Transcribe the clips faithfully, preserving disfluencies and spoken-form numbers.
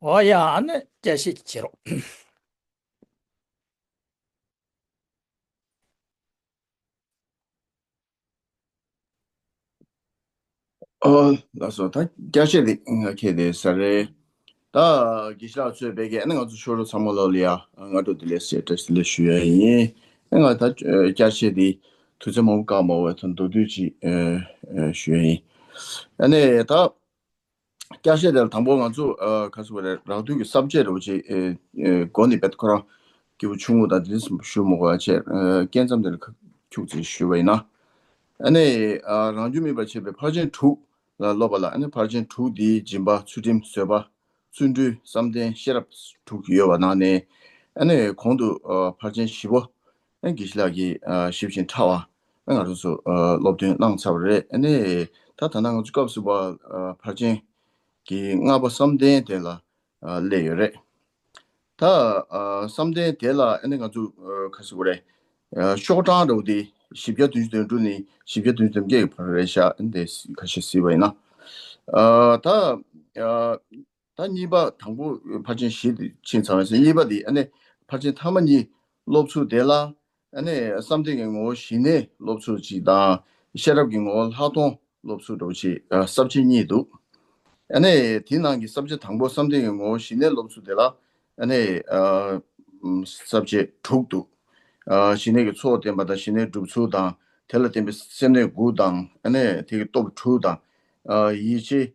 འོ་ཡ། ཨ་ནི་བསྐྱར་བཤད་བྱེད་རོགས། ཨོ་ལགས་སོ། ད་བསྐྱར་བཤད་དེ་ང་ཁྱེད་དེ་ས་རེད། ད་དགེ་བཤེས་ལགས་ཚོས་བས་ཀྱི་ཨ་ནི་ང་ཚོ་ཆོས་གྲོགས་ཚང་མ་ལོ་ལ་ཡ་སྔ་དྲོ་བདེ་ལེགས་ཞེས་བཀྲ་ཤིས་བདེ་ལེགས་ཞུ་ཡ་ཡིན། ཨ་ང་ད་བསྐྱར་བཤད་དེ་དུས་ཚོད་མང་པོ་བཀག་མ་འོས་ཐོན་མདོར་བསྡུས་ཅིག་ཞུ་ཡ་ཡིན། ཨ་ནི་ད་བསྐྱར་བཤད་དེ་ལ་དང་པོ་ང་ཚོ་ཨ་ག་ཟེར་བ་རེད། རགས་བསྡུས་ཀྱི་ས་བཅད་རེ་བ་ཅིག་ཨ་ཨ་འགོ་ནས་བེད་ཁོ་རང་སྐྱེས་བུ་ཆུང་ངུ་དང་དེ་འདྲ་ཞུ་མ་དགོས་པ་བྱས། ཨ་སྐྱེས་མཚམས་དེ་ལ་ཁ་ཁྱུག་ཙམ་ཞུས་པ་ཡིན་ན། ཨ་ནི་ཨ་རང་རྒྱུད་སྨིན་པར་བྱེད་པའི་ཕར་ཕྱིན་དྲུག་ལ་སློབ་པ་ལ། ཨ་ནི་ཕར་ཕྱིན་དྲུག་འདིའི་སྦྱིན་པ་ཚུལ་ཁྲིམས་བཟོད་པ་བརྩོན་འགྲུས་བསམ་གཏན་ཤེས་རབ་དྲུག་ཡོད་པ་ནང་ནས། ཨ་ནི་གོང་དུ་ཨ་ཕར་ཕྱིན་བཞི་པོ་ཨ་དགེ་བཤེས་ལགས་ཀྱིས་ཨ་ཞིབ་ཅིང་ཕྲ་བ་ཨ་ང་རང་ཚོ་ཨ་སློབ་སྟོན་གནང་ཚར་བ་རེད། ཨ་ནི་ད་ད་ལྟ་ང་ཚོ་སྐབས་སུ་བབ་ཨ་ཕར་ཕྱིན་གྱི་ལྔ་པ་བསམ་གཏན་དེ་ལ་ཨ་སླེབས་ཡོད་རེད། ད་ཨ་བསམ་གཏན་དེ་ལ་ཨ་ནི་ང་ཚོ་ཨ་ག་ཟེར་དགོས་རེད། ཨ་ཤོག་གྲངས་འདྲ་བོ་དེ་བཞི་བརྒྱ་བདུན་ཅུ་དོན་དྲུག་ནས་བཞི་བརྒྱ་བདུན་ཅུ་དོན་བརྒྱད་ཀྱི་བར་རེད་ཤག། ཨ་ནི་དེ་ཁ་ཤས་གཟིགས་པ་ཡིན་ན། ཨ་ད་ཨ་ད་གཉིས་པ། དང་པོ་ཕར་ཕྱིན་བཞི་དེ་ཕྱིན་ཚར་བ་ཡིན་ཟེར། གཉིས་པ་དེ་ཨ་ནི་ཕར་ཕྱིན་ཐ་མ་གཉིས་སློབ་ཚུལ་དེ་ལ་ཨ་ནི་བསམ་གཏན་གྱི་ངོ་བོ་ཞི་གནས་སློབ་ཚུལ་གཅིག་དང་། ཤེས་རབ་ཀྱི་ངོ་བོ་ལྷག་མཐོང་སློབ་ཚུལ་འདྲ་བོ་ཅིག་ཨ་ས་བཅད་གཉིས་འདུག། ཨ་ནི་དེའི་ནང་གི་ས་བཅད་དང་པོ་བསམ་གཏན་གྱི་ངོ་བོ་ཞི་གནས་སློབ་ཚུལ་དེ་ལ་ཨ་ནི་ཨ་ས་བཅད་དྲུག་འདུག། ཨ་ཞི་གནས་ཀྱི་ཚོགས་བསྟན་པ་དང་། ཞི་གནས་སྒྲུབ་ཚུལ་དང་། དེ་ལ་བརྟེན་པའི་སེམས་གནས་དགུ་དང་། ཨ་ནི་དེ་གི་སྟོབས་དྲུག་དང་། ཨ་ཡིད་ཆེས་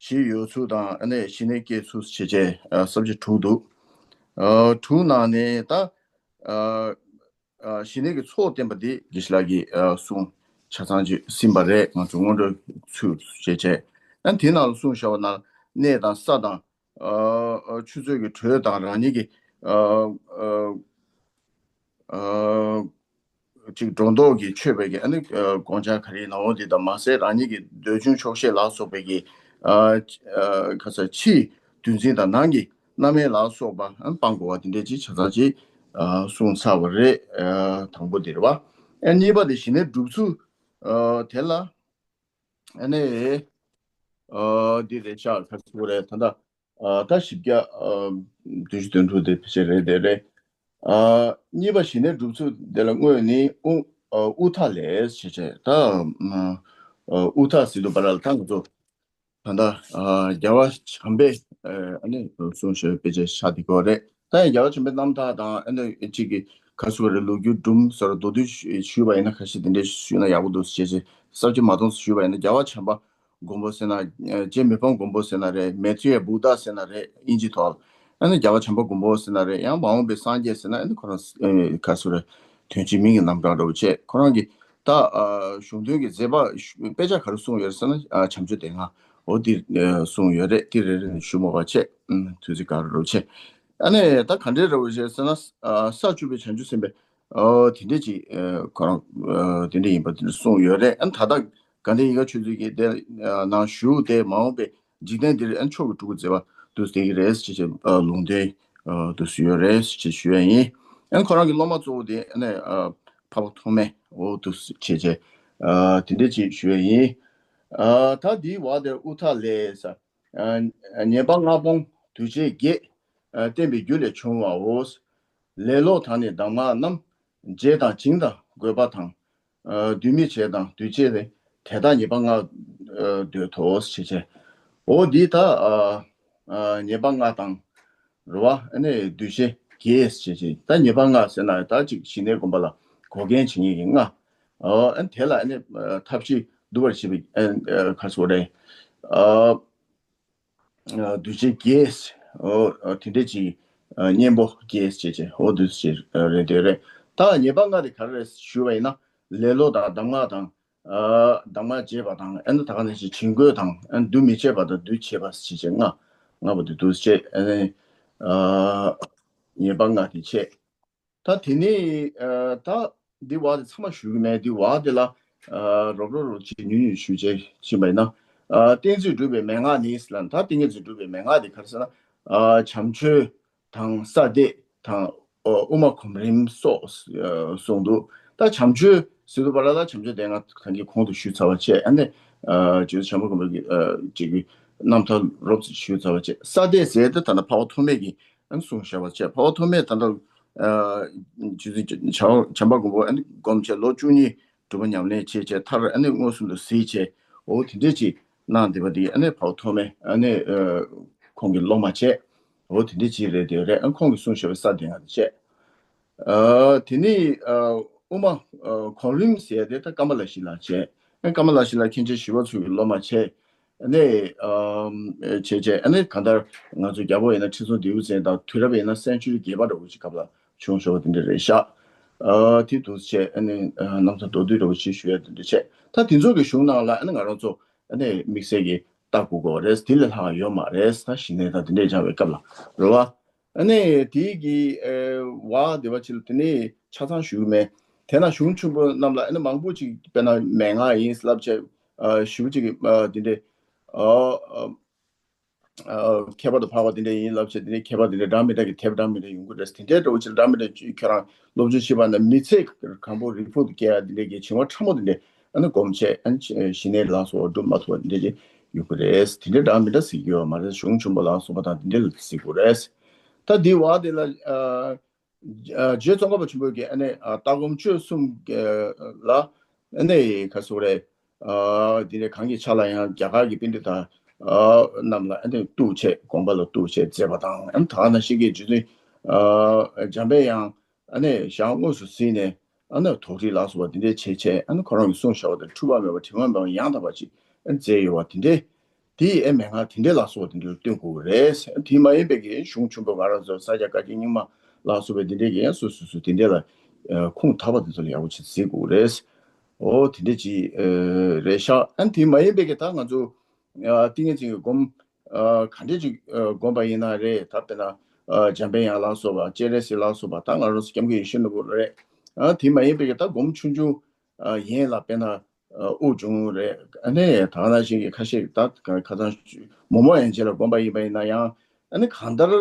བཞི་ཡོད་ཚུལ་དང་། ཨ་ནི་ཞི་གནས་སྐྱེ་ཚུལ་བྱས་བྱས་ཨ་ས་བཅད་དྲུག་འདུག། ཨ་དྲུག་ནང་ནས་ད་ཨ་ཨ་ཞི་གནས་ཀྱི་ཚོགས་བསྟན་པ་འདི་དགེ་བཤེས་ལགས་ཀྱིས་ཨ་གསུང་ཆ་ཚང་ཅིག་ཟིན་པ་རེད། ང་ཚོ་སྔོན་འགྲོའི་ཚུལ་བྱས་བྱས། ཨ་དེའི་ནང་ལ་གསུངས་བཞག་པ་ན། གནས་དང་ས་དང་ཨ་ཨ་ཆུ་ཚོད་ཀྱི་དྲོད་དང་། རང་ཉིད་ཀྱི་ཨ་ཨ་ཨ་ཅིག་སྒྲོ་འདོགས་ཀྱིས་ཆོད་པའི་གི་ཨ་ནི་ཨ་དགོངས་འཆར་ག་རེ་ཡིན་ན། འོ་དེ་དང་མ་ཟད་རང་ཉིད་ཀྱི་འདོད་ཆུང་ཆོག་ཤེས་ལ་སོགས་པའི་གི་ཨ་ཨ་ག་ས་ཕྱིའི་འདུ་འཛི་དང་ནང་གི་རྣམ་གཡེང་ལ་སོགས་པ་ཨ་སྤང་དགོས་པ་དེ་འདྲས་ཅིག་ཆ་ཚང་ཅིག་ཨ་གསུངས་ཚར་བ་རེད། ཨ་དང་པོ་དེ་རེད་བ། ཨ་གཉིས་པ་དེ་ཞི་གནས་སྒྲུབ་ཚུལ་ཨ་དེ་ལ་ཨ་ནི་ཨ་འདི་རེད་ཤག། ག་ཚོད་རེད་ད་ལྟ། ཨ་ད་བཞི་བརྒྱ་ཨ་བདུན་ཅུ་དོན་དྲུག་དེ་ཕལ་ཆེར་རེད་དེ་རེད། ཨ་གཉིས་པ་ཞི་གནས་སྒྲུབ་ཚུལ་དེ་ལ་དངོས་ནི་ཨུ་ཨ་ཨུ་ཐ་ལས་ཞེས་བྱས། ད་ཨ་ཨུ་ཐ་ཟེར་དུས་བར་ལ་ད་ང་ཚོ་ད་ལྟ་ཨ་རྒྱལ་བ་བྱམས་པས་ཨ་ནི་གསུངས་བཞག་པའི་ཆ་དེ་གོ་རེད། ད་ཡང་རྒྱལ་བ་བྱམས་པའི་རྣམ་ཐར་དང་། ཨ་ནི་གཅིག་གི་ག་ཚོད་རེད། ལོ་རྒྱུས་སྒྲུང་ཟེར་མདོར་བསྡུས་ཞུས་པ་ཡིན་ན། ཁ་ཤས་དེ་འདྲས་ཞུས་ན་ཡག་པོ་འདུག་ཅེས་ཅེས་ས་བཅད་མ་སྟོངས་སུ་ཞུས་པ་ཡིན་ན། རྒྱལ་བ་བྱམས་པ་མགོན་པོ་ཟེར་ན། ཨ་རྗེ་མི་ཕམ་མགོན་པོ་ཟེར་ན་རེད། མེ་ཏྲི་ཡ་བུདྡྷ་ཟེར་ན་རེད། དབྱིན་ཇི་ཐོག་ལ། ཨ་ནི་རྒྱལ་བ་བྱམས་པ་མགོན་པོ་ཟེར་ན་རེད། ཡང་མ་འོངས་པའི་སངས་རྒྱས་ཟེར་ན། ཨ་ནི་ཁོ་རང་ཨ་ག་ཚོད་རེད། དོན་གཅིག་མིང་གི་རྣམ་གྲངས་འདྲ་བོ་བྱས། ཁོ་རང་གི་ད་ཨ་གཞུང་དོན་གྱི་མཛད་པ་དཔེ་ཆ་ག་རེ་གསུངས་ཡོད་ཟེར་ན། ཨ་བྱམས་ཆོས་སྡེ་ལྔ་འོ་འདི་ཨ་གསུངས་ཡོད་རེད། འདི་རེ་རེ་ནས་ཞུ་མ་དགོས་པ་བྱས། ཨ་དུས་ཚོད་འགོར་འགྲོ་བྱས། ཨ་ནི་ད་ག་འདྲའི་འདྲ་བོ་བྱས་ཟེར་ན། ཨ་ས་བཅུ་པའི་བྱང་ཆུབ་སེམས་དཔའི་ཨོ་དེ་འདྲས་ཅིག་ཨ་ཁོ་རང་ཨ་དེ་འདྲས་ཡིན་པ་དེ་འདྲས་གསུངས་ཡོད་རེད། ཨ་ད་ལྟ་དགའ་ལྡན་ཡིད་དགའ་ཆོས་མཛད་ཀྱི་དེ་ཨ་ནང་བཞུགས་ཏེ། མ་འོངས་པའི་འཇིག་རྟེན་འདིར་ཨ་མཆོག་གི་སྤྲུལ་སྐུ་མཛད་པ་འདུག་སེ་བསྡད་ཀྱི་རེད་ཅེས་ཅེས་ཨ་ལུང་བསྟན་ཨ་འདུག་སེ་ཡོད་རེད་ཅེས་ཞུ་ཡ་ཡིན། ཨ་ཁོ་རང་གི་སློབ་མ་གཙོ་བོ་དེ་ཨ་ནི་ཨ་འཕགས་པ་ཐོགས་མེད་འོ་འདུག་སེ་བྱས་བྱས་ཨ་དེ་འདྲས་ཅིག་ཞུ་ཡ་ཡིན། ཨ་ད་འདིའི་བར་དེར་ཨུ་ཐ་ལས་ས། ཨ་ཉེས་པ་ལྔ་སྤོང་འདུས་བྱས་བརྒྱད། ཨ་བསྟན་པའི་རྒྱུ་ལས་བྱུང་བའོ། ལེ་ལོ་དང་ནི་གདམས་ངག་རྣམས། བྱས་དང་བྱིན་དང་དགོས་པ་དང་། ཨ་འདུས་མི་བྱས་དང་འདུས་བྱས་ཏེ། དེ་དག་ཉེས་པ་ལྔ་ཨ་འདོད་དོ་ཞེས་བྱས། འོ་འདི་ད་ཨ་ཨ་ཉེས་པ་ལྔ་དང་རེད་བ། ཨ་ནི་འདུས་བྱས་བརྒྱད་ཞེས་བྱས། ད་ཉེས་པ་ལྔ་ཟེར་ན་ད་ཅིག་ཞི་གནས་སྒོམ་པ་ལ་འགོག་རྐྱེན་བྱེད་མཁན་གྱི་ལྔ། ཨ་ཨ་ནི་དེ་ལ་ཨ་ནི་ཨ་ཐབས་ཤེས་བསྡུ་བར་བྱེད་པའི་ཨ་ཨ་ག་ཚོད་རེད། ཨ་འདུས་བྱས་བརྒྱད། འོ་དེ་འདྲས་ཅིག་གཉེན་པོ་བརྒྱད་ཅེས་བྱས། འོ་འདུས་བྱས་རེད་དེ་རེད། ད་ཉེས་པ་ལྔ་དེ་ག་རེ་རེད་ཞུས་པ་ཡིན་ན། ལེ་ལོ་དང་གདམས་ངག་དང་། གདམས་ངག་བྱས་པ་དང་། ཨ་ནི་ད་ག་ནང་བཞིན་བྱིང་རྒོད་དང་། ཨ་ནི་འདུ་མི་བྱེད་པ་དང་འདུ་བྱེད་པ་ཞེས་བྱས་ལྔ། ལྔ་པོ་དེ་འདུས་བྱས། ཨ་ནི་ཉེས་པ་ལྔ་དེ་བྱས། ད་དེ་ནས་ཨ་ད་འདི་བ་དེ་ཚང་མ་ཞུ་གི་མེད། འདི་བ་དེ་ལ་ཨ་རོབ་རོབ་རོབ་ཅིག་ཉུང་ཉུང་ཞུ་བྱས་ཕྱིན་པ་ཡིན་ན། ཨ་བསྟན་འཛིན་སྒྲུབ་པའི་མན་ངག་ནི་ཟེར་ལ། ད་བསྟན་འཛིན་སྒྲུབ་པའི་མན་ངག་དེ་ག་རེ་ཟེར་ན། ཨ་བྱམས་ཆོས་དང་ས་བརྡེག་དང་། ཨ་དབུ་མ་གོམ་རིམ་སོགས་ཨ་གསུངས་འདུག། ད་བྱམས་ཆོས་ཟེར་དུས་བར་ལ་ད་བྱམས་ཆོས་སྡེ་ལྔ་གང་གི་གོང་དུ་ཞུས་ཚར་བ་བྱས། ཨ་ནི་ཨ་རྗེ་བཙུན་བྱམས་པ་མགོན་པོ་གི་ཨ་ཅིག་གི་ རྣམ་ཐར་རོབ་ཙམ་ཞུས་ཚར་བ་བཅས། ས་སྡེ་ཟེར་ཏེ་ད་ལྟ་འཕགས་པ་ཐོགས་མེད་ཀྱིས་ཨ་ནི་གསུངས་བཞག་པ་བཅས། འཕགས་པ་ཐོགས་མེད་ད་ལྟ་ཨ་རྗེ་བཙུན་བྱམས་པ་མགོན་པོ་ཨ་ནི་སྒོམ་བྱས་ལོ་བཅུ་གཉིས་སྒྲུབ་པ་ཉམས་ལེན་བྱས་བྱས་མཐར་ཨ་ནི་མངོན་སུམ་དུ་གཟིགས་བྱས། འོ་དེ་འདྲས་ཅིག་གནང་བསྡད་པ་འདི་ཨ་ནི་འཕགས་པ་ཐོགས་མེད་ཨ་ནི་ཨ་ཁོང་གི་སློབ་མ་བྱས། འོ་དེ་འདྲས་ཅིག་རེད་དེ་རེད། ཨ་ཁོང་གིས་གསུངས་བཞག་པའི་ས་སྡེ་ལྔ་དེ་བྱས། ཨ་དེ་ནས་ཨ་དབུ་མ་ཨ་གོང་རིམ་ཟེར་ཡ་དེ་ད་ཀ་མ་ལ་ཤཱི་ལ་བྱས། ཨ་ཀ་མ་ལ་ཤཱི་ལ་མཁན་ཆེན་ཞི་བ་འཚོ་གི་སློབ་མ་བྱས། ཨ་ནི་ཨ་བྱས་བྱས་ཨ་ནི་གང་ལྟར་ང་ཚོ་རྒྱལ་པོ་ཡིན་ན་ཁྲི་སྲོང་ལྡེའུ་བཙན་དང་དུས་རབས་ཡིན་ན་སན་ཆུ་རི་བརྒྱད་པ་འདྲ་བོ་ཅིག་སྐབས་ལ་བྱུང་ཤོག་དེ་འདྲ་རེད་ཤག་ཨ་དེ་འདུག་བྱས་ཨ་ནི་ཨ་རྣམ་ཐར་མདོར་བསྡུས་འདྲ་བོ་ཅིག་ཞུ་ཡ་དེ་འདྲ་བྱས། ད་དེ་ཚོ་གི་གཞུང་ནང་ལ་ཨ་ནི་ང་རང་ཚོ་ཨ་ནི་དམིགས་བསལ་གྱི་ལྟ་དགོས་ཀྱི་རེད། དེ་ལས་ལྷག་ཡོད་མ་རེད། ད་ཞི་གནས་དང་དེ་འདྲས་སྦྱངས་པའི་སྐབས་ལ་རེད་བ། ཨ་ནི་དེའི་གི་ཨེ་བ་དེ་བ་ཅིག་ལ་དེ་ནས་ཆ་ཚང་ཞུ་གི་མེད། དེ་ན་གཞུང་ཆེན་པོ་རྣམས་ལ་ཨ་ནི་མང་པོ་ཅིག་དཔེར་ན་མན་ངག་ཡིན་ལབ་བྱས། ཨ་ཞེ་པོ་ཅིག་གི་ཨ་དེ་འདྲས་ཨ་ཨ་ཨ་ཁྱད་པར་དུ་འཕགས་པ་དེ་འདྲས་ཡིན་ལབ་བྱས། དེ་འདྲས་ཁྱད་པར་དེ་འདྲས་འདྲ་མི་འདྲ་གི་དེབ་འདྲ་མི་འདྲ་ཡོང་གི་རེད། དེ་འདྲས་འདྲ་བོ་ཅིག་ལ་འདྲ་མི་འདྲ་ཅིག་ཁྱོད་རང་སློབ་སྦྱོང་བྱེད་པ་ན་མི་ཚེ་གང་པོ་རི་པོར་ཊི་སྐྱེལ་ཡ་དེ་འདྲས་ཀྱི་བྱུང་བ་ཕྲ་མོ་དེ་འདྲས་ཨ་ནི་སྒོམ་བྱས་ཨ་ནི་ཞི་གནས་ལ་སོགས་སྒྲུབ་མ་ཐུབ་པ་དེ་འདྲས་ཅིག་ཡོང་གི་རེད། དེ་འདྲས་འདྲ་མི་འདྲ་གཟིགས་ཀྱི་ཡོད་མ་རེད། གཞུང་ཆེན་པོ་ལ་སོགས་པ་དང་དེ་འདྲས་ལ་གཟིགས་དགོས་རེད། ད་འདི་བ་དེ་ལ་ཨ་ཨ་རྗེ་ཙོང་ཁ་པ་ཆེན་པོ་གིས་ཨ་ནི་ཨ་ལྟ་སྒོམ་སྤྱོད་གསུམ་གྱི་ལ་ཨ་ནི་ག་ཟེར་རེད། ཨ་དེ་འདྲའི་གང་གི་ཆ་ལ་ཡང་རྒྱ་གར་གྱི་པཎྜི་ཏ་ཨ་རྣམས་ལ་ཨ་ནི་གཏུགས་བྱས་དགོངས་པ་ལ་གཏུགས་བྱས་མཛད་པ་དང་། ཨ་ནི་ད་ནང་བཞིན་གྱི་རྗེ་བཙུན་ཨ་འཇམ་པའི་དབྱངས་ཨ་ནི་ཞལ་དངོས་སུ་གཟིགས་ནས་ཨ་ནི་དོགས་འདྲི་ལ་སོགས་པ་འདི་འདྲའི་བྱས་བྱས། ཨ་ནི་ཁོ་རང་གིས་གསུངས་བཞག་པ་དེ་འཁྲུལ་པ་མེད་པ་དྲི་མ་མེད་པ་ཡང་དག་པ་ཅིག་ཨ་ནི་མཛད་ཡོད་པ་དེ་འདྲའི། དེ་ཡི་ཨེ་མན་ངག་དེ་འདྲའི་ལ་སོགས་དེ་འདྲ་སྟོན་དགོས་ཀྱི་རེད། དེ་མ་ཡིན་པའི་གི་གཞུང་ཆེན་པོ་ང་རང་ཚོ་ས་སྐྱ་བཀའ་བརྒྱུད་རྙིང་མ་ལ་སོགས་པའི་དེ་འདྲའི་གི་ཡང་སོ་སོ་སོ་དེ་འདྲའི་ལ་ཨ་ཁུངས་དག་པ་དེ་ཚོ་ལ་ཡག་པོ་བྱེད་གཟིགས་དགོས་ཀྱི་རེད། འོ་དེ་འདྲ་ཅིག་ཨ་རེད་ཤག་ཨ་ནི་དེ་མ་ཡིན་པའི་གི་ད་ང་ཚོ་ཨ་ཏིང་ངེ་འཛིན་གྱི་སྒོམ་ཨ་ག་འདྲ་ཅིག་ཨ་སྒོམ་པ་ཡིན་ན་རེད། ད་དཔེར་ན་ཨ་འཇམ་པའི་དབྱངས་ལ་སོགས་པ་སྤྱན་རས་གཟིགས་ལ་སོགས་པ་ད་ང་རང་ཚོ་སྐྱབས་མགོན་ཡིད་བཞིན་ནོར་བུ་རེད། ཨ་དེ་མ་ཡིན་པའི་གི་ད་སྒོམ་ཆུང་ཆུང་ཨ་ཡན་ལ་དཔེར་ན་ཨ་དབུགས་འབྱུང་རེད། ཨ་ནི་ད་ག་ནང་བཞིན་གྱི་ཁ་ཤས་ད་ཁ་སང་མོག་མོག་ཡན་ཆད་ལ་སྒོམ་པ་ཡིན་པ་ཡིན་ན་ཡང་། ཨ་ནི་གང་ལྟར་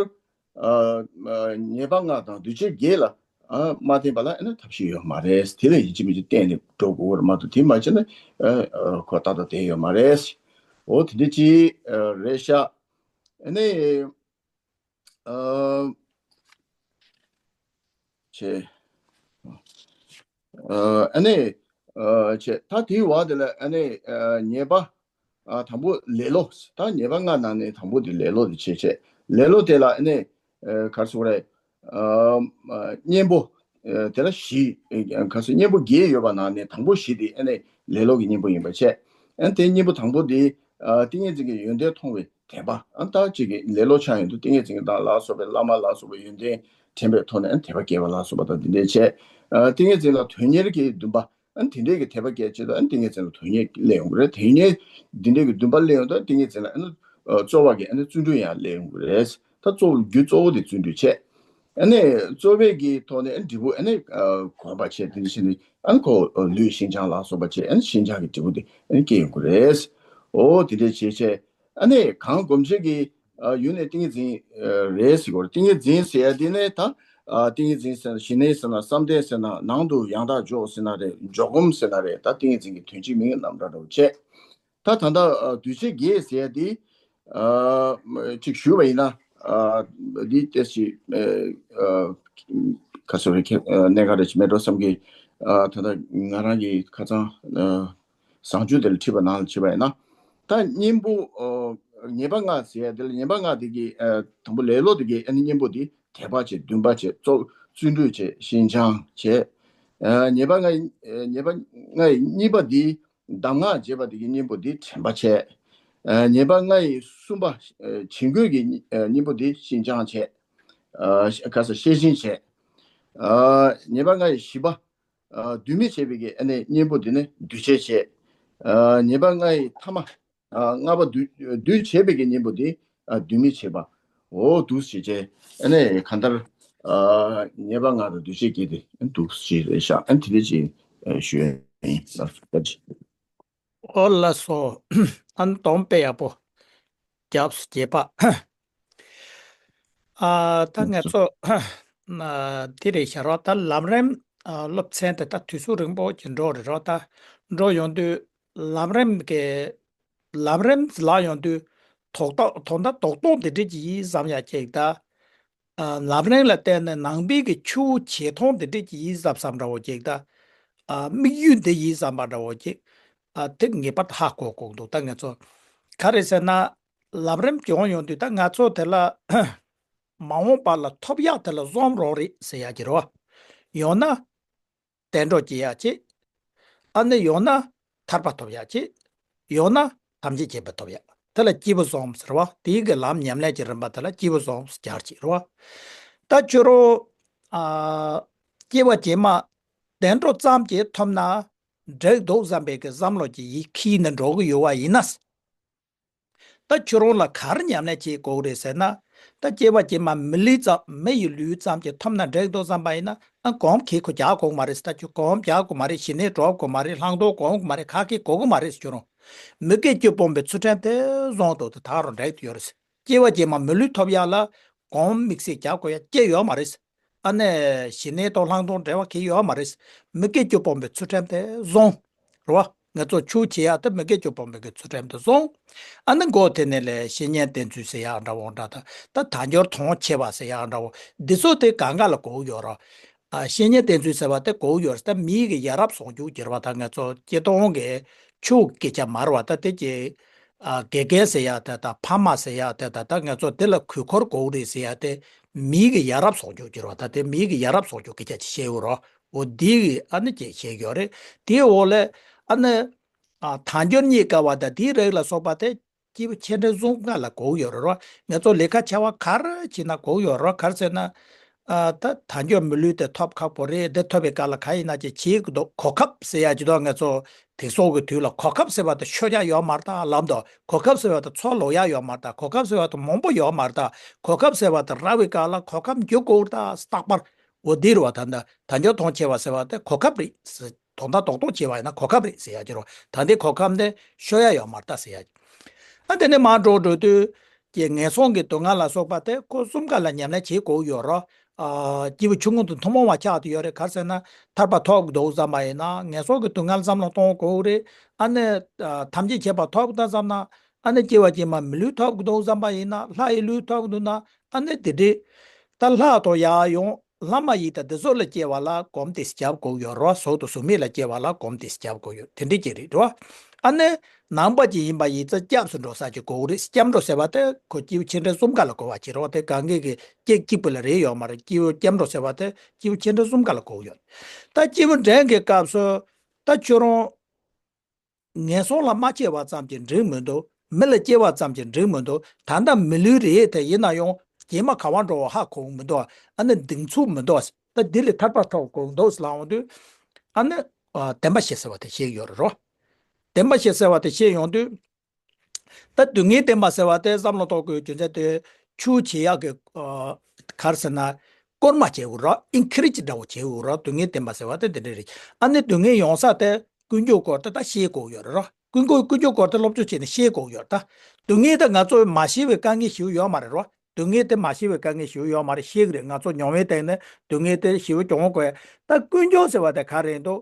ཨ་ཨ་ཉེས་པ་ལྔ་དང་འདུས་བྱས་བརྒྱད་ལ་ཨ་མ་བརྟེན་པ་ལ་ཨ་ནི་ཐབས་ཤེས་ཡོད་མ་རེད། དེ་ལ་ཡིན་གཅིག་མིན་གཅིག་བརྟེན་ནས་འགྲོ་དགོས་པ་མ་གཏོགས་དེ་མ་བྱས་ན་ཨ་ཨ་ཁོ་ཏག་ཏག་བསྡད་ཡོད་མ་རེད། འོ་དེ་འདྲ་ཅིག་ཨ་རེད་ཤག་ཨ་ནི། ཨ་བྱས། ཨ་ནི་ཨ་བྱས། ད་དེའི་བར་དེ་ལ་ཨ་ནི་ཨ་ཉེས་པ་ཨ་དང་པོ་ལེ་ལོ། ད་ཉེས་པ་ལྔ་ནང་ནས་དང་པོ་དེ་ལེ་ལོ་དེ་བྱས་བྱས། ལེ་ལོ་དེ་ལ་ཨ་ནི་ཨ་ག་རེ་ཟེར་དགོས་རེད། ཨ་གཉེན་པོ་ཨ་དེ་ལ་བཞི། ཨ་ག་རེ་ཟེར། གཉེན་པོ་བརྒྱད་ཡོད་པ་ནང་ནས་དང་པོ་བཞི་དེ་ཨ་ནི་ལེ་ལོ་གི་གཉེན་པོ་ཡིན་པ་བྱས། ཨ་ནི་དེ་གཉེན་པོ་དང་པོ་དེ་ཨ་ཏིང་ངེ་འཛིན་གྱི་ཡོན་ཏན་མཐོང་བའི་དད་པ། ཨ་ད་ཅིག་གི་ལེ་ལོ་ཆགས་ཡོང་དུས་ཏིང་ངེ་འཛིན་གྱི་བདག་ལ་སོགས་པའི་བླ་མ་ལ་སོགས་པའི་ཡོན་ཏན་དྲན་པའི་ཐོག་ནས་ཨ་དད་པ་སྐྱེ་བ་ལ་སོགས་པ་དང་དེ་འདྲའི་བྱས། ཨ་ཏིང་ངེ་འཛིན་ལ་དོན་གཉེར་གྱི་འདུན་པ། ཨ་དེ་འདྲའི་གི་དད་པ་སྐྱེ་ཆེད་དུ་ཨ་ཏིང་ངེ་འཛིན་ལ་དོན་གཉེར་སླེབས་ཡོང་གི་རེད། དོན་གཉེར་འདི་འདྲའི་གི་འདུན་པ་སླེབས་ཡོང་དུས་ཏིང་ངེ་འཛིན་ལ་ཨ་ནི་ཨ་གཙོ་བོ་གི་ཨ་ནི་བརྩོན་འགྲུས་ཡང་སླེབས་ཡོང་གི་རེད། ད་གཙོ་བོ་རྒྱུ་གཙོ་བོ་དེ་བརྩོན་འགྲུས་བྱས། ཨ་ནི་གཙོ་བོའི་གི་ཐོག་ནས་ཨ་ནི་འབྲས་བུ་ཨ་ནི་ཨ་གོམས་པ་བྱས། དེ་འདྲ་བྱས་ནས་ཨ་ནི་ཁོ་ལུས་ཤིན་སྦྱངས་ལ་སོགས་པ་བྱས། ཨ་ནི་ཤིན་སྦྱངས་ཀྱི་འབྲས་བུ་དེ་ཨ་ནི་སྐྱེ་ཡོང་གི་རེད། འོ་དེ་འདྲའི་བྱས་བྱས། ཨ་ནི་གང་སྒོམ་བྱེད་ཀྱི་ཨ་ཡུལ་ནི་ཏིང་ངེ་འཛིན་ཨ་རེད་ཟེར་གོ། ཏིང་ངེ་འཛིན་ཟེར་ཡ་དེ་ནི་ད་ཨ་ཏིང་ངེ་འཛིན་ཟེར་ན་ཞི་གནས་ཟེར་ན་བསམ་གཏན་ཟེར་ན་ནང་དུ་ཡང་དག་འཇོག་ཟེར་ན་རེད། འཇོག་སྒོམ་ཟེར་ན་རེད། ད་ཏིང་ངེ་འཛིན་གྱི་དོན་སྤྱིའི་མིང་རྣམ་གྲངས་འདྲ་བོ་བྱས། ད་ད་ལྟ་ཨ་འདུས་བྱས་བརྒྱད་ཟེར་ཡ་དེ་ཨ་ཅིག་ཞུས་པ་ཡིན་ན། ཨ་འདི་ཏོག་ཙམ་ཨ་ཁ་སོ་རེ་ཁེ་ཨ་གནད་འགག་རེ་ཅིག་མེད་འགྲོ་བསམ་གི། ཨ་ད་ལྟ་ང་རང་གི་ཁ་སང་ཨ་བཟང་སྤྱོད་དེ་ལ་ཁྲིད་པ་ནང་ལ་བྱས་པ་ཡིན་ན། ད་གཉེན་པོ་ཨ་ཉེས་པ་ལྔ་ཟེར་ཡ་དེ་ལ། ཉེས་པ་ལྔ་དེ་གི་ཨ་དང་པོ་ལེ་ལོ་དེ་གི་ཨ་ནི་གཉེན་པོ་དེ་དད་པ་བྱེད། འདུན་པ་བྱེད། བརྩོན་འགྲུས་བྱེད། ཤིན་སྦྱངས་བྱེད། ཨ་ཉེས་པ་ལྔ་ཡི་ཨ་ཉེས་པ་ལྔ་ཡི་གཉིས་པ་དེ་གདམས་ངག་རྒྱས་པ་དེ་གི་གཉེན་པོ་དེ་དྲན་པ་བྱེད། ཨ་ཉེས་པ་ལྔ་ཡི་གསུམ་པ་ཨ་བྱིང་རྒོད་ཀྱི་ཨ་གཉེན་པོ་དེ་ཤིན་སྦྱངས་བྱེད། ཨ་ཤ་ཁ་ས་ཤེས་བཞིན་བྱེད། ཨ་ཉེས་པ་ལྔ་ཡི་བཞི་པ་ཨ་འདུས་མི་བྱས་པའི་གི་ཨ་ནི་གཉེན་པོ་དེ་ནི་འདུས་བྱས་བྱེད། ཨ་ཉེས་པ་ལྔ་ཡི་ཐ་མ་ཨ་ལྔ་པ་འདུས་འདུས་བྱས་པའི་གི་གཉེན་པོ་དེ་ཨ་འདུས་མི་བྱེད་པ། འོ་འདུག་སེ་བྱས་བྱས། ཨ་ནི་གང་ལྟར་ཨ་ཉེས་པ་ལྔ་དང་འདུས་བྱས་བརྒྱད་དེ་འདུག་སེ་རེད་ཤག་ཨ་ནི་དེ་འདྲ་ཅིག་ཨ་ཞུ་ཡ་ཡིན། ལགས་སོ། བཀའ་དྲིན་ཆེ། ཨོ་ལགས་སོ། ཨ་ནི་གདོང་དཔེ་ཡག་པོ་རྒྱབ་སོ་རྒྱས་པ། ཨ་ད་ང་ཚོ་ཨ་འདི་རེད་ཤག་རོགས། ད་ལམ་རིམ་ཨ་སློབ་ཚན་དེ་ད་དུས་ཚོད་རིང་པོ་ཅིག་འགྲོ་རེད་རོགས། ད་འགྲོ་ཡོང་དུས་ལམ་རིམ་གྱི་ལམ་རིམ་ལ་ཡོང་དུས་ དོག་དོག་དོན་དག་རྡོག་རྡོག་འདི་འདྲ་ཅིག་ཡིན་བསམ་ཡ་ཅིག་ད། ཨ། ལམ་རིམ་ལ་བརྟེན་ནས་ནང་པའི་གི་ཆུ་བོ་ཆེ་མཐོང་འདི་འདྲ་ཅིག་ཡིན་བསམ་བསམ་འདྲ་བོ་ཅིག་ད། ཨ། དམིགས་ཡུལ་འདི་ཡིན་བསམ་པ་འདྲ་བོ་ཅིག་ཨ། དེ་ངེས་པར་དུ་ཧ་གོ་དགོས་འདུག་ད་ང་ཚོ་ག་རེ་ཟེར་ན། ལམ་རིམ་སྦྱོང་ཡོང་དུས་ད་ང་ཚོ་དེ་ལ་མ་འོངས་པ་ལ་ཐོབ་ཡག་དེ་ལ་བཟང་རོགས་རེད་ཟེར་ཡག་གི་རེད་བ། ཡང་ན། བསྟན་འགྲོ་སྐྱེ་ཡག་ཅིག་ཨ་ནི་ཡང་ན་ཐར་པ་ཐོབ་ཡག་ཅིག་ཡང་ན་ཐམས་ཅད་མཁྱེན་པ་ཐོབ་ཡག་དེ་ལ་སྐྱེས་བུ་བཟང་ཟེར་བ། དེའི་གི་ལམ་ཉམས་ལེན་གྱི་རིམ་པ་དེ་ལ་སྐྱེས་བུ་བཟང་སྦྱར་ཅིག་རེད་བ། ད་ཁྱོད་རང་ཨ། སྐྱེ་བ་རྗེས་མ་བསྟན་འགྲོ་ཙམ་གྱིས་ཐོབ་ན་འགྲིག་འདུག་བསམ་པའི་གི་བསམ་བློ་ཅིག་ཡིད་ཁྱིལ་ནས་འགྲོ་གི་ཡོད་བ་ཡིན་ན། ད་ཁྱོད་རང་ལ་ག་རེ་ཉམས་ལེན་བྱེད་དགོས་རེད་ཟེར་ན། ད་སྐྱེ་བ་རྗེས་མ་མི་ལུས་ཙམ་མི་ཡི་ལུས་ཙམ་གྱིས་ཐོབ་ན་འགྲིག་འདུག་བསམ་པ་ཡིན་ན། ཨ། གོམ་གྱིས་ཁོ་རྒྱག་དགོས་མ་རེད། ད་ཁྱོད་གོམ་རྒྱག་དགོས་མ་རེད། ཞི་གནས་སྒྲུབ་དགོས་མ་རེད། ལྷག་མཐོང་སྒོམ་དགོས་མ་རེད། ག་གེ་དགོས་ཀྱི་མ་རེད། ཁྱོད་རང་མི་དགེ་བཅུ་སྤོང་བའི་ཚུལ་ཁྲིམས་དེ་བཟང་འདུག་ད་ད་རུང་འགྲིག་ཡོད་རེད། སྐྱེ་བ་རྗེས་མ་མི་ལུས་ཐོབ་ཡག་ལ་གོམ་དམིགས་བསལ་རྒྱག་དགོས་ཡག་ཅི་ཡོད་མ་རེད། ཨ་ནི་ཞི་གནས་དང་ལྷག་མཐོང་འབྲེལ་བ་གང་ཡང་ཡོད་མ་རེད། མི་དགེ་བཅུ་སྤོང་བའི་ཚུལ་ཁྲིམས་དེ་བཟང་། རེད་བ། ང་ཚོ་ཆོས་བྱེད་ཡག་དེ་མི་དགེ་བཅུ་སྤོང་བའི་གི་ཚུལ་ཁྲིམས་དེ་བཟང་། ཨ་ནི་འགོ་དེ་ནས་ལས་བཤེས་གཉེན་བསྟེན་ཚུལ་ཟེར་ཡག་འདྲ་བོ་འདྲ་དང་། ད་དལ་འབྱོར་མཐོང་ཆེ་བ་ཟེར་ཡག་འདྲ་བོ། འདི་ཚོ་དེ་གང་ག་ལ་གོ་ཡོད་རེད། ཨ། བཤེས་གཉེན་བསྟེན་ཚུལ་ཟེར་བ་དེ་གོ་ཡོད་རེད། ད་མིའི་གི་ཡ་རབས་ཟུང་འཇུག་གི་རེད་བ། ད་ང་ཚོ་སྤྱིར་བཏང་གི་ཆོས་སྐད་ཆ་མ་རེད་བ། ད་དེ་གི་ཨ། དགེ་རྒན་ཟེར་ཡག་དེ་དང་ཕ་མ་ཟེར་ཡག་དེ་དང་། ད་ང་ཚོ་དེ་ལ་གུས་བཀུར་དགོས་རེད་ཟེར་ཡག་དེ་མིའི་གི་ཡ་རབས་ཟུང་འཇུག་གི་རེད་བ། ད་དེ་མིའི་གི་ཡ་རབས་ཟུང་འཇུག་སྐད་ཆ་ཅིག་བཤད་ཡོད་རེད། འོ་འདི་གི་ཨ་ནི་ཅིག་བཤད་ཡོད་རེད། དེའི་འོག་ལ་ཨ་ནི། ཨ། དལ་འབྱོར་རྙེད་དཀའ་བ་དང་དེའི་རིགས་ལ་སོགས་པ་དེ་སྐྱེས་བུ་ཆེ་འབྲིང་གསུམ་ཀ་ལ་གོ་ཡོད་རེད་རོ། ང་ཚོ་ལས་ཀ་བྱ་བ་ག་རེ་བྱེད་ན་གོ་ཡོད་རོ། ག་རེ་ཟེར་ན། ཨ། ད་དལ་འབྱོར་མི་ལུས་དེ་ཐོབ་ཁག་པོ་རེད། འདི་ཐོབ་པའི་སྐབས་ལ་ག་ཡིན་ན་ཅིག་བྱེད་དགོས་འདུག་གོ་སྐབས་ཟེར་ཡག་ཅིག་འདུག་ང་ཚོ་དེང་སང་གི་དུས་ལ་གོ་སྐབས་ཟེར་བ་དེ་ཤོར་ཡག་ཡོད་མ་རེད་ད་ལབ་འདུག་གོ་སྐབས་ཟེར་བ་དེ་འཚོལ་ལོག་ཡག་ཡོད་མ་རེད་ད། གོ་སྐབས་ཟེར་བ་དེ་མང་པོ་ཡོད་མ་རེད་ད། གོ་སྐབས་ཟེར་བ་དེ་རག་པའི་སྐབས་ལ་གོ་སྐབས་འཇུ་དགོས་རེད་ད། རྟག་པར། འོ་འདི་རེད་བ། ད་ད་དལ་འབྱོར་མཐོང་ཆེ་བ་ཟེར་བ་དེ་གོ་སྐབས་རེད། དོན་དག་རྡོག་རྡོག་བྱས་པ་ཡིན་ན་གོ་སྐབས་རེད་ཟེར་ཡག་ཅིག་རོ། ད་འདི་གོ་སྐབས་འདི་ཤོར་ཡག་ཡོད་མ་རེད་ད་ཟེར་ཡག་ཅིག་ཨ། དེ་ནས་མར་འགྲོ་འགྲོ་དུས་ཀྱི་ངན་སོང་གི་སྡུག་བསྔལ་ལ་སོགས་པ་དེ་ཁོ་གསུམ་ཀ་ལ་ཉམས་ལེན་བྱེད་དགོས་ཡོད་རོ། ཨ། སྐྱེས་བུ་ཆུང་ངུ་དང་ཐུན་མོང་བ་ཆགས་བསྡད་ཡོད་རེད། ག་རེ་ཟེར་ན་ཐར་པ་ཐོབ་དགོས་འདུག་བསམ་པ་ཡིན་ན་ངན་སོང་གི་སྡུག་བསྔལ་བསམ་བློ་གཏོང་དགོས་རེད། ཨ་ནི། ཨ། ཐམས་ཅད་མཁྱེན་པ་ཐོབ་དང་བསམ་ན། ཨ་ནི་སྐྱེ་བ་རྗེས་མ་མི་ལུས་ཐོབ་དགོས་འདུག་བསམ་པ་ཡིན་ན། ལྷ་ཡི་ལུས་ཐོབ་དགོས་འདུག་ན། ཨ་ནི་དེ་འདྲའི་ད་ལྷ་དང་ཡང་ཡང་ལྷ་མ་ཡིན་ད་དེ་ཚོ་ལ་སྐྱེ་བ་ལ་གོམས་ཏེ་རྒྱབ་དགོས་ཡོད་རོ། གཟུགས་དང་གཟུགས་མེད་ལ་སྐྱེ་བ་ལ་གོམས་ཏེ་རྒྱབ་དགོས་ཡོད། དེ་འདྲའི་ཅིག་རེད་རོ། ཨ་ནི་ནང་པ་ཅིག་ཡིན་པ་ཡིན་ཙང་སྐྱབས་སུ་འགྲོ་ས་ཅིག་དགོས་རེད། སྐྱབས་འགྲོ་ཟེར་བ་དེ་ཁོ་སྐྱེས་བུ་ཆེ་འབྲིང་གསུམ་ཀ་ལ་གོ་བ་ཅིག་རོ། དེ་གང་གི་གི་སྐྱེ་གཅིག་པུ་ལ་རེད་ཡོད་མ་རེད། སྐྱེས་བུ་སྐྱབས་འགྲོ་ཟེར་བ་དེ་སྐྱེས་བུ་ཆེ་འབྲིང་གསུམ་ཀ་ལ་གོ་ཡོད། ད་སྐྱེས་བུ་འབྲིང་གི་སྐབས་སུ་ད་ཁྱོད་རང་ངན་སོང་ལ་མ་སྐྱེ་བ་ཙམ་གྱིས་འགྲིག་མི་འདུག་མི་ལ་སྐྱེ་བ་ཙམ་གྱིས་འགྲིག་མི་འདུག་ད་ལྟ་མི་ལུས་རེད་དེ། ཡིན་ན་ཡང་རྗེས་མ་ག་པར་འགྲོ་བ་ཧ་གོ་གི་མི་འདུག་ཨ་ནི་གདེང་ཚོད་མི་འདུག་ད་འདི་ལས་ཐར་པ་ཐོབ་དགོས་འདུག་ལབ་ཡོང་དུས། ཨ་ནི། ཨ། བདེན་པ་བཞི་ཟེར་བ་དེ་བཤད་ཡོད་རེད་རོ། བདེན་པ་བཞི་ཟེར་བ་དེ་བཤད་ཡོང་དུས། ད་སྡུག་བསྔལ་བདེན་པ་ཟེར་བ་དེ་བསམ་བློ་གཏོང་དགོས་རྒྱུ་མཚན་དེ། ཆོས་བྱེད་ཡག་གི། ཨ། ག་རེ་ཟེར་ན། སྐུལ་མ་བྱེད་དགོས་ར། ཨེན་ཁེ་རེཇ་འདྲ་བོ་བྱེད་དགོས་ར། སྡུག་བསྔལ་བདེན་པ་ཟེར་བ་དེ་དེ་འདྲ་རེད། ཨ་ནི་སྡུག་བསྔལ་ཡོང་ས་དེ་ཀུན་འབྱུང་སྐོར་དེ་ད་ཤེས་དགོས་ཡོད་རེད་ར། ཀུན་འབྱུང་ཀུན་འབྱུང་སྐོར་དེ་སློབ་སྦྱོང་བྱས་ནས་ཤེས་དགོས་ཡོད་རེད་ད། སྡུག་བསྔལ་དེ་ང་ཚོས་མ་ཤེས་པའི་དཀའ་ངལ་ཞིག་ཡོད་མ་རེད་ར། སྡུག་བསྔལ་དེ་མ་ཤེས་པའི་དཀའ་ངལ་ཞིག་ཡོད་མ་རེད། ཤེས་ཀྱི་རེད། ང་ཚོ་མྱོང་བའི་སྟེང་ནས་སྡུག་བསྔལ་དེ་ཞེ་པོ་མྱོང་དགོས། ད་ཀུན་འབྱུང་ཟེར་བ་དེ་ག་རེ་འདུག་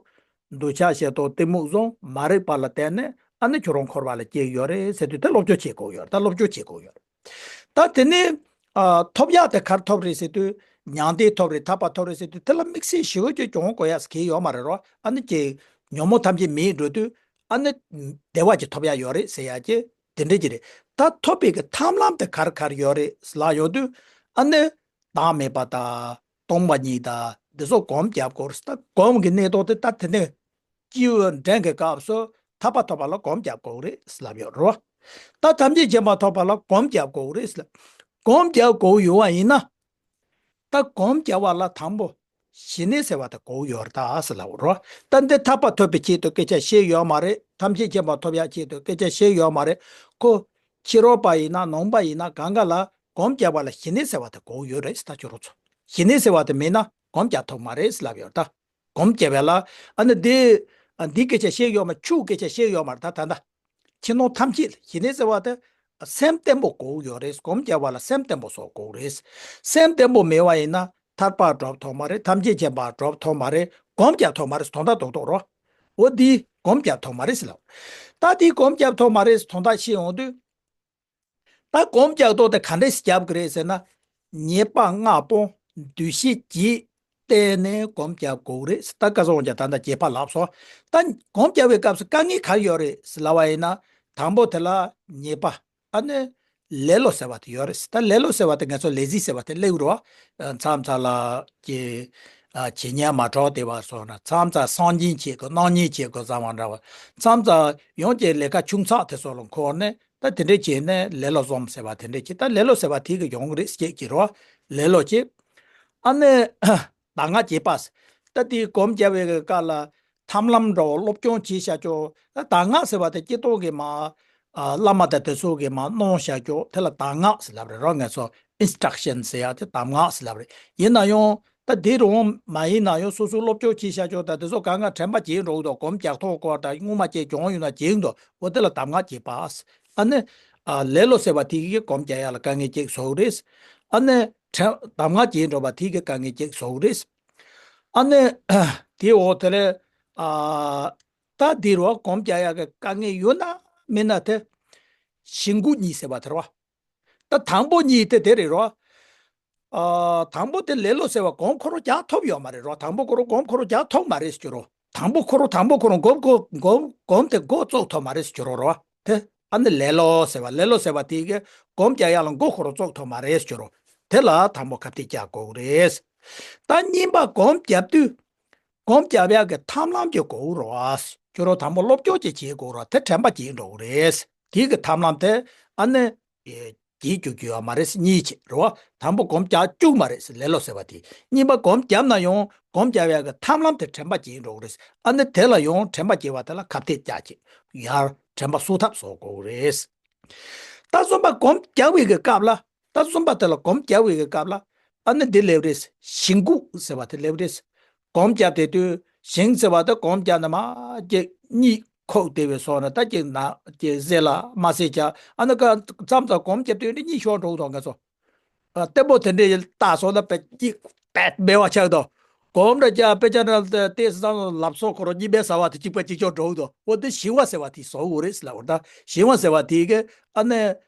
འདོད་ཆགས་ཞེ་སྡང་གཏི་མུག་བཟུང་མ་རིག་པ་ལ་བརྟེན་ནས་ཨ་ནི་ཁྱོད་རང་འཁོར་བ་ལ་སྐྱེས་ཡོད་རེད་ཟེར་དུས་དེ་སློབ་སྦྱོང་བྱེད་དགོས་ཡོད་རེད། ད་སློབ་སྦྱོང་བྱེད་དགོས་ཡོད་རེད། ད་དེ་ནས། ཨ། ཐོབ་ཡག་དེ་ག་རེ་ཐོབ་རེད་ཟེར་དུས། མྱང་འདས་ཐོབ་རེད། ཐར་པ་ཐོབ་རེད་ཟེར་དུས་དེ་ལ་དམིགས་བསལ་ཞེ་པོ་ཅིག་སྦྱོང་དགོས་ཡག་གང་ཡང་ཡོད་མ་རེད་རོ། ཨ་ནི་ཅིག་ཉོན་མོངས་ཐམས་ཅད་མེད་འགྲོ་དུས་ཨ་ནི་བདེ་བ་ཅིག་ཐོབ་ཡག་ཡོད་རེད་ཟེར་ཡག་ཅིག་དེ་འདྲ་ཅིག་རེད། ད་ཐོབ་པའི་གི་ཐབས་ལམ་དེ་ག་རེ་ག་རེ་ཡོད་རེད་ལབ་ཡོང་དུས། ཨ་ནི། བདག་མེད་པ་དང་སྟོང་པ་ཉིད་དང་འདི་ཚོ་སྒོམ་རྒྱབ་དགོས་རེད། ད་སྒོམ་གྱི་གནས་སྟངས་དེ་ད་དེ་ནས་སྐྱེས་བུ་འབྲིང་གི་སྐབས་སུ་ཐར་པ་ཐོབ་པ་ལ་སྒོམ་རྒྱབ་དགོས་རེད་ལབ་ཡོད་རེད། ད་ཐམས་ཅད་མཁྱེན་པ་ཐོབ་པ་ལ་སྒོམ་རྒྱབ་དགོས་རེད་ལབ། སྒོམ་རྒྱབ་དགོས་ཡོད་པ་ཡིན་ན། ད་སྒོམ་རྒྱབ་པ་ལ་དང་པོ་ཞི་གནས་ཟེར་བ་དེ་དགོས་ཡོད་རེད་ད་ཟེར་ལབ་རོ། ད་འདི་ཐར་པ་ཐོབ་པའི་ཆེད་དུ་སྐད་ཆ་བཤད་ཡོད་མ་རེད། ཐམས་ཅད་མཁྱེན་པ་ཐོབ་ཡག་ཆེད་དུ་སྐད་ཆ་བཤད་ཡོད་མ་རེད། ཁོ་ཕྱི་རོལ་པ་ཡིན་ན་ནང་པ་ཡིན་ན་གང་ག་ལ་སྒོམ་རྒྱབ་པ་ལ་ཞི་གནས་ཟེར་བ་དེ་དགོས་ཡོད་རེད་ཟེར། ད་ཁྱོད་རང་ཚོ་ཞི་གནས་ཟེར་བ་དེ་མེད་ན་སྒོམ་རྒྱག་ཐུབ་མ་རེད་ཟེར་ལབ་ཡོད་ད། སྒོམ་རྒྱབ་པ་ལ་ཨ་ནི་འདི་ཨ་འདི་སྐད་ཆ་བཤད་ཡོད་མ། ཆོས་སྐད་ཆ་བཤད་ཡོད་མ་རེད་ད། ད་ད་ཕྱི་ནང་ཐམས་ཅད་ཞི་གནས་ཟེར་བ་དེ་སེམས་བརྟན་པོ་དགོས་ཡོད་རེད། སྒོམ་རྒྱབ་པ་ལ་སེམས་བརྟན་པོ་སོགས་དགོས་རེད། སེམས་བརྟན་པོ་མེད་པ་ཡིན་ན་ཐར་པ་སྒྲུབ་ཐུབ་མ་རེད། ཐམས་ཅད་མཁྱེན་པ་སྒྲུབ་ཐུབ་མ་རེད། སྒོམ་རྒྱག་ཐུབ་མ་རེད། དོན་དག་རྡོག་རྡོག་རོ། འོ་འདི་སྒོམ་རྒྱག་ཐུབ་མ་རེད་ཟེར་ལབ། ད་འདི་སྒོམ་རྒྱག་ཐུབ་མ་རེད་ཟེར་དོན་དག་ཤེས་ཡོང་དུས། ད་སྒོམ་རྒྱག་སྟངས་དེ་ག་འདྲས་རྒྱབ་ཀྱི་རེད་ཟེར་ན། ཉེས་པ་ལྔ་སྤོང་། འདུ་ཤེས་བརྒྱད་བརྟེན་ནས་སྒོམ་རྒྱག་དགོས་རེད། ད་སྐལ་བཟང་དབང་རྒྱལ་ད་ལྟ་རྒྱས་པ་ལབ་སོང་། ད་སྒོམ་རྒྱག་པའི་སྐབས་སུ་དཀའ་ངལ་ག་རེ་ཡོད་རེད་ལབ་པ་ཡིན་ན། དང་པོ་དེ་ལ་ཉེས་པ། ཨ་ནི་ལེ་ལོ་ཟེར་བ་དེ་ཡོད་རེད། ད་ལེ་ལོ་ཟེར་བ་དེ་ང་ཚོ་ལེ་ཛི་ཟེར་བ་དེ་སླེབས་རེད་བ། མཚམས་མཚམས་ལ་ཀྱི་ཨ་བྱེད་ཉན་མ་གྲོགས་དེ་བ་སོགས་ན། མཚམས་མཚམས་སང་ཉིན་བྱེད་དགོས། གནངས་ཉིན་བྱེད་དགོས་བསམ་པ་འདྲ་བ། མཚམས་མཚམས་ཡང་ཀྱི་ལས་ཀ་ཆུང་ཚགས་དེ་ཚོ་ལ་འཁོར་ནས། ད་དེ་འདྲས་བྱས་ནས་ལེ་ལོ་འཛོམས་ཟེར་བ་དེ་འདྲས་བྱས། ད་ལེ་ལོ་ཟེར་བ་དེ་གི་ཡོང་གི་རེད་ཟེར་གྱི་རེད་བ། ལེ་ལོ་བྱེད། ཨ་ནི་གདམས་ངག་བྱེད་པ། ད་དེ་སྒོམ་རྒྱག་པའི་སྐབས་ལ་ཐབས་ལམ་འདྲ་བོ་སློབ་སྦྱོང་བྱེད་བྱ་ཆོག་ད་གདམས་ངག་ཟེར་བ་དེ་སྤྱིར་བཏང་གི་མ་ཨ་བླ་མ་དང་དེ་ཚོ་གིས་མ་གནང་བྱ་ཆོག་དེ་ལ་གདམས་ངག་ཟེར་ལབ་རེད་རོ། ང་ཚོ་ཨིན་སི་ཊྲག་ཤན་ཟེར་ཡ་དེ་གདམས་ངག་ཟེར་ལབ་རེད། ཡིན་ན་ཡང་ད་དེ་རུང་མ་ཡིན་ན་ཡང་སོ་སོ་སློབ་སྦྱོང་བྱེད་བྱ་ཆོག་ད་དེ་ཚོ་གང་ག་དྲན་པ་བརྗེད་འགྲོ་གི་འདུག་སྒོམ་རྒྱག་ཐོག་སྐོར་ད་སྔོན་མ་བྱས་གྱོང་ཡོད་ན་བྱེད་གི་འདུག་འོ་དེ་ལ་གདམས་ངག་བྱེད་པ། ཨ་ནི་ཨ་ལེ་ལོ་ཟེར་བ་དེ་གིས་སྒོམ་རྒྱག་ཡ་ལ་དཀའ་ངལ་ཅིག་བཟོ་གི་རེད། ཨ་ནི་དྲན་གདམས་ངག་བརྗེད་འགྲོ་བ་དེ་གིས་དཀའ་ངལ་ཅིག་བཟོ་གི་རེད། ཨ་ནི་དེ་འོ་དེ་ལས་ཨ་ད་དེ་རུ་སྒོམ་རྒྱག་ཡ་གི་དཀའ་ངལ་ཡོད་ན་མེད་ན་དེ་ཞེན་ཁོག་གཉིས་ཟེར་བ་དེ་རེད་བ། ད་དང་པོ་གཉིས་དེ་དེ་རེད་རོ། ཨ་དང་པོ་དེ་ལེ་ལོ་ཟེར་བ་སྒོམ་ཁོ་རང་རྒྱག་ཐུབ་ཡོད་མ་རེད་རོ། དང་པོ་ཁོ་རང་སྒོམ་ཁོ་རང་རྒྱག་ཐུབ་མ་རེད་ཟེར་རྒྱུ་རོ། དང་པོ་ཁོ་རང་དང་པོ་ཁོ་རང་སྒོམ་ཁོ་སྒོམ་སྒོམ་དེ་འགོ་བཙུགས་ཐུབ་མ་རེད་ཟེར་རྒྱུ་རོ་རོ། དེ་ཨ་ནི་ལེ་ལོ་ཟེར་བ་ལེ་ལོ་ཟེར་བ་དེ་གིས་སྒོམ་རྒྱག་ཡ་ལ་འགོ་ཁོ་རང་བཙུགས་ཐུབ་མ་རེད་ཟེར་རྒྱུ་རོ། དེ་ལ་དང་པོ་ཁ་གཏད་བཅག་དགོས་རེད། ད་གཉིས་པ་སྒོམ་རྒྱབ་དུས་སྒོམ་རྒྱབ་ཡ་གི་ཐབས་ལམ་གྱི་དགོས་རོ་ཟེར་རྒྱུ་རོ། དང་པོ་སློབ་སྦྱོང་ཅིག་བྱེད་དགོས་རོ། དེ་དྲན་པ་བརྗེད་འགྲོ་གི་རེད། དེ་གི་ཐབས་ལམ་དེ་ཨ་ནི། བརྗེད་བཅུག་རྒྱུ་ཡོད་མ་རེད། གཉིས་བྱེད་རེད་བ། དང་པོ་སྒོམ་རྒྱག་བཅུག་མ་རེད། ལེ་ལོ་ཟེར་བ་དེ། གཉིས་པ་སྒོམ་རྒྱབ་ན་ཡང་སྒོམ་རྒྱག་ཡག་གི་ཐབས་ལམ་དེ་དྲན་པ་བརྗེད་འགྲོ་གི་རེད། ཨ་ནི་དེ་ལ་ཡང་དྲན་པ་བརྗེད་པ་དེ་ལ་ཁ་གཏད་བཅག་བྱེད། ཡར་དྲན་པ་གསོ་ཐབས་བཟོ་དགོས་རེད། ད་གསུམ་པ་སྒོམ་རྒྱག་པའི་གི་སྐབས་ལ། ད་གསུམ་པ་དེ་ལ་སྒོམ་རྒྱག་པའི་གི་སྐབས་ལ། ཨ་ནི་འདི་སླེབས་རེད། ཞེན་ཁོག་ཟེར་བ་དེ་སླེབས་རེད། སྒོམ་རྒྱག་དེ་དུས་ཞེན་ཟེར་བ་དེ་སྒོམ་རྒྱག་ན་མ་ཅིག་གཉིད་ཁུག་བསྡད་པའི་སོགས་ན་ད་ཅིག་ན་ཅིག་ཟེར་ལ་མ་ཟེར་ཀྱང་ཨ་ནི་ཀ་མཚམས་མཚམས་སྒོམ་རྒྱབ་དུས་འདི་གཉིད་ཤོར་འགྲོ་གི་འདུག་ང་ཚོ། ཨ་ལྟད་མོ་དེ་འདྲའི་ལྟ་སོང་ན་པད་གཉིད་པད་སྦལ་བ་ཆགས་འདུག་སྒོམ་འདྲ་རྒྱག་དཔེ་ཆ་འདྲ་ལྟ་དེ་སང་ལབ་སོགས་ཁོ་རང་གཉིད་མེད་ཟ་བ་དེ་གཅིག་པ་གཅིག་ཆོག་འགྲོ་གི་འདུག་འོ་དེ་ཞེན་པ་ཟེར་བ་དེ་བཟོ་དགོས་རེད་ཟེར་ལབ་པ་ད། ཞེན་པ་ཟེར་བ་དེ་གི་ཨ་ནི་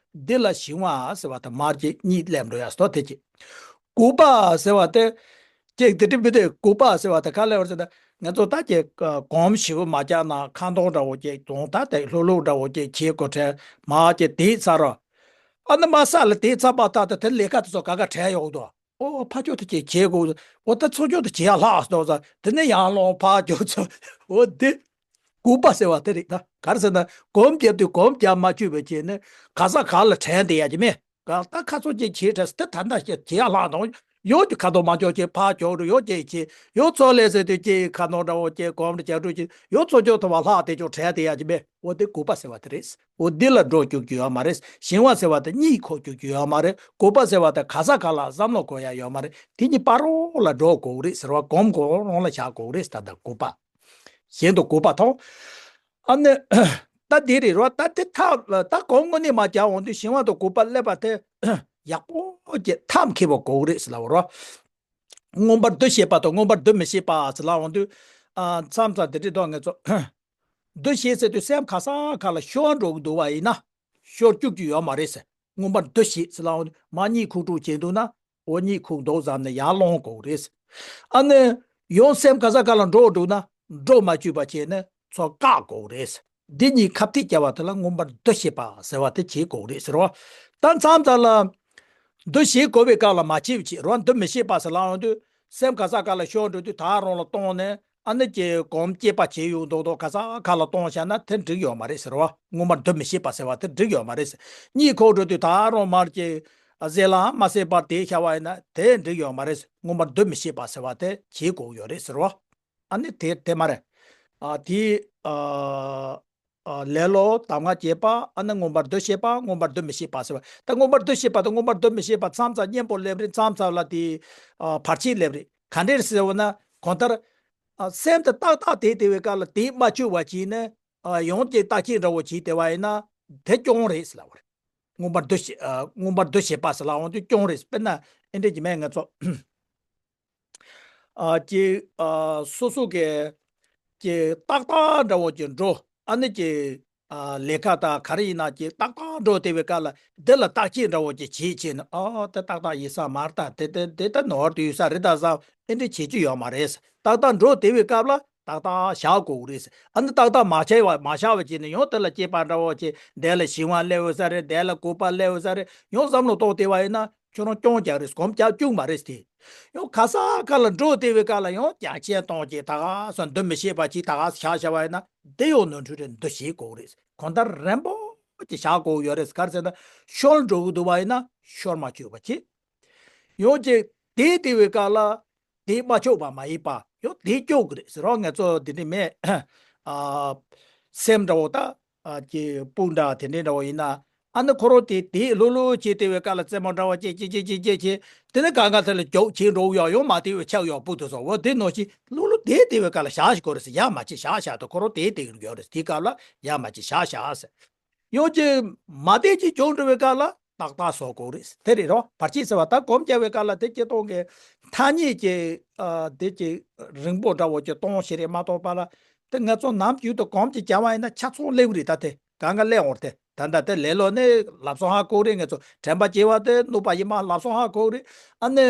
འདི་ལ་ཞེན་པ་ཟེར་བ་དེ་མར་ཅིག་གཉིད་སླེབས་འགྲོ་ཡ་སོགས་དེ་ཅིག་ལྐུགས་པ་ཟེར་བ་དེ། ཅིག་དེ་འདྲ་མི་འདུག་ལྐུགས་པ་ཟེར་བ་དེ་ག་ལ་བར་ཟེར་ན། ང་ཚོ་ད་ཅིག་སྒོམ་ཞིབ་མ་རྒྱག་ན་ཁ་འདོན་འདྲ་བོ་ཅིག་དང་ད་དེ་ལྷུག་ལྷུག་འདྲ་བོ་ཅིག་བྱེད་དགོས་དྲན་མ་ཅིག་དེའི་ཚར་རོ། ཨ་ནི་མ་ས་ལ་དེའི་ཚར་པ་ད་ད་དེ་ལས་ཀ་དེ་ཚོ་ག་ག་དྲན་ཡོང་དོ། ཨོ་ཕ་ཆོས་དེ་ཅིག་བྱེད་དགོས། ཨོ་ད་ཚོ་ཆོས་དེ་བྱེད་ཡ་ལྷག་སོང་ས་དེ་ནས་ཡར་ལོང་ཕ་ཆོས་ཚོ། ཨོ་དེ་ལྐུགས་པ་ཟེར་བ་དེ་རེད་ད། ག་རེ་ཟེར་ན་སྒོམ་རྒྱབ་དུས་སྒོམ་རྒྱག་མ་བཅུག་པའི་ཆེད་ནས་ག་ས་ག་ལ་དྲན་བསྡད་ཡ་ཅིག་མེད། གང་ལྟར་ཁ་ཚོ་ཅིག་བྱེད་དྲན་སྟེ་ད་ལྟ་ཞིག་བྱེད་ཡ་ལྷག་དང་། ཡོད་ཀྱི་ཁ་དོག་མ་འཇོག་ཅིག་ཕར་འཇོག་འགྲོ་ཡོད་ཅིག་བྱེད་ཡོད་ཚོ་ལས་ཟེར་དུས་ཅིག་ཁ་ནོར་འདྲ་བོ་ཅིག་གོམ་འདྲ་རྒྱག་འགྲོ་ཅིག་ཡོད་ཚོ་འཇོག་ཐུབ་པ་ལྷག་དེ་ཅོག་དྲན་དེ་ཡ་ཅི་མེད། འོ་དེ་ལྐུགས་པ་ཟེར་བ་དེ་རེད། འོ་འདི་ལ་འགྲོ་བཅུག་རྒྱུ་ཡོད་མ་རེད། ཞེན་པ་ཟེར་བ་དེ་གཉིད་ཁུག་བཅུག་རྒྱུ་ཡོད་མ་རེད། ལྐུགས་པ་ཟེར་བ་དེ་ག་ས་ག་ལ་བསམ་བློ་འཁོར་ཡ་ཡོད་མ་རེད། དེ་གཉིས་བར་རོ་ལ་འགྲོ་དགོས་རེད་ཟེར་བ་སྒོམ་གོ་རོང་ལ་བཞག་དགོས་རེད་ཟེར་ད་ལྐུགས་པ། གཞན་དུ་དགོས་པ་མཐོང་། ཨ་ནི། ད་འདི་རེད་རོ། ད་འདི་ཐབས་ད་གོང་དངོས་གནས་མ་རྒྱག་འོང་དུས་ཞིང་བ་དང་དགོས་པ་སླེབས་པ་དེ་ཡག་པོ་ཀྱི་ཐབས་མཁས་པ་དགོས་རེད་ཟེར་ལབ་རོ། མངོན་པར་འདུ་ཤེས་པ་དང་མངོན་པར་འདུ་མི་ཤེས་པ་ཟེར་ལབ་འོང་དུས། ཨ་མཚམས་མཚམས་འདི་འདྲི་དོ་ངེད་ཚོ། འདུ་ཤེས་ཟེར་དུས་སེམས་ག་ས་ག་ལ་ཤོར་འགྲོ་གི་འདུག་བ་ཡིན་ན། ཤོར་བཅུག་རྒྱུ་ཡོད་མ་རེད་ཟེར། མངོན་པར་འདུ་ཤེས་ཟེར་ལབ་འོང་དུས་མ་གཉིད་ཁུག་དྲུག་བྱེད་འདུག་ན། འོ་གཉིད་ཁུག་འདུག་བསམ་ནས་ཡར་ལོང་དགོས་རེད། ཨ་ནི། ཡང་སེམས་ག་ས་ག་ལ་འགྲོ་འདུག་ན་འགྲོ་མ་བཅུག་པ་བྱས་ནས་ཚུར་བཀག་དགོས་རེད། འདི་གཉིས་ཁ་གཏད་བཅག་པ་དེ་ལ་མངོན་པར་འདུ་ཤེས་པ་ཟེར་བ་དེ་བྱེད་དགོས་རེད་ཟེར་བ། ད་མཚམས་མཚམས་ལ། འདུ་ཤེས་དགོས་པའི་སྐབས་ལ་མ་བྱེད་བྱེད་རོ། འདུ་མི་ཤེས་པ་ཟེར་ལབ་འོང་དུས་སེམས་ག་ས་ག་ལ་ཤོར་འགྲོ་དུས་ད་རང་ལ་གཏོང་ནས། ཨ་ནི་ཀྱི་གོམ་སྐྱེས་པ་བྱས་ཡོང་མདོག་མདོག་ག་ས་ག་ལ་གཏོང་བཞག་ན་དེ་འགྲིག་ཡོད་མ་རེད་ཟེར་བ། མངོན་པར་འདུ་མི་ཤེས་པ་ཟེར་བ་དེ་འགྲིག་ཡོད་མ་རེད་ཟེར། གཉིད་ཁུག་འགྲོ་དུས་ད་རུང་མར་ཀྱི་ཟེར་ལ་མ་ཟེར་བར་དེ་བྱ་བ་ཡིན་ན་དེ་འགྲིག་ཡོད་མ་རེད་ཟེར། མངོན་པར་འདུ་མི་ཤེས་པ་ཟེར་བ་དེ་བྱེད་དགོས་ཡོད་རེད་ཟེར་བ། ཨ་ནི་དེ་དེ་མ་རེད། ཨ་དེ་ཨ་ཨ་ལེ་ལོ་གདམས་ངག་བྱེད་པ། ཨ་ནི་མངོན་པར་འདུ་ཤེས་པ། མངོན་པར་འདུ་མི་ཤེས་པ་ཟེར་བ། ད་མངོན་པར་འདུ་ཤེས་པ་དང་མངོན་པར་འདུ་མི་ཤེས་པ་མཚམས་མཚམས་གཉེན་པོ་སླེབས་རེད། མཚམས་མཚམས་ལ་དེ་ཨ་བར་ཆད་སླེབས་རེད། ག་འདྲས་ཟེར་བ་ན་གང་ལྟར། ཨ་སེམས་དེ་ཏག་ཏག་དེ་དེ་བའི་སྐབས་ལ་དེ་མ་བཅུག་པ་བྱས་ནས་ཨ་ཡང་དེ་བརྟག་དཔྱད་འདྲ་བོ་བྱས་བསྡད་པ་ཡིན་ན་དེ་གྱོང་རེད་ཟེར་ལབ་པ་རེད། མངོན་པར་འདུ་ཤེས་ཨ་མངོན་པར་འདུ་བྱེད་པ་ཟེར་ལབ་འོང་དུས་གྱོང་རེད། དཔེར་ན་ཨེ་འདྲས་ཀྱི་མེད་ང་ཚོ། ཨ་ཀྱི་ཨ་སོ་སོ་གི་ཀྱི་ཏག་ཏག་འདྲ་བོ་ཀྱི་འགྲོ། ཨ་ནི་ཀྱི་ ཨ་ལས་ཀ་དང་ག་རེ་ཡིན་ན་ཅིག་ཏག་ཏག་འགྲོ་བསྡད་པའི་སྐབས་ལ་འདི་ལ་བརྟག་དཔྱད་འདྲ་བོ་ཅིག་བྱེད་བྱེད་ནས། ཨ་དེ་ཏག་ཏག་ཡིན་ས་མ་རེད། ད་དེ་དེ་དེ་ད་ནོར་དུ་ཡོད་ས་རེད། ད་བསམ་ཨེ་འདྲ་བྱེད་རྒྱུ་ཡོད་མ་རེད། ཏག་ཏག་འགྲོ་བསྡད་པའི་སྐབས་ལ་ཏག་ཏག་བཞག་དགོས་རེད། ཨ་ནི་ཏག་ཏག་མ་བྱས་པ་མ་བཞག་པ་བྱས་ནས་ཡང་དེ་ལ་སྐྱེས་པ་འདྲ་བོ་བྱས། དེ་ལ་ཞི་བ་སླེབས་ཡོད་ས་རེད། དེ་ལ་གུས་པ་སླེབས་ཡོད་ས་རེད། ཡང་བསམ་བློ་གཏོང་བསྡད་པ་ཡིན་ན་ཁྱོད་རང་སྐྱོན་རྒྱག་རེད། གོམས་རྒྱག་བཅུག་མ་རེད་དེ། ཡང་ག་ས་ག་ལ་འགྲོ་བསྡད་པའི་སྐབས་ལ་ཡང་རྒྱ་ཆེན་གཏོང་གི་ད་ག་ས་འདུ་མི་ཤེས་པ་ཅིག་ད་ག་ས་བཞག་བཞག་པ་ཡིན་ན་འདི་ཡང་ནོར་འཁྲུལ་རེད། འདི་ཤེས་དགོས་རེད། གང་ལྟར་རན་པོ་ཅིག་བཞག་དགོས་ཡོད་རེད། ག་རེ་ཟེར་ན་ཤོར་འགྲོ་གི་འདུག་པ་ཡིན་ན་ཤོར་མ་བཅུག་པ་བྱེད། ཡང་ཅིག་དེ་བལྟས་པའི་སྐབས་ལ་དེ་མ་ཆོག་པ་མ་ཡིན་པ་ཡང་དེ་སྐྱོག་གི་རེད་ཟེར་རོ། ང་ཚོ་འདི་འདྲ་མེད། ཨ་སེམས་འདྲ་བོ་ད་ཨ་ཀྱི་སྤུ་འདྲ་དེ་འདྲ་འདྲ་བོ་ཡིན་ན། ཨ་ནི་ཁོ་རང་དེ་དེ་ལྷུག་ལྷུག་བྱས་བལྟས་པའི་སྐབས་ལ་རྩེད་མོ་འདྲ་བོ་བྱས་བྱས་བྱས་བྱས་བྱས་བྱས། དེ་ནས་གང་ག་དེ་ལ་སྐྱོག་བྱས་འགྲོ་ཡོང་། ཡང་མ་བལྟས་པའི་ཆགས་ཡོང་སྤུ་དེ་སོགས། འོ་དེ་ནང་བཞིན་ལྷུག་ལྷུག་དེ་བལྟས་པའི་སྐབས་ལ་བཞག་ཞིག་དགོས་རེད་ཟེར། ཡར་མ་བྱེད། བཞག་བཞག་དང་ཁོ་རང་དེ་བལྟས་ཀྱི་ཡོད་རེད། དེའི་སྐབས་ལ་ཡར་མ་བྱེད། བཞག་བཞག་ཟེར། ཡང་ཅིག་མ་བལྟས་ཅིག་སྐྱོག་འགྲོ་བའི་སྐབས་ལ་ཏག་ཏག་བཟོ་དགོས་རེད། དེ་རེད་རོ། བར་ཆད་ཟེར་བ་ད་གོམས་རྒྱག་པའི་སྐབས་ལ་དེ་སྤྱིར་བཏང་གི་ཐ་སྙད་ཀྱི་ཨ་དེ་ཅིག་རིང་པོ་འདྲ་བོ་ཅིག་གཏོང་ཞིག་རེད་མ་གཏོགས་པ་ལ། དེ་ང་ཚོ་ནམ་རྒྱུན་དུ་གོམས་ཅིག་བྱ་བ་ཡིན་ན་ཆ་ཚང་སླེབས་རེད། ད་དེ་གང་ག་སླེབས་འོང་། དེ་ད་ལྟ་དེ་ལེ་ལོ་ནི་ལབ་སོང་ཧ་གོ་རེད། ང་ཚོ་དྲན་པ་བརྗེད་པ་དེ་ནུབ་པ་ཡིན་པ་ལབ་སོང་ཧ་གོ་རེད། ཨ་ནི་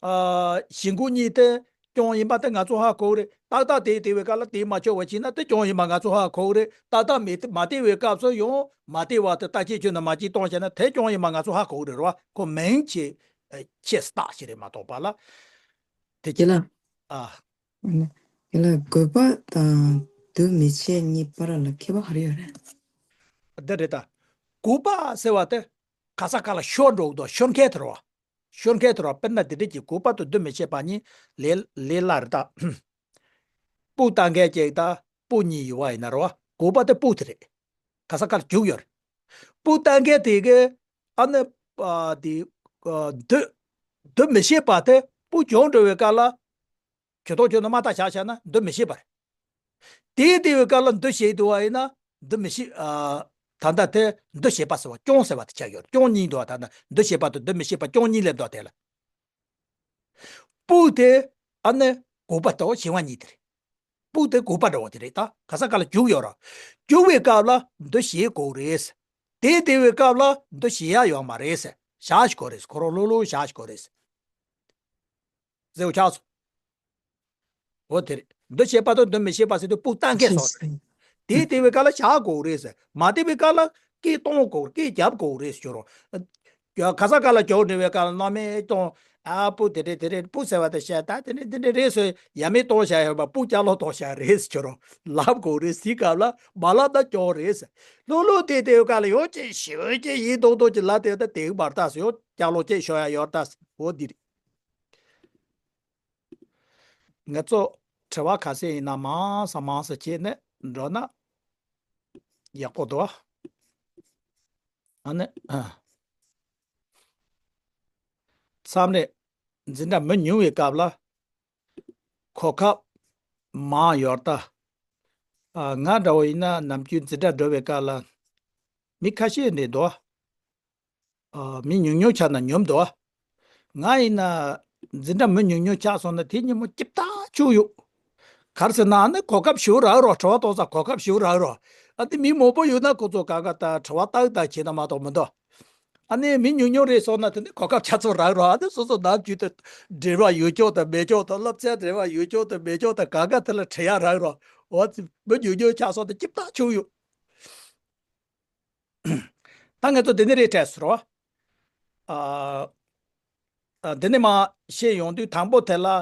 ཨ་གཞི་འགོ་གཉིས་དེ་སྐྱོན་ཡིན་པ་དེ་ང་ཚོ་ཧ་གོ་གི་རེད། ཏག་ཏག་དེ་དེ་བའི་སྐབས་ལ་དེ་མ་ཆོག་པ་བྱས་ན་དེ་སྐྱོན་ཡིན་པ་ང་ཚོ་ཧ་གོ་གི་རེད། ཏག་ཏག་མི་མ་བལྟས་པའི་སྐབས་སུ་ཡང་མ་བལྟས་པ་དེ་བརྟག་དཔྱད་བྱས་ནས་མ་ཅིག་གཏོང་བྱས་ན་དེ་སྐྱོན་ཡིན་པ་ང་ཚོ་ཧ་གོ་གི་རེད་རོ། ཁོ་མིང་ཆེ་ཆེ་སྟག་ཞིག་རེད་མ་གཏོགས་པ་ལ། དེ་རྒན་ལགས། ཨ། རྒན་ལགས། དགོས་པ་དང་འདུ་མི་བྱེད་གཉིས་བར་ལ་ཁྱད་པར་ག་རེ་ཡོད་རེད། འདི་རེད་ད། དགོས་པ་ཟེར་བ་དེ་ག་ས་ག་ལ་ཤོར་འགྲོ་གི་འདུག་ཤོར་མཁན་དེ་རོ། ཤོར་མཁན་དེ་རོ། དཔེར་ན་འདི་འདྲ་གི་དགོས་པ་དང་འདུ་མི་བྱེད་པ་གཉིས་ལས་ལས་སླ་རེད་ད། སྤུ་བཏང་མཁན་གཅིག་དང་སྤུ་གཉིས་ཡོད་པ་ཡིན་ན་རོ། དགོས་པ་དེ་སྤུ་དེ་རེད། ག་ས་ག་ལ་རྒྱུག་ཡོད་རེད། སྤུ་བཏང་མཁན་དེ་གི་ཨ་ནི་ཨ་དེ་ཨ་འདུ་འདུ་མི་བྱེད་པ་དེ་སྤུ་གྱོང་འགྲོ་བའི་སྐབས་ལ། གྱོད་དོ་གྱོད་ནོ་མ་ཐག་བཞག་བཞག་ན་འདུ་མི་ཤེས་པ་རེད། དེའི་དེ་བའི་སྐབས་ལ་འདུ་ཤེས་འདུ་བ་ཡིན་ན་འདུ་མི་ཤེས། ཨ་ད་ལྟ་དེ་འདུ་ཤེས་པ་ཟེར་བ་སྐྱོན་ཟེར་བ་དེ་ཆགས་ཡོད་རེད། སྐྱོན་གཉིས་འདུ་བ། ད་ལྟ་འདུ་ཤེས་པ་དང་འདུ་མི་ཤེས་པ་སྐྱོན་གཉིས་སླེབས་འདུག་དེ་ལ། སྤུ་དེ་ཨ་ནི་དགོས་པ་དང་ཞི་བ་གཉིས་དེ་རེད། སྤུ་དེ་དགོས་པ་འདྲ་བོ་དེ་རེད། ད་ག་ས་ག་ལ་རྒྱུག་ཡོད་ར། རྒྱུག་པའི་སྐབས་ལ་འདུ་ཤེས་དགོས་རེད། དེའི་དེ་བའི་སྐབས་ལ་འདུ་ཤེས་ཡ་ཡོད་མ་རེད། བཞག་ཤིག་དགོས་རེད། ཁོ་རང་ལྷུག་ལྷུག་བཞག་ཤིག་དགོས་རེད། ཟེར་བ་ཆགས་སོང་། འོ་དེ་རེད། འདུ་ཤེས་པ་དང་འདུ་མི་ཤེས་པ་ཟེར་དུས་སྤུ་བཏང་མཁན་སོགས་རེད། དེའི་དེ་བའི་སྐབས་ལ་བཞག་དགོས་རེད་ཟེར། མ་བལྟས་པའི་སྐབས་ལ་སྐད་གཏོང་དགོས། སྐད་རྒྱབ་དགོས་རེད་ཟེར་རོ། ག་ས་ག་ལ་གྱོད་འདྲི་བའི་སྐབས་ལ་རྣམ་སྨིན་གཏོང་། ཨ་སྤུ་དེ་འདྲས་དེ་འདྲས། སྤུ་ཟེར་བ་དེ་བཤད། ད་དེ་འདྲས་དེ་འདྲས་རེད་ཟེར། ཡ་མེད་གཏོང་བྱ་ཡོད་པ་སྤུ་སྐྱ་ལོག་གཏོང་བྱ་རེད་ཟེར་རོ། ལབ་དགོས་རེད། དེའི་སྐབས་ལ་མ་ལབ་ན་གྱོད་རེད་ཟེར། ལྷུག་ལྷུག་དེ་དེའི་སྐབས་ལ་ཡང་ཅིག་ཞི་བའི་ཅིག་ཡིན་མདོག་མདོག་ཅིག་ལབ་དེ་ད་དེ་གི་བར་ཐག་ཟེར། ཡང་སྐྱ་ལོག་ཅིག་ཤོར་ཡ་ཡོད་ད་ཟེར། འོ་འདི་རེད། ང་ཚོ་དྲི་བ་ག་ཚད་ཡིན་ན་མང་ཙམ་མང་ཙམ་བྱས་ནས་འགྲོ་ན་ཡག་པོ་འདུག་ཨ་ནི་ཨ་མཚམས་རེ་འཛིན་གྲྭ་མི་ཉུང་བའི་སྐབས་ལ་གོ་སྐབས་མང་ཡོད་ད། ཨ་ང་འདྲ་བོ་ཡིན་ན་ནམ་རྒྱུན་འཛིན་གྲྭ་འགྲོ་བའི་སྐབས་ལ་མི་ཁ་ཤས་འདྲ་འདུག་ཨ་མི་ཉུང་ཉུང་ཆགས་ན་ཉོབ་འདུག་ང་ཡིན་ན་འཛིན་གྲྭ་མི་ཉུང་ཉུང་ཆགས་སོང་ན་དེ་ཉིན་མོ་སྐྱིད་ཐག་ཆོད་ཡོད། ག་རེ་ཟེར་ན་ཨ་ནི་གོ་སྐབས་ཞེ་པོ་རག་རོགས། དྲི་བ་གཏོང་ས་གོ་སྐབས་ཞེ་པོ་རག་རོགས། ཨ་དེ་མི་མང་པོ་ཡོད་ན་ཁོ་ཚོ་ག་ག་ད་དྲི་བ་ཏག་ཏག་བྱེད་ན་མ་གཏོགས་མི་འདུག་ཨ་ནི་མི་ཉུང་ཉུང་རེད་སོང་ན་དེ་ནི་གོ་སྐབས་ཆ་ཚང་རག་རོགས། ཨ་ནི་སོ་སོ་ནམ་རྒྱུན་དུ་འབྲེལ་བ་ཡོད་ཀྱོག་དང་མེད་ཀྱོག་དང་སློབ་ཚན་འབྲེལ་བ་ཡོད་ཀྱོག་དང་མེད་ཀྱོག་དང་ག་ག་དེ་ལ་དྲི་ཡ་རག་རོགས། འོ་དེ་མི་ཉུང་ཉུང་ཆགས་སོང་ན་སྐྱིད་ཐག་ཆོད་ཡོད། ད་ང་ཚོ་འདི་ནས་རེད་དྲན་སོང་རོ། ཨ་ཨ་འདི་ནས་མར་བཤད་ཡོང་དུས་དང་པོ་དེ་ལ་ཨ་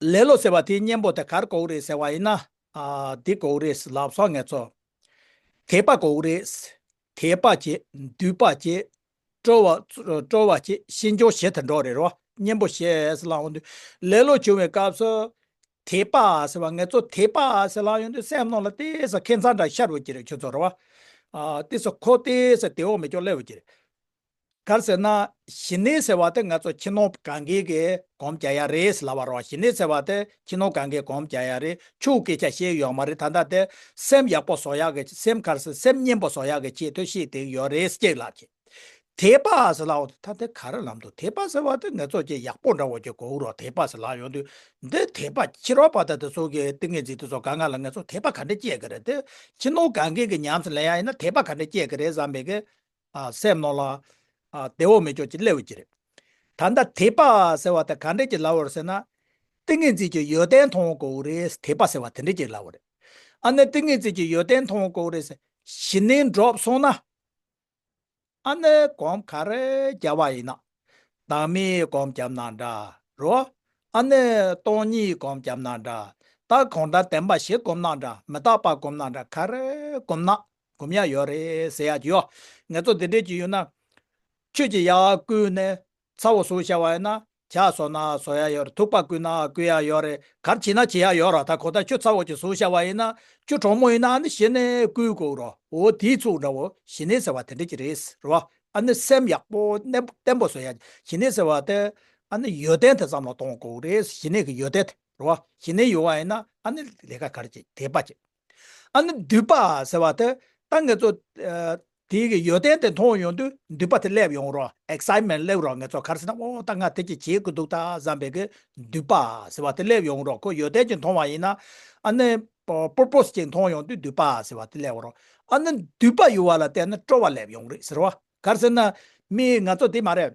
ལེ་ལོ་ཟེར་བ་དེའི་གཉེན་པོ་དེ་ག་རེ་དགོས་རེད་ཟེར་བ་ཡིན་ན། ཨ་འདི་དགོས་རེད་ལབ་སོང་ང་ཚོ། དད་པ་དགོས་རེད། དད་པ་བྱེད། འདུན་པ་བྱེད། སྤྲོ་བ་སྤྲོ་བ་བྱེད། ཤིན་སྦྱོར་བྱེད་དེ་འགྲོ་རེད་རོ། གཉེན་པོ་བྱེད་ཟེར་ལབ་ཡོང་དུས་ལེ་ལོ་བྱུང་བའི་སྐབས་སུ། དད་པ་ཟེར་བ་ང་ཚོ་དད་པ་ཟེར་ལབ་ཡོང་དུས་སེམས་ནང་ལ་ཏོག་ཙམ་ཁྱད་མཚར་འདྲ་ཤར་བ་ཅིག་རེད་ཁྱོད་ཚོ་རེད་བ། ཨ་ཏོག་ཙམ་ཁོ་ཏོག་ཙམ་དེ་འོག་མི་ཅོག་སླེབས་པ་ཅིག་རེད། ག་རེ་ཟེར་ན་ཞི་གནས་ཟེར་བ་དེ་ང་ཚོ་ཕྱི་ནང་གང་གའི་གི་གོམས་རྒྱག་ཡ་རེད་ལབ་པ་རེད་བ། ཞི་གནས་ཟེར་བ་དེ་ཕྱི་ནང་གང་གའི་གོམས་རྒྱག་ཡ་རེད། ཕྱོགས་སྐད་ཆ་བཤད་ཡོད་མ་རེད། ད་ལྟ་དེ་སེམས་ཡག་པོ་བཟོ་ཡག་གི་སེམས་ག་རེ་ཟེར་སེམས་མཉེན་པོ་བཟོ་ཡག་གི་ཆེད་དུ་བཤད་བསྡད་ཡོད་རེད་ཅེས་ལབ་ཀྱི། དད་པ་ཟེར་ལབ་འོ་ད་དེ་ག་རེ་ལབ་འདུག་དད་པ་ཟེར་བ་དེ་ང་ཚོ་ཅིག་ཡག་པོ་འདྲ་བོ་ཅིག་གོ་རོགས་དད་པ་ཟེར་ལབ་ཡོང་དུས་འདི་དད་པ་ཕྱི་རོལ་པ་དང་དེ་ཚོ་གི་ཏིང་ངེ་འཛིན་དེ་ཚོ་ག་ང་ལ་ང་ཚོ་དད་པ་ག་འདྲ་སྐྱེ་གི་རེད་དེ་ཕྱི་ནང་གང་གི་གི་ཉམས་སུ་ལེན་ཡ་ཡིན་ན་དད་པ་ག་འདྲ་སྐྱེ་གི་རེད་བསམ་པའི་གི་ཨ་སེམས་ནང་ལ་ཨ་བདེ་བོ་མི་ཅོག་ཅིག་སླེབས་ཡོད་ཀྱི་རེད། ད་ལྟ་དད་པ་ཟེར་བ་དེ་ག་འདྲ་ཅིག་ལབ་འོ་ཟེར་ན། ཏིང་ངེ་འཛིན་གྱི་ཡོན་ཏན་མཐོང་དགོས་རེད་དད་པ་ཟེར་བ་དེ་འདྲ་ཅིག་ལབ་འོ་རེད། ཨ་ནི་ཏིང་ངེ་འཛིན་གྱི་ཡོན་ཏན་མཐོང་དགོས་རེད་ཟེར་ཞི་གནས་འགྲུབ་སོང་ན། ཨ་ནི་སྒོམ་ག་རེ་བརྒྱབ་པ་ཡིན་ན། བདག་མེད་སྒོམ་བརྒྱབ་ན་འདྲ་རོ། ཨ་ནི་སྟོང་ཉིད་སྒོམ་བརྒྱབ་ན་འདྲ། ད་གང་ལྟར་བདེན་པ་བཞི་སྒོམ་ན་འདྲ་མི་རྟག་པ་སྒོམ་ན་འདྲ་ག་རེ་སྒོམ་ན་སྒོམ་ཡ་ཡོད་རེད་ཟེར་ཡ་ཅིག་ཡོད། ང་ཚོ་འདི་འདྲས་ཅིག་ཡོད་ན། ཆུ་ཅིག་ཡར་བསྐུལ་ནས་ཚ་བོ་བཟོ་བྱ་བ་ཡིན་ན། ཇ་བཟོ་ན་བཟོ་ཡ་ཡོད་རེད། ཐུག་པ་བསྐུལ་ན་བསྐུལ་ཡ་ཡོད་རེད། ག་རེ་བྱེད་ན་བྱེད་ཡ་ཡོད་རེད། ད་གོ་ད་ཆུ་ཚ་བོ་ཅིག་བཟོ་བྱ་བ་ཡིན་ན་ཆུ་གྲང་མོ་ཡིན་ན་ཨ་ནི་ཞི་གནས་བསྐུལ་དགོས་རོ། འོ་དེའི་ཚུགས་འདྲ་བོ་ཞི་གནས་ཟེར་བ་དེ་འདྲ་ཅིག་རེད་རེད་བ། ཨ་ནི་སེམས་ཡག་པོ་གནས་བརྟན་པོ་བཟོ་ཡ་ཞི་གནས་ཟེར་བ་དེ་ཨ་ནི་ཡོན་ཏན་དེ་ཙམ་ལ་གཏོང་དགོས་རེད། ཞི་གནས་ཀྱི་ཡོན་ཏན་དེ་རེད་བ། ཞི་གནས་ཡོད་བ་ཡིན་ན་ཨ་ནི་ལས་ཀ་ག་རེ་བྱེད་དད་པ་བྱེད། ཨ་ནི་འདུན་པ་ཟེར་བ་དེ་ད་ང་ཚོ་ཨ་དེའི་གི་ཡོན་ཏན་དེ་མཐོང་ཡོང་དུས་འདུན་པ་དེ་སླེབས་ཡོང་རོགས། ཨེག་སའི་ཊི་མེན་ཊི་སླེབས་རོགས། ང་ཚོ་ག་རེ་ཟེར་ན་ཨོ་ད་ང་དེ་ཅིག་བྱེད་དགོས་འདུག་ད་བསམ་པའི་གི་འདུན་པ་ཟེར་བ་དེ་སླེབས་ཡོང་རོགས། ཁོ་ཡོན་ཏན་ཅིག་མཐོང་བ་ཡིན་ན་ཨ་ནི་པར་པོ་སི་ཅིག་མཐོང་ཡོང་དུས་འདུན་པ་ཟེར་བ་དེ་སླེབས་རོགས། ཨ་ནི་འདུན་པ་ཡོད་བ་ལ་བརྟེན་ནས་སྤྲོ་བ་སླེབས་ཡོང་རེད་ཟེར་བ། ག་རེ་ཟེར་ན་མི་ང་ཚོ་དེ་མ་རེད།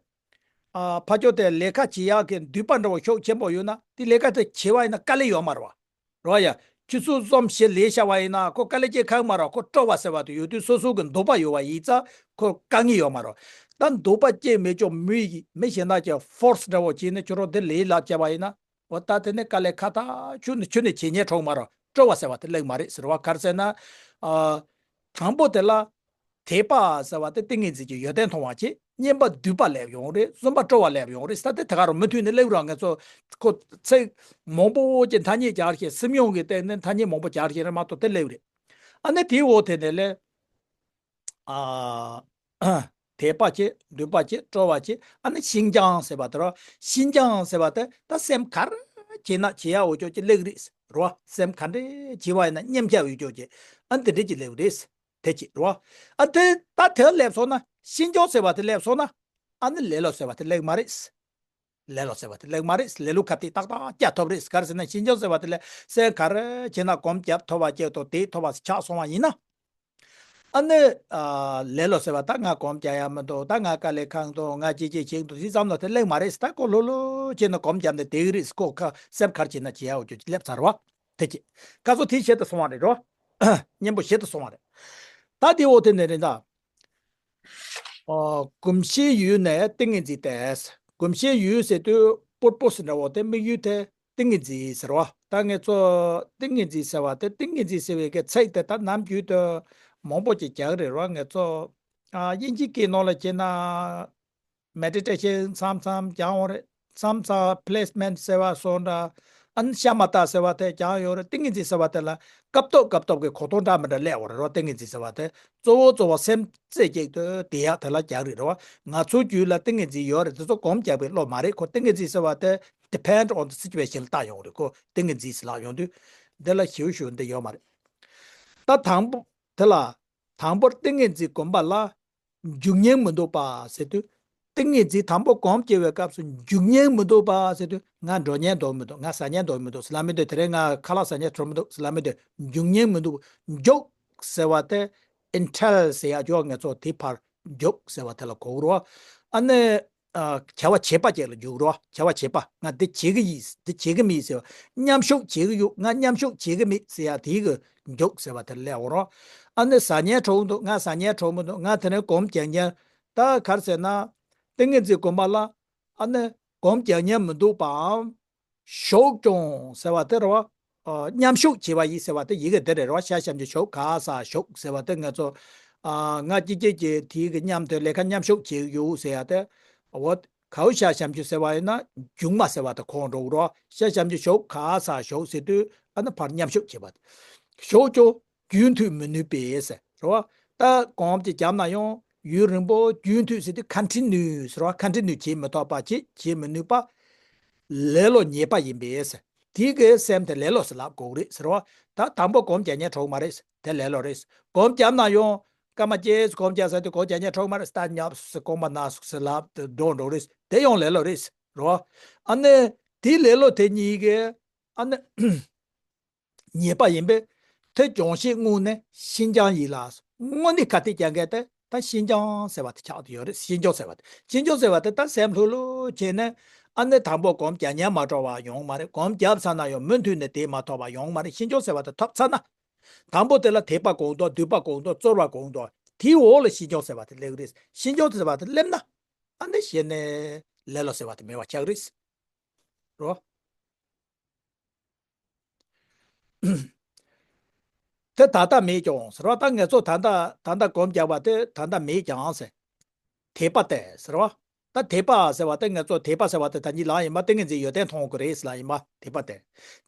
ཨ་ཕ་ཆོས་དེ་ལས་ཀ་བྱེད་ཡག་གི་འདུན་པ་འདྲ་བོ་ཤུགས་ཆེན་པོ་ཡོད་ན་དེ་ལས་ཀ་དེ་བྱེད་བ་ཡིན་ན་དཀའ་ལས་ཡོད་མ་རེད་བ། རོ་ཡ། ཆུ་ཚོད་གསུམ་བཞི་ལས་བྱ་བ་ཡིན་ན་ཁོ་དཀའ་ལས་སྐྱེ་ཁག་མ་རེད། ཁོ་སྤྲོ་བ་ཟེར་བ་དེ་ཡོད་དུས་སོ་སོ་གི་འདོད་པ་ཡོད་བ་ཡིན་ཙང་ཁོ་དཀའ་ངལ་ཡོད་མ་རེད། ད་འདོད་པ་སྐྱེ་མི་ཆོག་མི་ཡི་མི་གཞན་དག་གི་ཕོར་སི་འདྲ་བོ་བྱས་ནས་ཁྱོད་རང་འདི་ལས་ལབ་བྱ་བ་ཡིན་ན་འོ་ད་དེ་ནི་དཀའ་ལས་ཁག་ཐག་ཆོད་ནས་ཆོད་ནས་བྱེད་ཉན་ཆོག་མ་རེད། སྤྲོ་བ་ཟེར་བ་དེ་སླེབས་མ་རེད་ཟེར་བ། ག་རེ་ཟེར་ན། ཨ། དང་པོ་དེ་ལ། དད་པ་ཟེར་བ་དེ་ཏིང་ངེ་འཛིན་གྱི་ཡོན་ཏན་མཐོང་བ་བྱེད། གཉིས་པ་འདུན་པ་སླེབས་ཡོང་རེད། གསུམ་པ་སྤྲོ་བ་སླེབས་ཡོང་རེད། ས་དེ་དེ་ག་རུ་མུ་མཐུད་ནས་སླེབས་རོགས། ང་ཚོ་ཁོ་ཚེ་མང་པོ་ཅིག་ཐ་སྙད་སྦྱར་བཞིན་སེམས་མྱོང་གི་སྟེང་ནས་ཐ་སྙད་མང་པོ་སྦྱར་བཞིན་རེད་མ་གཏོགས་དེ་སླེབས་རེད། ཨ་ནི་དེའི་འོག་དེ་ནས་ལས། ཨ། དད་པ་བྱེད། འདུན་པ་བྱེད། སྤྲོ་བ་བྱེད། ཨ་ནི་ཤིན་སྦྱངས་ཟེར་བ་དེ་རོ། ཤིན་སྦྱངས་ཟེར་བ་དེ་ད་སེམས་ག་རེ་བྱེད་ན་བྱེད་ཡ་འོ་ཅོག་ཅིག་སླེབས་རེད་རོ། སེམས་ག་འདྲ་བྱེད་བ་ཡིན་ན་མཉམ་བཞག་འོ་ཅོག་ཅིག་ཨ་ནི་དེ་འདྲ་ཅིག་སླེབས་རེད། དེ་གཅིག་རེད་བ། ཨ་དེ་ད་དེ་སླེབས་སོང་ན་ཤིན་སྦྱོང་ཟེར་བ་དེ་སླེབས་སོང་ན་ཨ་ནི་ལེ་ལོ་ཟེར་བ་དེ་སླེབས་མ་རེད། ལེ་ལོ་ཟེར་བ་དེ་སླེབས་མ་རེད། ལེ་ལོ་ཁ་གཏད་ཏག་ཏག་རྒྱག་ཐུབ་རེད། ག་རེ་ཟེར་ན་ཤིན་སྦྱོང་ཟེར་བ་དེ་ལ་སེམས་ག་རེ་བྱས་ན་གོམས་རྒྱབ་ཐུབ་པ་བྱས་ཏོ་དེ་ཐོབ་པ་ཆགས་སོང་བ་ཡིན་ན། ཨ་ནི་ཨ་ལེ་ལོ་ཟེར་བ་ད་ང་གོམས་རྒྱག་ཡ་མི་འདུག་ད་ང་དཀའ་ལས་ཁག་འདུག་ང་ཅི་ཅི་བྱེད་འདུག་ཟེར་བསམ་ན་དེ་སླེབས་མ་རེད། ད་ཁོ་ལྷོད་ལྷོད་བྱས་ན་གོམས་རྒྱབ་ནས་བསྡད་ཀྱི་རེད། ཁོ་ཁ་སེམས་ག་རེ་བྱས་ན་བྱེད་ཡ་འོ་ཅོག་ཅིག་སླེབས་ཚར་བ། དེ་ཅི། ཀ་ཚོ་དེ་ཞེ་ད་སོང་བ་རེད་རོ། གཉེན་པོ་ཞེ་ད་སོང་བ་རེད། ད་དེ་འོ་དེ་ནས་རེད་ད། ཨོ། གོམས་གཤིས་ཡུལ་ནས་ཏིང་ངེ་འཛིན་ཏེ། གོམས་གཤིས་ཡུལ་ཟེར་དུས་པུར་པོ་སི་འདྲ་བོ་དེ་དམིགས་ཡུལ་དེ་ཏིང་ངེ་འཛིན་ཟེར་བ། ད་ངེད་ཚོ་ཏིང་ངེ་འཛིན་ཟེར་བ་དེ་ཏིང་ངེ་འཛིན་ཟེར་བའི་གི་ཚིག་དེ་ད་ནམ་རྒྱུན་དུ་མང་པོ་ཅིག་རྒྱག་རེད་རོ། ངེད་ཚོ་ཨ་དབྱིན་ཇིའི་སྐད་ནང་ལ་བྱས་ན། མེ་ཌི་ཊེ་ཤན་མཚམས་མཚམས་སྦྱང་བ་རེད། མཚམས་མཚམས་པི་ལེ་སི་མེན་ཊི་ཟེར་བ་སོགས་འདྲ། ཨ་ནི་ཤ་མ་ཏ་ཟེར་བ་དེ་སྦྱང་ཡོད་རེད། ཏིང་ངེ་འཛིན་ཟེར་བ་དེ་ལ་སྐབས་ཐོག་སྐབས་ཐོག་གི་གོ་རྟོགས་འདྲ་མི་འདྲ་སླེབས་ཡོད་རེད་རོ། ཏིང་ངེ་འཛིན་ཟེར་བ་དེ་གཙོ་བོ་གཙོ་བོ་སེམས་རྩེ་གཅིག་ཏུ་དེ་ཡག་དེ་ལ་རྒྱག་རེད་རོ། ང་ཚོའི་རྒྱུད་ལ་ཏིང་ངེ་འཛིན་ཡོད་རེད། དེ་ཚོ་གོམས་རྒྱག་པའི་བློ་མ་རེད། ཁོ་ཏིང་ངེ་འཛིན་ཟེར་བ་དེ་depend on the situation ལ་བལྟ་ཡོང་རེད། ཁོ་ཏིང་ངེ་འཛིན་ཟེར་ལབ་ཡོང་དུས་འདི་ལ་ཞིབ་ཞུ་འདི་ཡོད་མ་རེད། ད་དང་པོ་དེ་ལ་དང་པོར་ཏིང་ངེ་འཛིན་གོམས་པ་ལ། འཇུག་ཉེན་མི་འདུག་པ་ཟེར་དུས། ཏིང་ངེ་འཛིན་དང་པོ་གོམས་སྐྱེ་བའི་སྐབས་སུ་འཇུག་ཉེན་མི་འདུག་པ་ཟེར་དུས་ང་འགྲོ་ཉེན་འདུག་མི་འདུག་ང་ཟ་ཉེན་འདུག་མི་འདུག་ཟེར་ལབ་མི་འདུག་དེ་རིང་ང་ཁ་ལག་ཟ་ཉེན་འདུག་མི་འདུག་ཟེར་ལབ་མི་འདུག་འཇུག་ཉེན་མི་འདུག་འཇུག་ཟེར་བ་དེ་ཨིན་ཊེལ་ཟེར་ཡ་འཇོག་ངེད་ཚོ་དེ་ཕར་འཇུག་ཟེར་བ་དེ་ལ་གོ་རོགས། ཨ་ནི། བྱ་བ་བྱེད་པ་ཅིག་ལ་འཇུག་རོགས། བྱ་བ་བྱེད་པ་ང་འདི་བྱེད་ཀྱི་ཡིན། འདི་བྱེད་ཀྱི་མིན་ཟེར་བ། མཉམ་ཞུགས་བྱེད་ཀྱི་ཡོད། ང་མཉམ་ཞུགས་བྱེད་ཀྱི་མེད་ཟེར་ཡ་དེ་གི་འཇུག་ཟེར་བ་དེ་ལ་སླེབས་འོང་རོགས། ཨ་ནི་ཟ་ཉེན་འཕྲོག་འདུག་ང་ཟ་ཉེན་འཕྲོག་མི་འདུག་ང་དེ་ནས་གོམས་རྒྱག་ཉེན། ད་ག་རེ་ཟེར་ན། ཏིང་ངེ་འཛིན་གོམས་པ་ལ། ཨ་ནི་གོམས་རྒྱག་ཉེན་མི་འདུག་པའམ། ཞུགས་ཀྱང་ཟེར་བ་དེ་རེད་བ། མཉམ་ཞུགས་བྱེད་པ་ཡིན་ཟེར་བ་དེ་ཡི་གེ་འདི་རེད་རེད་བ། ཤ་ཞབས་ཀྱུ་ཞུགས། ག་ས་ཞུགས་ཟེར་བ་དེ་ང་ཚོ། ང་གཅིག་གཅིག་གིས་དེའི་གི་མཉམ་དུ་ལས་ཀ་མཉམ་ཞུགས་བྱེད་ཀྱི་ཡོད་ཟེར་ཡ་དེ། འོ། གའུ་ཤ་ཞབས་ཀྱུ་ཟེར་བ་ཡིན་ན་མཇུག་མ་ཟེར་བ་དེ་གོ་འགྲོ་གི་རེད་བ། ཤ་ཞབས་ཀྱུ་ཞུགས། ག་ས་ཞུགས་ཟེར་དུས་ཨ་ནི་ཕར་མཉམ་ཞུགས་བྱེད་པ་དེ། ཞུགས་ཀྱང་རྒྱུན་མཐུད་མི་ནུས་པས་ཟེར་རེད་བ། ད་གོམས་ཅིག་བརྒྱབ་ན་ཡང་ཡུན་རིང་པོ་རྒྱུན་མཐུད་ཟེར་དུས་ཀོན་ཊི་ནིའུ་ཟེར་བ། ཀོན་ཊི་ནིའུ་བྱེད་མི་ཐུབ་པ་ཅིག་བྱེད་མི་ནུས་པ། ལེ་ལོ་ཉེས་པ་ཡིན་པས་ཟེར། དེའི་གི་སེམས་དེ་ལེ་ལོ་ཟེར་ལབ་དགོས་རེད་ཟེར་བ། ད་དང་པོ་གོམས་རྒྱག་ཉེན་འཕྲོག་མ་རེད། དེ་ལེ་ལོ་རེད། གོམས་བརྒྱབ་ན་ཡང་ སྐར་མ་བརྒྱད་ཙམ་གོམ་རྒྱག་ས་དེ་གོམ་རྒྱག་ཉན་འཕྲོད་མ་རེད། སྟག་ཉབ་སེ་གོམ་པ་ན་སུག་སེ་ལབ་སྟེ་འགྲོ་འགྲོ་རེད། དེ་ཡང་ལེ་ལོ་རེད་རོ། ཨ་ནི་དེའི་ལེ་ལོ་དེ་གཉིས་ཀས་ཨ་ནི་ཉེས་པ་ཡིན་པས། དེ་སྦྱོང་བྱེད་དངོས་ནི་ཤིན་སྦྱངས་ཡིན་ལ། དངོས་གནས་ཁ་གཏད་གཅོག་མཁན་དེ་ད་ཤིན་སྦྱངས་ཟེར་བ་དེ་ཆགས་ཡོད་རེད། ཤིན་སྦྱངས་ཟེར་བ་དེ། ཤིན་སྦྱངས་ཟེར་བ་དེ་ད་སེམས་ལྷོད་ལྷོད་བྱས་ནས་ཨ་ནི་དང་པོ་གོམ་རྒྱག་ཉན་མ་འཕྲོད་པ་ཡོང་མ་རེད། གོམ་རྒྱབ་ཚར་ན་ཡང་མུ་མཐུད་ནས་དེ་མ་ཐོབ་པ་ཡོང་མ་རེད། ཤིན་སྦྱངས་ཟེར་བ་དེ་ཐོབ་ཚར་ན། དང་པོ་དེ་ལ་དད་པ་གང་འདུག་དད་པ་གང་འདུག་ཚོར་བ་གང་འདུག་དེའི་འོག་ལ་ཤིན་སྦྱངས་ཟེར་བ་དེ་སླེབས་རེད། ཤིན་སྦྱངས་ཟེར་བ་དེ་སླེབས་ན། ཨ་ནི་གཞི་ནས་ལེ་ལོ་ཟེར་བ་དེ་མེད་པ་ཆགས་རེད། རོ། དེ་ད་ལྟ་མེད་ཀྱང་ཟེར་བ། ད་ངེད་ཚོ་ད་ལྟ་ད་ལྟ་གོམ་རྒྱག་པ་དེ་ད་ལྟ་མེད་ཀྱང་ཟེར། དད་པ་དེ་ཟེར་བ། ད་དད་པ་ཟེར་བ་དེ་ངེད་ཚོ་དད་པ་ཟེར་བ་དེ་ད་གཉིས་ལ་ཡིན་པ། ཏིང་ངེ་འཛིན་ཡོན་ཏན་མཐོང་དགོས་རེད་ཟེར་ལ་ཡིན་པ། དད་པ་དེ།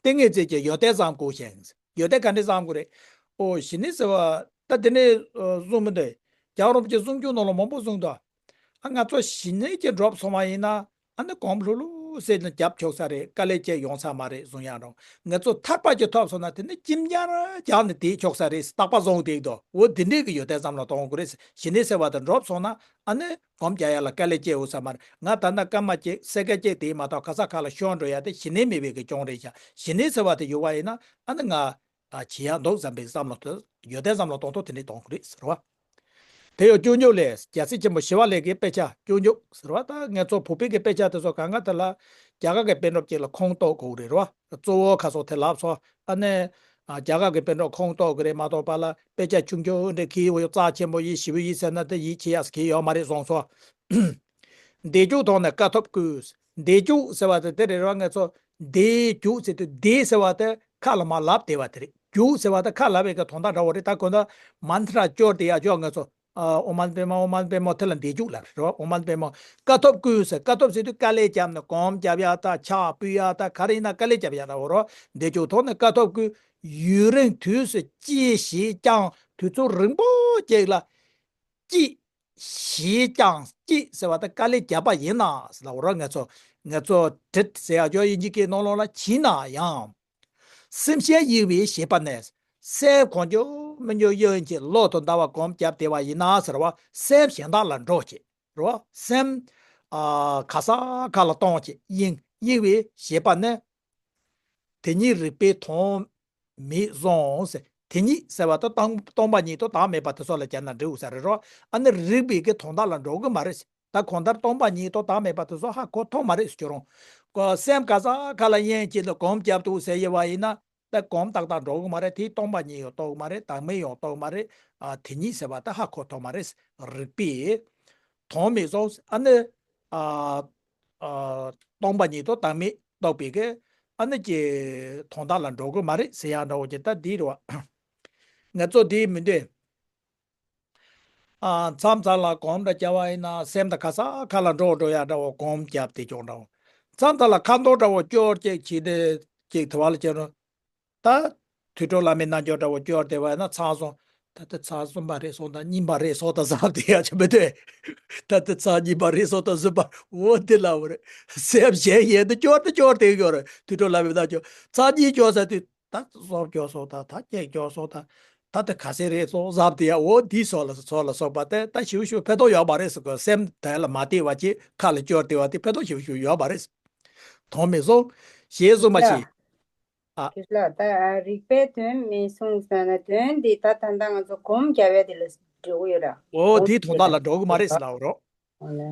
ཏིང་ངེ་འཛིན་གྱི་ཡོན་ཏན་བསམ་དགོས་ཤིང་། ཡོན་ཏན་ག་འདྲས་བསམ་དགོས་རེད། ཨོ་ཞི་གནས་ཟེར་བ་ད་དེ་ནས་གསུངས་མི་འདུག་རྒྱལ་བ་རིན་པོ་ཆེ་གསུང་རྒྱུན་ནང་ལ་མང་པོ་གསུངས་འདུག་ཨ་ང་ཚོ་ཞི་གནས་ཀྱི་འགྲོ་སོང་བ་ཡིན་ན། ཨ་ནི་གོམ་ལྷུག་ལྷུག་བསད་ནས་རྒྱབ་ཆོག་ས་རེད། དཀའ་ལས་ཅི་ཡོང་ས་མ་རེད་གསུང་ཡ་རང་། ང་ཚོ་ཐར་པ་ཅིག་ཐོབ་སོང་ན་དེ་ནི་ཅི་མཉམ་རྒྱག་ནས་བསྡད་ཆོག་ས་རེད། རྟག་པ་བཟང་བསྡད་འདུག་འོ་དེ་འདྲས་ཀྱི་ཡོན་ཏན་བསམ་བློ་གཏོང་དགོས་རེད། ཞི་གནས་ཟེར་བ་དེ་འགྲོ་སོང་ན་ཨ་ནི་གོམ་རྒྱག་ཡ་ལ་དཀའ་ལས་ཅི་ཡོང་ས་མ་རེད། ང་ད་ལྟ་སྐར་མ་གཅིག་སེ་ཀན་གཅིག་དེ་མ་གཏོགས་ག་ས་ག་ལ་ཤོར་འགྲོ་ཡ་དེ་ཞི་གནས་མེད་པའི་གི་རྐྱེན་རེད་ཤག་ཞི་གནས་ཟེར་བ་དེ་ཡོད་པ་ཡིན་ན་ཨ་ནི་ང་ཨ་བྱེད་ཡ་འདུག་བསམ་པའི་བསམ་བློ་དེ་ཡོན་ཏན་བསམ་བློ་གཏོང་ཐུབ་དེ་འདྲས་གཏོང་དགོས་རེད་ཟེར་བ། དེ་ཡང་སྐྱོན་བརྗོད་ལས། རྒྱལ་སྲས་ཆེན་པོ་ཞི་བ་ལྷས་ཀྱི་དཔེ་ཆ་སྐྱོན་བརྗོད་ཟེར་བ། ད་ངེད་ཚོ་བོད་པའི་གི་དཔེ་ཆ་དེ་ཚོ་གང་ག་དེ་ལ་རྒྱ་གར་གྱི་དཔེ་མགྲོན་གཅིག་ལ་ཁུངས་གཏུག་དགོས་རེད་རོ། གཙོ་བོ་ཁ་སོགས་དེ་ལབ་སོང་། ཨ་ནི་རྒྱ་གར་གྱི་དཔེ་མགྲོན་ཁུངས་གཏུག་གི་རེད་མ་གཏོགས་པ་ལ་དཔེ་ཆ་ཆུང་ཆུང་འདྲ་གི་འོ་རྩ་ཆེན་པོ་ཡིན་ཞེ་པོ་ཡིན་ཟེར་ན་དེ་ཡིད་ཆེས་ཡག་གི་ཡོད་མ་རེད་གསུངས་སོང་། བཟླས་བརྗོད་དང་ནི་དཀའ་ཐུབ་བསྐུལ། བཟླས་བརྗོད་ཟེར་བ་དེ་དེ་རེད་རོ། ངེད་ཚོ་བཟླས་བརྗོད་ཟེར་དུས་བཟླས་ཟེར་བ་དེ་ཁ་ལ་མར་ལབ་བསྡད་པ་དེ་རེད། བརྗོད་ཟེར་བ་དེ་ཁ་ལབ་པའི་གི་དོན་དག་འདྲ་བོ་རེད། ད་གོ་ད་མན་ཏྲ་སྐྱོར་དེ་ཡ་ཅོག་ང་ཚོ་ཨ་ཨོཾ་མ་ཎི་པདྨེ་ཨོཾ་མ་ཎི་པདྨེ་དེ་ལ་བཟླས་བརྗོད་ལབ་རེད་རོ། ཨོཾ་མ་ཎི་པདྨེ། དཀའ་ཐུབ་བསྐུལ་ཟེར། དཀའ་ཐུབ་ཟེར་དུས་དཀའ་ལས་བརྒྱབ་ནས་གོམ་རྒྱབ་ཡ་ད་ཕྱག་ཕུལ་ཡ་ད་ག་རེ་ཡིན་ན་དཀའ་ལས་རྒྱབ་ཡ་འདྲ་བོ་རོ། བཟླས་བརྗོད་དང་ནི་དཀའ་ཐུབ་བསྐུལ། ཡུན་རིང་དུས་སུ་ཅི་ཞིག་ཀྱང་། དུས་ཚོད་རིང་པོ་ཅིག་ལ་ཅི་ཞིག་ཀྱང་། ཅི་ཟེར་བ་དེ་དཀའ་ལས་བརྒྱབ་པ་ཡིན་ན་ཟེར་ལབ་པ་རེད། ང་ཚོ་ང་ཚོ་དྲིད་ཟེར་ཡ་ཅོག་དབྱིན་ཇི་སྐད་ནང་ལོགས་ལ་བྱིན་ན་ཡང་། སེམས་ཞན་གཡེང་བའི་བྱེད་པ་ནི། སེམས་གང་བྱུང་མི་བྱུང་གཡེང་བྱས་གློ་དང་ཟླ་བ་གོམ་བརྒྱབ་བསྡད་པ་ཡིན་ན་ཟེར་བ། སེམས་གཞན་དག་ལ་འགྲོགས་བྱས་རེད་བ། སེམས་ཨ་ག་ས་ག་ལ་གཏོང་བྱས་གཡེང་གཡེང་བའི་བྱེད་པ་ནི། དེ་ཉིད་རིགས་པས་དོན་མེད་བཟུང་ཟེར། དེ་ཉིད་ཟེར་བ་དེ་སྟོང་སྟོང་པ་ཉིད་དུ་བདག་མེད་པ་དེ་ཚོ་ལ་སྦྱར་ན་འགྲིག་ས་རེད་རོ། ཨ་ནི་རིགས་པའི་གི་དོན་དག་ལ་འགྲོ་གི་མ་རེད། ད་གང་ལྟར་སྟོང་པ་ཉིད་དུ་བདག་མེད་པ་དེ་ཚོ་ཧ་གོ་ཐུབ་མ་རེད་ཟེར་ཁྱོད་རང་། ཀོ་སེམས་ག་ས་ག་ལ་གཡེང་བྱས་ནས་གོམ་རྒྱབ་འདུག་ཟེར་ཡོད་པ་ཡིན་ན། ད་གོམ་ཏག་ཏག་འགྲོ་གི་མ་རེད། དེ་སྟོང་པ་ཉིད་ཡང་རྟོགས་གི་མ་རེད། བདག་མེད་ཡང་རྟོགས་གི་མ་རེད། ཨ་དེ་ཉིད་ཟེར་བ་ད་ཧ་གོ་ཐུབ་མ་རེད། རིགས་པས་དོན་མེད་བཟུང་། ཨ་ནི་ཨ་ཨ་སྟོང་པ་ཉིད་དུ་བདག་མེད་རྟོགས་པའི་གི་ཨ་ནི་ཀྱི་དོན་དག་ལ་འགྲོ་གི་མ་རེད་ཟེར་ཡ་འདྲ་བོ་ཅིག་ད་འདི་རེད་བ། ང་ཚོ་འདི་མི་འདོད། ཨ་མཚམས་མཚམས་ལ་གོམ་འདྲ་བརྒྱབ་པ་ཡིན་ན་སེམས་ད་ག་ས་ག་ལ་འགྲོ་འགྲོ་ཡ་འདྲ་བོ་གོམ་བརྒྱབ་བསྡད་ཀྱང་འདྲ་བོ། མཚམས་མཚམས་ལ་ཁ་འདོན་འདྲ་བོ་སྐྱོར་ཅིག་བྱས་ཏེ་ཅིག་དེ་བ་ལ་བྱས་ན། ད་དུས་འཁོར་བླ་མའི་རྣལ་འབྱོར་འདྲ་བོ་སྐྱོར་བསྡད་པ་ཡིན་ན་ཚར་སོང་། ད་ལྟ་ཚར་གསུམ་པ་རེད་སོང་དང་གཉིས་པ་རེད་སོང་དང་བསམ་བསྡད་ཡ་ཅིག་མི་འདུག་ད་ལྟ་ཚར་གཉིས་པ་རེད་སོང་དང་གསུམ་པ། འོ་འདི་ལ་འོ་རེད། སེམས་གཞན་ཡས་ཏེ་སྐྱོར་ཏེ་སྐྱོར་ཏེ་ཡོད་རེད། དུས་འཁོར་བླ་མའི་རྣལ་འབྱོར་ཚར་གཉིས་སྐྱོར་ས་དུས། ད་གསུམ་སྐྱོར་སོང་དང་ད་བརྒྱད་སྐྱོར་སོང་དང་། ད་ལྟ་ག་ཚད་རེད་སོང་བསམ་བསྡད་ཡ། འོ་འདི་སོགས་ལ་སོགས་ལ་སོགས་པ་དེ་ད་ཞིབ་ཞིབ་ཕན་ཐོགས་ཡོད་མ་རེད་ཟེར་གོ། སེམས་དེ་ལ་མ་བལྟས་པ་ཅིག་ཁ་ལ་སྐྱོར་བསྡད་པ་དེ་ཕན་ཐོགས་ཞིབ་ཞིབ་ཡོད་མ་རེད། དོན་མེད་བཟུང་། ཞེས་གསུངས་པ་ལགས། ཞིག་ཨ། དེ་ལ་ད་རིགས་པས་དོན་མེད་གསུངས་ཟེར་ན་དོན་འདི་ད་ད་ལྟ་ང་ཚོ་སྒོམ་རྒྱབ་ཡ་དེ་ལ་འགྲོ་གི་ཡོད་ར། འོ་དེའི་དོན་དག་ལ་འགྲོ་གི་མ་རེད་ཟེར་ལ་འོ་རོ། འོ་ལེ།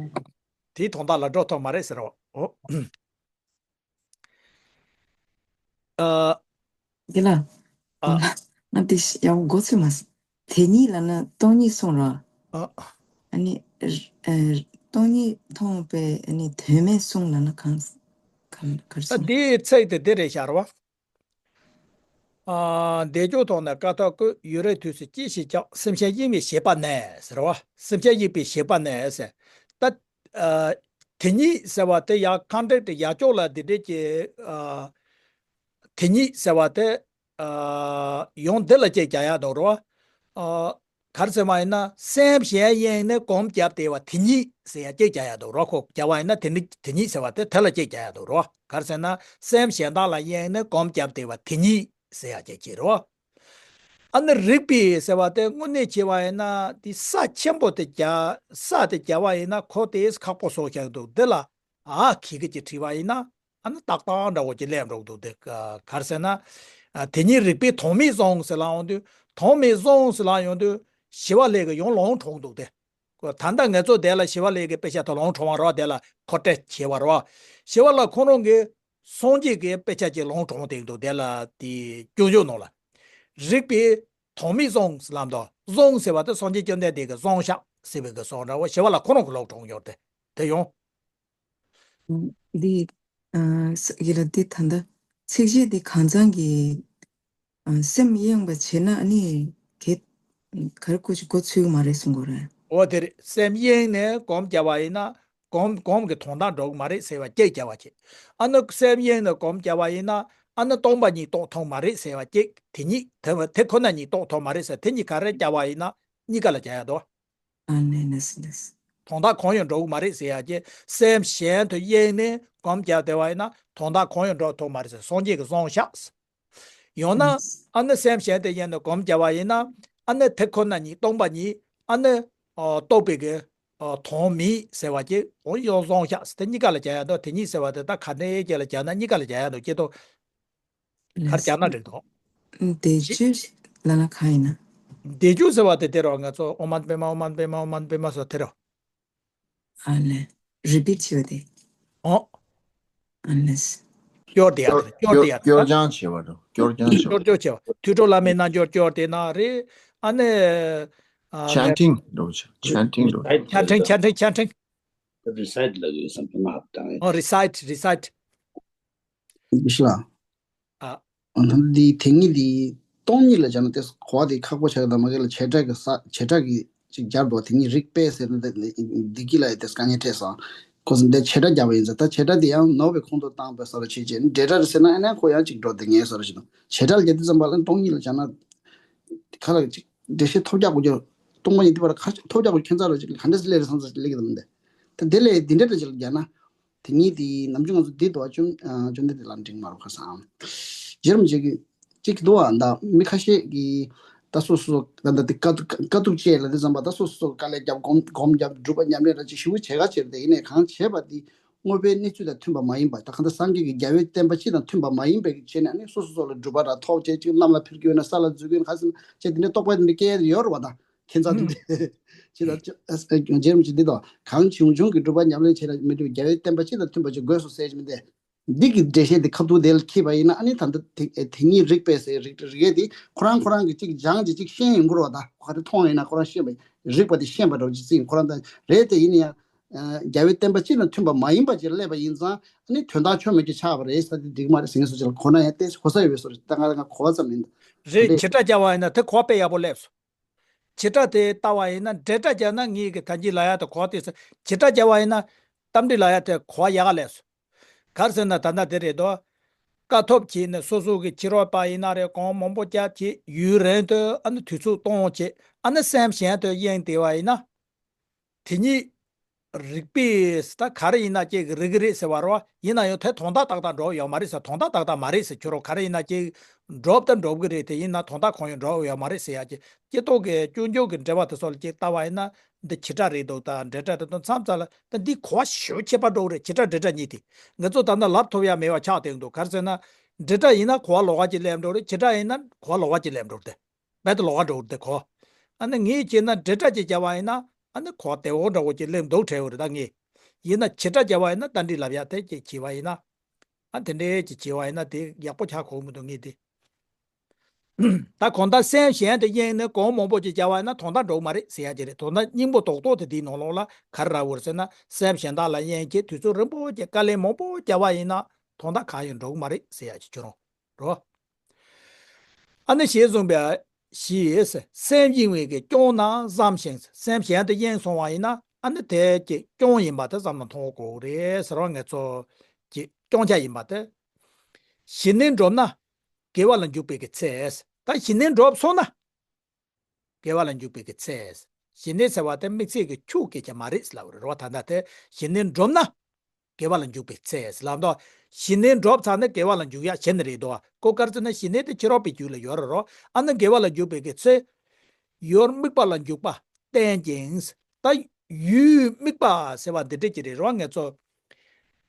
དེའི་དོན་དག་ལ་འགྲོ་ཐུབ་མ་རེད་ཟེར་རོ། འོ། ཨ། དེ་ལ། ཨ། ང་དེ་ཡག་པོ་མགོ་ཚོས་མ་སོང་། དེ་ཉིད་ལ་ནི་སྟོང་ཉིད་གསུངས་ར། ཨ། ཨ་ནི། ཨ། སྟོང་ཉིད་མཐོང་བས་ཨ་ནི་དོན་མེད་གསུངས་ལ་ནི་གང་། གང་གར་ཨ་སོང་། དེའི་ཚིག་དེ་འདི་རེད་ཤག་ར་བ། ཨ། བཟླས་བརྗོད་དང་ནི་དཀའ་ཐུབ་བསྐུལ། ཡུན་རིང་དུས་སུ་ཅི་ཞིག་ཀྱང་། སེམས་ཅན་གཡེང་བའི་བྱེད་པ་ནི་ཟེར་བ། སེམས་ཅན་གཡེང་བའི་བྱེད་པ་ནི་ཟེར། ད། ཨ། དེ་ཉིད་ཟེར་བ་དེ་ཡང་ཁ་འབྲལ་དེ་ཡང་ཅོག་ལ་འདི་འདྲས་ཀྱི། ཨ། དེ་ཉིད་ཟེར་བ་དེ། ཨ། ཡང་འདི་ལ་ཅིག་རྒྱག་ཡག་འདུག་རོ། ཨ། ག་རེ་ཟེར་བ་ཡིན་ན་སེམས་གཞན་གཡེང་ནས་གོམ་བརྒྱབ་བསྡད་པ་དེ་ཉིད་ཟེར་ཡག་ཅིག་རྒྱག་ཡག་འདུག་རོ། ཁོ་རྒྱག་པ་ཡིན་ན་དེ་ནི་དེ་ཉིད་ཟེར་བ་དེ་དེ་ལ་ཅིག་རྒྱག་ཡག་འདུག་རོ། ག་རེ་ཟེར་ན་སེམས་གཞན་དག་ལ་གཡེང་ནས་གོམ་བརྒྱབ་བསྡད་པ་དེ་ཉིད་ཟེར་ཡག་ཅིག་བྱེད་རོ། ཨ་ནི་རིགས་པས་ཟེར་བ་དེ་དངོས་གནས་བྱས་པ་ཡིན་ན་དེ་ས་ཆེན་པོ་དེ་རྒྱ་ས་དེ་རྒྱ་བ་ཡིན་ན་ཁོ་དེ་ཁག་པོ་བཟོ་བཞག་འདུག་དེ་ལ་ཨ་ཁི་ཁི་ཅིག་བྲིས་པ་ཡིན་ན་ཨ་ནི་ཏག་ཏག་འདྲ་བོ་ཅིག་སླེབས་འགྲོ་གི་འདུག་དེ་ག་རེ་ཟེར་ན། ཨ་དེ་ཉིད་རིགས་པས་དོན་མེད་གསུངས་ཟེར་ལབ་ཡོང་དུས་དོན་མེད་གསུངས་ཟེར་ལབ་ཡོང་དུས་ཞི་བ་ལྷས་ཀྱིས་ཡང་ལོང་གྲོངས་འདུག་དེ། ད་ལྟ་ང་ཚོ་དེ་ལ་ཞི་བ་ལྷས་ཀྱི་དཔེ་ཆ་དེ་ལོང་གྲོངས་པ་རེད་བ། དེ་ལ་ཁོ་སྤྲད་བྱས་པ་རེད་བ། ཞི་བ་ལྷ་ཁོ་རང་གི་སངས་རྒྱས་ཀྱི་དཔེ་ཆ་ཅིག་ལོང་གྲོངས་བསྡད་འདུག་དེ་ལ་དེ་སྐྱོན་བརྗོད་ནང་ལ། རིགས་པས་དོན་མེད་གསུངས་ལབ་འདུག་གསུངས་ཟེར་བ་དེ་སངས་རྒྱས་བཅོམ་ལྡན་འདས་ཀྱིས་གསུངས་ཤག་ཟེར་བའི་གི་གསུངས་འདྲ་བོ་ཞི་བ་ལྷ་ཁོ་རང་གི་ལོག་གྲོངས་ཡོད་དེ། དེ་ཡང་། འདི། ཨ་ས་ཡི་ལ་འདི་ད་ལྟ་ཚིགས་བཅད་འདི་གང་ཚང་གི་ཨ་སེམས་གཡེངས་པ་བྱས་ན་ཨ་ནི་གེ་ག་རེ་ཀུ་ཅི་མགོ་ཚོས་ཀྱི་མ་རེད་གསུང་གི་རེད། འོ་དེ་རེད། སེམས་གཡེངས་ནས་སྒོམ་བརྒྱབ་པ་ཡིན་ན་སྒོམ་སྒོམ་གྱི་དོན་དག་འགྲོ་གི་མ་རེད་ཟེར་བ་གཅིག་བརྒྱབ་པ་བྱས། ཨ་ནི་སེམས་གཡེངས་ནས་སྒོམ་བརྒྱབ་པ་ཡིན་ན་ཨ་ནི་སྟོང་པ་ཉིད་རྟོགས་ཐུབ་མ་རེད་ཟེར་བ་གཅིག་དེ་གཉིས་དེ་དེ་ཁོ་ན་ཉིད་རྟོགས་ཐུབ་མ་རེད་ཟེར་དེ་གཉིས་ག་རེ་བརྒྱབ་པ་ཡིན་ན་གཉིས་ཀ་ལ་བརྒྱབ་ཡ་འདུག་ཨ་ནེ་ནེ་སི་ནེ་སི། དོན་དག་གང་ཡང་འགྲོ་གི་མ་རེད་ཟེར་ཡ་གྱི་སེམས་གཞན་དུ་གཡེངས་ནས་སྒོམ་བརྒྱབ་བསྡད་པ་ཡིན་ན་དོན་དག་གང་ཡང་འགྲོ་ཐུབ་མ་རེད་ཟེར་སངས་རྒྱས་ཀྱིས་གསུངས་ཤག་ཡང་ན་ཨ་ནི་སེམས་གཞན་དུ་གཡེངས་ནས་སྒོམ་བརྒྱབ་པ་ཡིན་ན་ཨ་ནི་དེ་ཁོ་ན་ཉིད་སྟོང་པ་ཉིད་ཨ་ནི་ཨ་རྟོགས་པའི་གི་ཨ་དོན་མེད་ཟེར་བ་གྱི་འོ་ཡང་གསུངས་ཤག་དེ་གཉིས་ཀ་ལ་བརྒྱབ་ཡ་འདུག་དེ་གཉིས་ཟེར་བ་དེ་ད་ག་འདྲའི་རྐྱེན་ལ་བརྒྱབ་ན་གཉིས་ཀ་ལ་བརྒྱབ་ཡ་འདུག་སྐྱེ་ཐོག་གར་རྒྱག་ན་འགྲིག་འདུག་བཟླས་བརྗོད་ལ་ལ་གང་ཡིན་ན། བཟླས་བརྗོད་ཟེར་བ་དེ་དེ་རོ། ང་ཚོ་ཨོཾ་མ་ཎི་པདྨེ་ཨོཾ་མ་ཎི་པདྨེ་ཨོཾ་མ་ཎི་པདྨེ་ཟེར་དེ་རོ། ཨ་ལས། རི་པིཊ་བྱེད་པ་དེ། ཨོ། ཨ་ལས། སྐྱོར་དེ་ཡ་དེ་སྐྱོར་དེ་ཡ་དེ། སྐྱོར་སྦྱང་བྱེད་པ་རོ། སྐྱོར་སྦྱང་བྱེད་པ། སྐྱོར་སྦྱོང་བྱེད་པ། ཐོས་གྲོལ་བླ་མའི་རྣལ་འབྱོར་སྐྱོར་དེ་ན་རེ། ཨ་ནི། ཨ་ཆན་ཊིང་འགྲོ་ཆན་ཊིང་འགྲོ། ཆན་ཊིང་ཆན་ཊིང་ཆན་ཊིང་། རི་སའིཊ་ལ་ཡོད་བསམ་པ་མ་ཧབ་དང་། ཨོ་རི་སའིཊ་རི་སའིཊ། ཨ་ཨ་ད་འདི་དེ་ཉིད་འདི་སྟོང་ཉིད་ལ་སྦྱར་ན་དེ་གོ་བ་དེ་ཁག་པོ་ཆགས་ཀྱི་འདུག་མ་གི་ལ་བྱེ་བྲག་གི་ས་བྱེ་བྲག་གི་ཅིག་སྦྱར་འདུག་དེ་ཉིད་རིགས་པས་ཟེར་ན་དེ་འདི་གི་ལ་ཡི་དེ་དཀའ་ངལ་འཕྲད་སོང་། ཁོ་ཚོ་འདི་བྱེ་བྲག་རྒྱག་པ་ཡིན་ཙང་ད་བྱེ་བྲག་དེ་ཡང་ནོར་བའི་ཁོང་དུ་བཏང་བའི་བཟོ་འདྲ་བྱེད་ཅེས་འབྲེལ་སྒྲ་རེད་ཟེར་ན་ཨ་ནི་ཁོ་ཡང་ཅིག་འགྲོ་དེ་ངའི་བཟོ་འདྲ་ཞིག་འདུག་བྱེ་བྲག་ལ་རྒྱག་དུས་ཙམ་པ་ལ་སྟོང་ཉིད་ལ་སྦྱར་ན་ཁ་ལ་ཅིག་འགྲེལ་བཤད་ཐོབ་རྒྱག་དགོས་རྒྱུ་སྟོང་པ་ཉིད་འདི་བར་ཁ་ཐོབ་རྒྱག་དགོས་ཁྱད་མཚར་ར་ཅིག་ག་འདྲ་སླེབས་རེད་བསམ་ས་ཅིག་སླེབས་ཀྱི་འདུག་མི་འདུག་ད་དེ་ལས་འདི་འདྲ་འདྲ་ཅིག་ལ་རྒྱག་ན། དེ་ཉིད་དེ་ནམ་རྒྱུན་ང་ཚོ་འདི་འདུག་བ་བཅོམ་ཨ་བཅོམ་ལྡན་འདས་ལ་འགྲིག་མ་རུང་ཁ་སང་། རྗེ་རིན་པོ་ཆེ་གིས་གཅིག་འདུག་བ་ད་མི་ཁ་ཤས་ཀྱིས་ད་སོ་སོ་ད་ད་དེ་དཀའ་ཐུབ་དཀའ་ཐུབ་བཅས་ལ་དེ་ཙམ་པ་ད་སོ་སོ་དཀའ་ལས་རྒྱབ་སྒོམ་སྒོམ་རྒྱབ་སྒྲུབ་པ་ཉམས་ལེན་ར་ཅིག་ཞུ་བྱེད་ག་བྱེད་དེ་ཡིན་ནའི་གང་བྱེད་པ་དེ་དངོས་པོའི་གནས་ཚུལ་དང་མཐུན་པ་མ་ཡིན་པ་ད་གང་ལྟར་སངས་རྒྱས་ཀྱི་རྒྱལ་བའི་བསྟན་པ་སྤྱི་དང་མཐུན་པ་མ་ཡིན་པའི་བྱས་ནས་ནི་སོ་སོ་སོ་ལ་སྒྲུབ་པ་ར་ཐོབ་བྱས་ཅིག་གནམ་ལ་འཕུར་རྒྱུ་ཡོད་ན་ས་ལ་འཛུལ་རྒྱུ་ཡོད་ན་ག་ཟེར་ན་བྱས་དེ་འདྲའི་རྟོག་པ་དེ་འདྲ་སྐྱེ་ཡོད་རེད་བ་ད། ཁྱེད་ཚོ་ཅི་ཨ་ཨ་རྗེ་རིན་པོ་ཆེ་འདི་དང་གང་བྱུང་བྱུང་གི་སྒྲུབ་པ་ཉམས་ལེན་བྱེད་ལ་མི་འགྲུབ་རྒྱལ་བའི་བསྟན་པ་སྤྱི་དང་མཐུན་པ་ཅིག་དགོས་སོ་ཟེར་གྱི་མི་འདུག་འདི་གི་འགྲེལ་བཤད་འདི་ཁ་ཐུག་དེ་ལ་འཁྱེར་བ་ཡིན་ན་ཨ་ནི་ད་ལྟ་དེ་དེ་ཉིད་རིགས་པས་ཟེར་རིགས་རིགས་དེ་ཁོ་རང་ཁོ་རང་གི་ཅིག་སྦྱངས་ཀྱི་ཅིག་ཤེས་ཡོང་གི་རེད་བ་ད་ག་རེ་མཐོང་ཡིན་ན་ཁོ་རང་ཤེས་པ་རིགས་པ་དེ་ཤེས་པ་འདྲ་བོ་ཅིག་བརྩི་ཡིན་ཁོ་རང་ད་རེད་དེ་ཡིན་ན་ཡང་རྒྱལ་བའི་བསྟན་པ་སྤྱི་དང་མཐུན་པ་མ་ཡིན་པ་ཅིག་སླེབས་པ་ཡིན་ཙང་ཨ་ནི་དོན་དག་ཆོ་མེད་ཀྱི་ཆགས་པ་རེད་ཟེར་དེ་འགྲིག་མ་རེད་ཟེར་མཁན་སུ་ཅིག་ལ་གོ་ན་ཡང་ཏོག་ཙམ་གོ་ས་ཡོད་པའི་བཟོ་རེད་ད་ང་ང་གོ་བ་ཙམ་ཡིན་ད་རེད་དེ་བྱེ་བྲག་རྒྱག་པ་ཡིན་ན་དེ་གོ་བ་དཔེ་ཡག་པོ་སླེབས་སོང་། བྱེ་བྲག་དེ་ལྟ་བ་ཡིན་ན་འབྲེལ་སྒྲ་བརྒྱབ་ན་ངེད་ཀྱི་ད་གིན་ལབ་ཡ་དེ་གོ་བ་དེ་ས་བྱེ་བྲག་བརྒྱབ་པ་ཡིན་ན་གཏམ་འདྲི་ལབ་ཡ་དེ་གོ་བ་ཡག་ག་ལས་སོང་། ག་རེ་ཟེར་ན་ད་ལྟ་དེ་རེད་དོ། དཀའ་ཐུབ་བྱས་ནས་སོ་སོ་གི་ཕྱི་རོལ་པ་ཡིན་ན་རེད་གོང་མང་པོ་རྒྱབ་བྱས་ཡུན་རིང་དུ་ཨ་ནི་དུས་ཚོད་གཏོང་བྱས་ཨ་ནི་སེམས་གཞན་དུ་གཡེང་བསྡད་པ་ཡིན་ན། དེ་ཉིད་རིགས་པས་ད་ག་རེ་ཡིན་ན་ཅིག་རིག་གི་རེད་ཟེར་བ་རེད་བ། ཡིན་ན་ཡང་དེ་དོན་དག་ཏག་ཏག་འགྲོ་ཡོད་མ་རེད་ཟེར་དོན་དག་ཏག་ཏག་མ་རེད་ཟེར་ཁྱོད་རང་ག་རེ་ཡིན་ན་ཅིག་འགྲོ་ད་འགྲོ་གི་རེད་དེ་ཡིན་ན་དོན་དག་གང་ཡང་འགྲོ་ཡོད་མ་རེད་ཟེར་ཡ་ཅིག་སྐྱེ་ཐོག་གི་སྐྱོན་བརྗོད་ཀྱི་འགྲེལ་པ་དེ་ཚོ་ལ་ཅིག་ལྟ་བ་ཡིན་ན་འདི་བྱེ་བྲག་རེད་འདུག་ད་འབྲེལ་སྒྲ་དེ་དང་མཚམས་ཚ་ལ་ད་འདི་གོ་བ་ཞེ་པོ་ཁྱད་པར་འགྲོ་གི་རེད། བྱེ་བྲག་འབྲེལ་སྒྲ་གཉིས་དེ་ང་ཚོ་ད་ལྟ་ལབ་ཐུབ་ཡ་མེད་པ་ཆགས་བསྡད་འདུག་ག་རེ་ཟེར་ན་འབྲེལ་སྒྲ་ཡིན་ན་གོ་བ་ལོགས་ཀ་ཅིག་སླེབས་འགྲོ་རེད། བྱེ་བྲག་ཡིན་ན་གོ་བ་ལོགས་ཀ་ཅིག་སླེབས་འགྲོ་རེད། རྦད་དེ་ལོགས་ཀ་འགྲོ་གི་རེད་དེ་གོ། ཨ་ནི་ངས་བྱས་ན་འབྲེལ་སྒྲ་ཅིག་བརྒྱབ་པ་ཡིན་ན་ཨ་ནི་གོ་བདེ་བོ་འདྲ་བོ་ཅིག་སླེབས་འདུག་བྲལ་བ་རེད་ད་ངས། ཡིན་ན་བྱེ་བྲག་བརྒྱབ་པ་ཡིན་ན་ད་འདི་ལབ་ཡ་དེ་ཅིག་བྱས་པ་ཡིན་ན། ཨ་དེ་འདྲའི་ཅིག་བྱས་པ་ཡིན་ན་དེ་ཡག་པོ་ཆགས་གོ་མི་འདུག་ངས་དེ། ད་གང་ལྟར་སེམས་གཞན་དུ་གཡེང་ནས་གོང་མང་པོ་ཅིག་བརྒྱབ་པ་ཡིན་ན་དོན་དག་འགྲོ་གི་མ་རེད་ཟེར་ཡ་ཅིག་རེད། དོན་དག་སྙིང་པོ་རྡོག་རྡོག་དེ་འདིའི་ནང་ལོགས་ལ་ག་རེ་རག་དགོས་རེད་ཟེར་ན་སེམས་གཞན་དག་ལ་གཡེང་བྱས་དུས་ཚོད་རིང་པོ་ཅིག་དཀའ་ལས་མང་པོ་བརྒྱབ་པ་ཡིན་ན་དོན་དག་གང་ཡང་འགྲོ་གི་མ་རེད་ཟེར་ཡ་ཅིག་ཁྱོད་རང་། རོ། ཨ་ནི་ཞེས་གསུངས་པའི་ཞེས་སེམས་གཡེང་བའི་གི་སྐྱོན་རྣམས་བསམ་ཞིང་སེམས་གཞན་དུ་གཡེང་སོང་བ་ཡིན་ན་ཨ་ནི་དེ་གི་སྐྱོན་ཡིན་པ་དེ་བསམ་བློ་གཏོང་དགོས་རེད་ཟེར་བ་ང་ཚོ་གི་སྐྱོན་ཆ་ཡིན་པ་དེ། ཞི་གནས་འགྲུབ་ན་དགེ་བ་ལ་འཇུག་པའི་གི་ཚེ། ད་ཞི་གནས་འགྲུབ་སོང་ན་དགེ་བ་ལ་འཇུག་པའི་གི་ཚེ། ཞི་གནས་ཟེར་བ་དེ་དམིགས་བསལ་གི་ཆོས་སྐད་ཆ་མ་རེད་ལབ་རེད་བ། ད་ལྟ་དེ་ཞི་གནས་འགྲུབ་ན། དགེ་བ་ལ་འཇུག་པའི་ཚེ་ཟེར་ལབ་འདུག་ཞི་གནས་འགྲུབ་ཚར་ནས་དགེ་བ་ལ་འཇུག་ཡ་བྱེད་ནི་རེད་འདུག་ཁོ་ག་རེ་ཟེར་ན་ཞི་གནས་དེ་ཕྱི་རོལ་པའི་རྒྱུད་ལ་ཡོད་རེད་རོ། ཨ་ནི་དགེ་བ་ལ་འཇུག་པའི་གི་ཚེ། ཡུལ་དམིགས་པ་ལ་འཇུག་པ་བསྟན་ཅིང་། ད་ཡུལ་དམིགས་པ་ཟེར་བ་འདི་འདྲ་ཅིག་རེད་རོ་ང་ཚོ།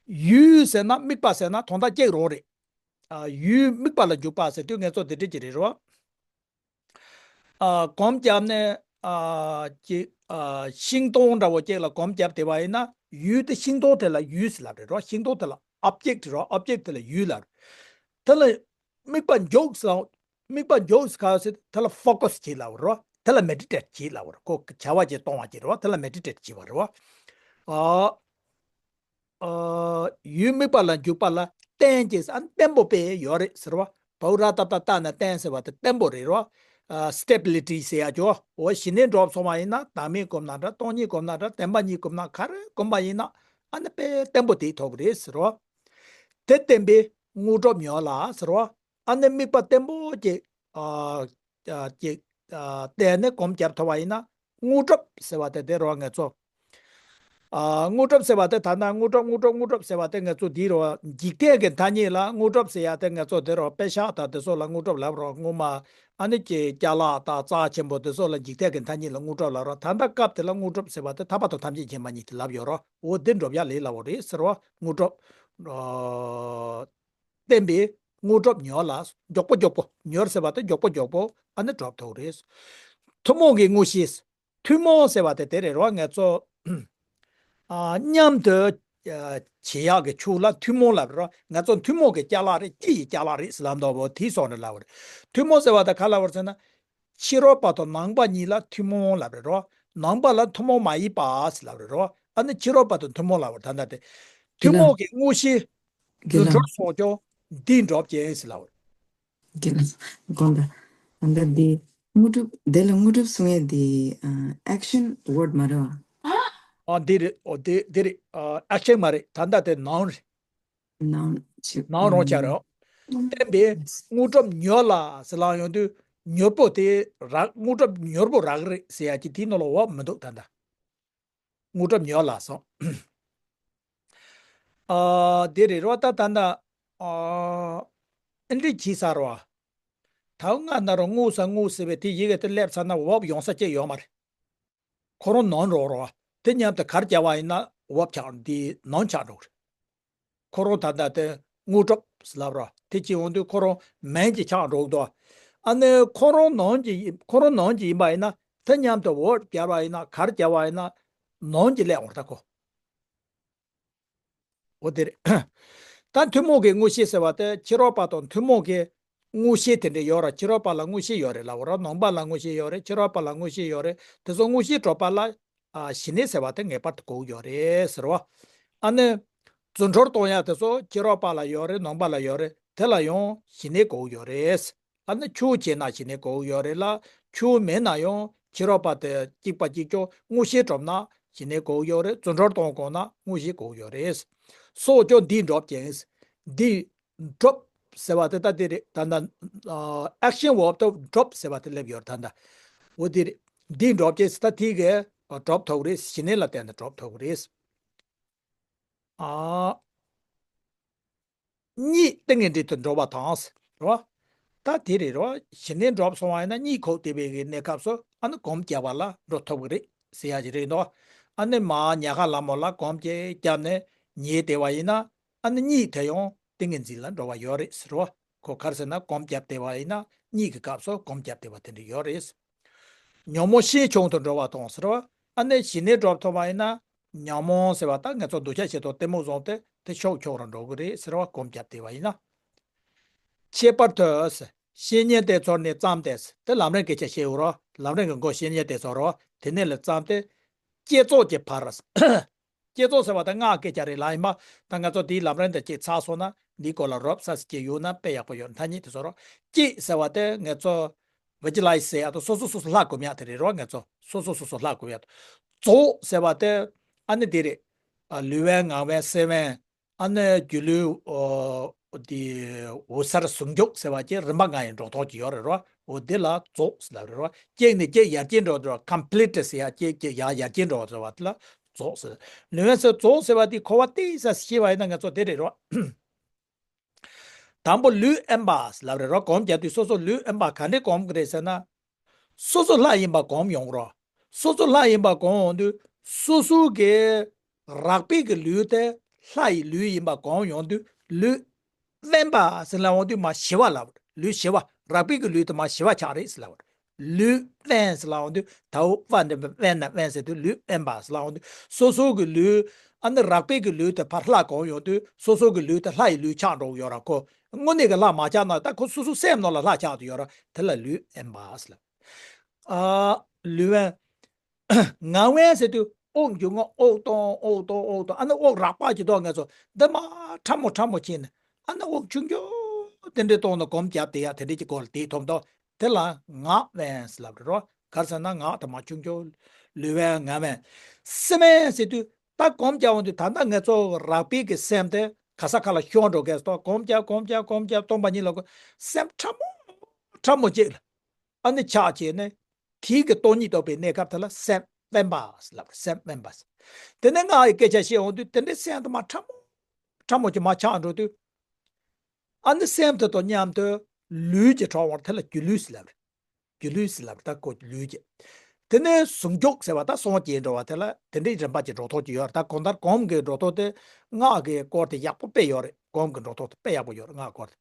ཡུལ་ཟེར་ན་དམིགས་པ་ཟེར་ན་དོན་དག་གཅིག་རང་རེད། ཨ། ཡུལ་དམིགས་པ་ལ་འཇུག་པ་ཟེར་དུས་ང་ཚོ་འདི་འདྲ་ཅིག་རེད་རོ། ཨ། གོམ་བརྒྱབ་ནས། ཨ། ཅིག་ཨ། ཤིང་སྡོང་འདྲ་བོ་ཅིག་ལ་གོམ་བརྒྱབ་བསྡད་པ་ཡིན་ན་ཡུལ་དེ་ཤིང་སྡོང་དེ་ལ་ཡུལ་ཟེར་ལབ་རེད་རོ། ཤིང་སྡོང་དེ་ལ་ཨོབ་ཇེག་རོ། ཨོབ་ཇེག་དེ་ལ་ཡུལ་ལབ་རེད། དེ་ལ་དམིགས་པ་འཇོག་ཟེར། དམིགས་པ་འཇོག་ཟེར་ག་ཟེར་དེ་ལ་ཕོ་ཀ་སི་བྱེད་ལབ་རོ། དེ་ལ་མེ་ཌི་ཊེ་ཊི་བྱེད་ལབ་རོ། ཁོ་བྱ་བ་ཅིག་གཏོང་བ་ཅིག་རོ། དེ་ལ་མེ་ཌི་ཊེ་ཊི་བྱེད་པ་རོ། ཨ། ཨ། ཡུལ་དམིགས་པ་ལ་འཇུག་པ་ལ་བརྟན་ཅིང་ཨ་ནི་བརྟན་པོ་དཔེ་ཡོད་རེད་ཟེར་བ། བྷའུ་ར་ཏ་བཏགས་རྟ་ན་བརྟན་ཟེར་བ་དེ་བརྟན་པོ་རེད་རོ། ཨ། སི་ཊེ་བི་ལི་ཊི་ཟེར་ཡ་ཅོ། འོ་ཞི་གནས་འགྲུབ་སོང་བ་ཡིན་ན་ཟླ་མེད་སྒོམ་ན་འདྲ། སྟོང་ཉིད་སྒོམ་ན་འདྲ། བདེན་པ་གཉིས་སྒོམ་ན་ག་རེ་སྒོམ་པ་ཡིན་ན་ཨ་ནི་དཔེ་བརྟན་པོ་དེ་ཐོབ་རེད་ཟེར་རོ། དེ་བརྟན་པས་དངོས་གྲུབ་མྱུར་ལ་ཟེར་རོ། ཨ་ནི་དམིགས་པ་བརྟན་པོ་ཅིག་ཨ། ཨ། ཅིག་ཨ། བསྟན་ནས་གོམ་བརྒྱབ་ཐུབ་པ་ཡིན་ན་དངོས་གྲུབ་ཟེར་བ་དེ་དེ་རོ་ང་ཚོ། ཨ། དངོས་གྲུབ་ཟེར་བ་དེ་ད་ལྟ་དངོས་གྲུབ་དངོས་གྲུབ་དངོས་གྲུབ་ཟེར་བ་དེ་ང་ཚོ་འདི་རོ། འཇིག་རྟེན་གྱི་ཐ་སྙད་ལ་དངོས་གྲུབ་ཟེར་ཡ་དེ་ང་ཚོ་དེ་རོ། པེ་ཤག་དང་དེ་ཚོ་ལ་དངོས་གྲུབ་ལབ་རོ། སྔོན་མ་ཨ་ནི་ཅིག་ཅ་ལག་དང་རྩ་ཆེན་པོ་དེ་ཚོ་ལ་འཇིག་རྟེན་གྱི་ཐ་སྙད་ལ་དངོས་གྲུབ་ལབ་རོ། ད་ལྟ་སྐབས་དེ་ལ་དངོས་གྲུབ་ཟེར་བ་དེ་ཐར་པ་དང་ཐམས་ཅད་མཁྱེན་པ་གཉིས་དེ་ལབ་ཡོད་རོ། འོ་དེ་འགྲུབ་ཡ་ལས་སླ་བོ་རེད་ཟེར་བ། དངོས་གྲུབ། ཨ། བརྟན་པས་དངོས་གྲུབ་མྱུར་ལ། མགྱོགས་པོ་མགྱོགས་པོ། མྱུར་ཟེར་བ་དེ་མགྱོགས་པོ་མགྱོགས་པོ་ཨ་ནི་འགྲུབ་ཐུབ་རེད། ཐུན་མོང་གི་དངོས་གཞི། ཐུན་མོང་ཟེར་བ་དེ་དེ་རེད་རོ། ང་ཚོ་ཨ། མཉམ་དུ་ཨ། བྱེད་ཡག་གི་ཆོས་ལ་ཐུན་མོང་ལབ་རོ། ང་ཚོ་ཐུན་མོང་གི་ཅ་ལག་རེད། སྤྱི་ཡི་ཅ་ལག་རེད་ཟེར་ལབ་འདུག་བོ། དེའི་སོགས་ནས་ལབ་པ་རེད། ཐུན་མོང་ཟེར་བ་དེ་ག་ལབ་པ་རེད་ཟེར་ན། ཕྱི་རོལ་པ་དང་ནང་པ་གཉིས་ལ་ཐུན་མོང་ལབ་རེད་རོ། ནང་པ་ལ་ཐུན་མོང་མ་ཡིན་པ་ཟེར་ལབ་རེད་རོ། ཨ་ནི་ཕྱི་རོལ་པ་དང་ཐུན་མོང་ལབ་པ་ད་ལྟ་དེ། ཐུན་མོང་གི་དངོས་གཞི། རྒན་ལགས། རྫུ་འཕྲུལ་སོགས་ཀྱང་འདིས་འགྲུབ་ཅིང་ཟེར་ལབ་པ་རེད། རྒན་ལགས། དགོངས་དག་ད་ལྟ་འདི་དངོས་གྲུབ་དེ་ལ་དངོས་གྲུབ་གསུང་ཡས་འདི། ཨ། ཨེག་ཤན་ཝརཌ་མ་རེད་བ། ཨ། འདི་རེད། ཨོ་དེ་དེ་རེད། ཨ། ཨེག་ཤན་མ་རེད། ད་ལྟ་དེ་ནའུན་རེད། ནའུན་ཅིག་ནའུན་རང་ཆ་རེད། བརྟན་པས་དངོས་གྲུབ་མྱུར་ལ་ཟེར་ལབ་ཡོང་དུས་མྱུར་པོ་དེ་རག་དངོས་གྲུབ་མྱུར་པོ་རག་གི་རེད་ཟེར་ཡ་ཅིག་དེའི་ནང་ལ་འོབ་མི་འདུག་ད་ལྟ། དངོས་གྲུབ་མྱུར་ལ་སོང་། ཨ། དེ་རེད་རོ། ད་ད་ལྟ། ཨ། ཨེ་འདྲ་བྱས་ཚར་བ། ད་སྔ་ན་རོ་དངོས་ས་དངོས་ཟེར་བའི་དེ་ཡི་གེ་དེ་སླེབས་ཚར་ན་འོབ་ཡོང་ས་ཅིག་ཡོད་མ་རེད། ཁོ་རང་ནོན་རོགས་རོ། དེ་མཉམ་དུ་གར་བརྒྱབ་པ་ཡིན་ན་འོབ་ཆགས་འདི་ནོན་ཆགས་འགྲོ་གི་རེད། ཁོ་རང་ད་ལྟ་དེ་དངོས་གྲུབ་ལབ་རོ། དེ་ཅི་འོང་དུས་ཁོ་རང་མིང་གཅིག་ཆགས་འགྲོ་གི་འདུག་ཨ་ནི་ཁོ་རང་ནོན་གྱི་ཁོ་རང་ནོན་གྱི་ཡིན་པ་ཡིན་ན་དེ་མཉམ་དུ་འོབ་བརྒྱབ་པ་ཡིན་ན་གར་བརྒྱབ་པ་ཡིན་ན་ནོན་གྱི་སླེབས་འོང་ད་ཁོ། འོ་དེ་རེད། ད་ཐུན་མོང་གི་དངོས་གཞི་ཟེར་བ་དེ་ཕྱི་རོལ་པ་དང་ཐུན་མོང་གི་དངོས་གཞི་དེ་འདྲ་ཡོད་ར། ཕྱི་རོལ་པ་ལ་དངོས་གཞི་ཡོད་རེད་ལབ་ར། ནང་པ་ལ་དངོས་གཞི་ཡོད་རེད། ཕྱི་རོལ་པ་ལ་དངོས་གཞི་ཡོད་རེད། དེ་ཚོ་དངོས་གཞི་གྲུབ་པ་ལ། ཨ། ཞི་གནས་ཟེར་བ་དེ་ངེས་པར་དུ་དགོས་ཀྱི་ཡོད་རེད་ཟེར་བ། ཨ་ནི། རྫུ་འཕྲུལ་གཏོང་ཡ་དེ་ཚོ་ཕྱི་རོལ་པ་ལ་ཡོད་རེད། ནང་པ་ལ་ཡོད་རེད། དེ་ལ་ཡང་ཞི་གནས་དགོས་ཀྱི་ཡོད་རེད། ཨ་ནི་ཆོས་བྱས་ན་ཞི་གནས་དགོས་ཀྱི་ཡོད་རེད་ལ། ཆོས་མེད་ན་ཡང་ཕྱི་རོལ་པ་དེ་གཅིག་པ་གཅིག་ཀྱང་དངོས་གཞི་གྲུབ་ན་ཞི་གནས་དགོས་ཀྱི་ཡོད་རེད། རྫུ་འཕྲུལ་གཏོང་དགོས་ན་དངོས་གཞི་དགོས་ཀྱི་ཡོད་རེད། སོགས་ཀྱང་འདིས་འགྲུབ་ཅིང་། འདིས་འགྲུབ་ཟེར་བ་དེ་ད་དེ་རེད། ད་ལྟ་ཨེག་ཤན་ཝརབ་དུ་འགྲུབ་ཟེར་བ་དེ་སླེབས་ཡོད་རེད། ད་ལྟ་འོ་དེ་རེད། འདིས་འགྲུབ་ཅིང་ཟེར་ད་དེ་གས་འགྲུབ་ཐུབ་ཀྱི་རེད། ཞི་གནས་ལ་བརྟེན་ནས་འགྲུབ་ཐུབ་ཀྱི་རེད། ཨ། གཉིད་ཏིང་ངེ་འཛིན་དུ་འགྲོ་བ་དང་། རེད་བ། ད་དེ་རེད་རོ། ཞི་གནས་འགྲུབ་སོང་བ་ཡིན་ན་གཉིད་ཁུག་བསྡད་པའི་གི་གནས་སྐབས་སུ་ཨ་ནི་གོམ་བརྒྱབ་པ་ལ་འགྲོ་ཐུབ་ཀྱི་རེད་ཟེར་ཡ་ཅིག་རེད་འདུག་ཨ་ནི་མར་ཉལ་ཁ་ལ་མོ་ལ་གོམ་ཅིག་བརྒྱབ་ནས་ཉལ་བསྡད་པ་ཡིན་ན་ཨ་ནི་གཉིད་དེ་ཡང་ཏིང་ངེ་འཛིན་ལ་འགྲོ་བ་ཡོད་རེད་ཟེར་རོ། ཁོ་ག་རེ་ཟེར་ན་གོམ་བརྒྱབ་བསྡད་པ་ཡིན་ན་གཉིད་ཀྱི་སྐབས་སུ་གོམ་བརྒྱབ་བསྡད་པ་དེ་འདྲ་ཡོད་རེད། ཉོན་མོངས་ཤས་ཆུང་དུ་འགྲོ་བ་དང་ཟེར་བ། ཨ་ནི་ཞི་གནས་འགྲུབ་ཐུབ་པ་ཡིན་ན་ཉོན་མོངས་ཟེར་བ་ད་ང་ཚོ་འདུ་བྱེད་ཆེ་དོ་གཏི་མུག་བཟུང་སྟེ་དེ་ཤུགས་ཆུང་རུ་འགྲོ་གི་རེད་ཟེར་བ་གོམ་བརྒྱབ་བསྡད་པ་ཡིན་ན། ཁྱད་པར་དུ་བཤེས་གཉེན་དེ་ཚོར་ནས་བརྩམས་ཏེ། དེ་ལམ་རིམ་སྐད་ཆ་བཤད་འོ་རོ། ལམ་རིམ་གྱི་མགོ་བཤེས་གཉེན་དེ་ཚོར་རོ། དེ་ནས་ལ་བརྩམས་ཏེ། བསྐྱེད་རྫོགས་ཀྱི་བར། བསྐྱེད་རྫོགས་ཟེར་བ་ད་སྔགས་སྐད་ཆ་རེད་ལ་ཡིན་པ། ད་ང་ཚོ་དེའི་ལམ་རིམ་དེ་སྐྱེས་ཚར་སོང་ན་འདིའི་སྐོར་ལ་རོབ་ས་ཟིག་སྐྱེས་ཡོད་ན་དཔེ་ཡག་པོ་ཡོད་ཐ་སྙད་དེ་ཚོ་རོ། བསྐྱེད་ཟེར་བ་དེ་ང་ཚོ་ཝི་ཇུ་ལའི་ཟི་ཟེར་ཡག་དང་སོ་སོ་སོ་སོ་ལྷག་དགོས་མེད་དེ་རེད་རོ། ང་ཚོ་སོ་སོ་སོ་སོ་ལྷག་དགོས་ཡག་དང་། རྫོགས་ཟེར་བ་དེ་ཨ་ནི་དེ་རེད། ལུས་དབེན་ངག་དབེན་སེམས་དབེན། ཨ་ནི་སྒྱུ་ལུས་འོ་དེ་འོད་གསལ་ཟུང་འཇུག་ཟེར་བ་ཅིག་རིམ་པ་ལྔ་ཡི་འགྲོ་ལྡོག་ཅིག་ཡོད་རེད་རོ། འོ་དེ་ལ་རྫོགས་ཟེར་ལབ་རེད་རོ། གཅིག་ནས་གཅིག་ཡར་རྒྱས་འགྲོ་འགྲོ་complete ཟེར་ཡ་གཅིག་གཅིག་ཡང་ཡར་རྒྱས་འགྲོ་ཟེར་བ་དེ་ལ་རྫོགས་ཟེར། ལུས་དབེན་ཟེར་རྫོགས་ཟེར་བ་དེ་གོ་བ་ཏོག་ཙམ་ཤེས་པ་ཡིན་ན་ང་ཚོ་དེ་རེད་རོ། དང་པོ་ལུས་དབེན་པ་ཟེར་ལབ་རེད་རོ། སྒོམ་རྒྱག་དུས་སོ་སོ་ལུས་དབེན་པ་ག་འདྲས་སྒོམ་གི་རེད་ཟེར་ན། སོ་སོ་ལྷ་ཡིན་པ་སྒོམ་ཡོང་རོ། སོ་སོ་ལྷ་ཡིན་པ་སྒོམ་ཡོང་དུས་སོ་སོ་གི་རགས་པའི་གི་ལུས་དེ་ལྷ་ཡི་ལུས་ཡིན་པ་སྒོམ་ཡོང་དུས་ལུས་དབེན་པ་ཟེར་ལབ་ཡོང་དུས་མར་ཞི་བ་ལབ། ལུས་ཞི་བ། རགས་པའི་གི་ལུས་དེ་མར་ཞི་བ་ཆགས་རེད་ཟེར་ལབ། ལུས་དབེན་ཟེར་ལབ་ཡོང་དུས་ད་འོ་དབེན་དེ་དབེན་ན་དབེན་ཟེར་དུས་ལུས་དབེན་པ་ཟེར་ལབ་ཡོང་དུས་སོ་སོ་གི་ལུས། ཨ་ནི་རགས་པའི་གི་ལུས་དེ་ཕར་ལྷ་སྒོམ་ཡོང་དུས་སོ་སོ་གི་ལུས་དེ་ལྷ་ཡི་ལུས་ཆགས་འགྲོ་གི་ཡོད་ར་ཁོ། དངོས་གནས་ཀྱི་ལྷ་མ་ཆགས་ན་ད་ཁོ་སོ་སོ་སེམས་ནང་ལ་ལྷ་ཆགས་ཏེ་ཡོད་ར། དེ་ལ་ལུས་དབེན་པ་ཟེར་ལབ། ཨ། ལུས་དབེན། ངག་དབེན་ཟེར་དུས་དབུགས་འབྱུང་ངོ་། དབུགས་གཏོང་། དབུགས་གཏོང་། དབུགས་གཏོང་། ཨ་ནི་དབུགས་རགས་པ་ཅིག་གཏོང་ངེས་སོ། འདི་མ་ཕྲ་མོ་ཕྲ་མོ་བྱས་ནས་ཨ་ནི་དབུགས་ཆུང་ཆུང་དེ་འདྲས་གཏོང་ནས་སྒོམ་རྒྱབ་བསྡད་ཡ་དེ་འདྲས་ཀྱི་སྐོར་ལ་དེ་ཐོབ་འདུག་དེ་ལ་ངག་དབེན་ཟེར་ལབ་རེད་རོ། ག་རེ་ཟེར་ན་ངག་དེ་མ་ཆུང་ཆུང་། ལུས་དབེན་ངག་དབེན། སེམས་དབེན་ཟེར་དུས་ད་སྒོམ་རྒྱག་འོང་དུས་ད་ལྟ་ངེས་སོ་རགས་པའི་གི་སེམས་དེ་ག་ས་ག་ལ་ཤོར་འགྲོ་གས་སོ། སྒོམ་རྒྱག་སྒོམ་རྒྱག་སྒོམ་རྒྱག་སྟོང་པ་ཉིད་ལ་སྒོམ། སེམས་ཕྲ་མོ་ཕྲ་མོ་ཅིག་ལ། ཨ་ནི་ཆགས་བྱས་ནས་དེའི་གི་སྟོང་ཉིད་རྟོགས་པའི་གནས་སྐབས་དེ་ལ་སེམས་དབེན་པ་ལབ། སེམས་དབེན་པ། དེ་ནས་ངག་གི་སྐད་ཆ་བཤད་འོང་དུས་དེ་འདྲའི་སེམས་དེ་མ་ཕྲ་མོ་ཕྲ་མོ་ཅིག་མར་ཆགས་འགྲོ་དུས། ཨ་ནི་སེམས་དེ་དང་མཉམ་དུ་ལུས་ཀྱི་གྲོགས་པོར་དེ་ལ་སྒྱུ་ལུས་ལབ་རེད། སྒྱུ་ལུས་ལབ་རེད་ད་ཁོ་ལུས་ཀྱི། དེ་ནས་ཟུང་འཇུག་ཟེར་བ་ད་སངས་རྒྱས་འགྲོ་བ་དེ་ལ་དེ་འདྲའི་རིམ་པ་ཅིག་འགྲོ་ཐོག་ཅིག་ཡོད་རེད། ད་གང་ལྟར་སྒོམ་གྱི་འགྲོ་ཐོག་དེ་ངག་གི་སྐོར་དེ་ཡག་པོ་དཔེ་ཡོད་རེད། སྒོམ་གྱི་འགྲོ་ཐོག་དེ་དཔེ་ཡག་པོ་ཡོད་རེད། ངག་སྐོར་དེ།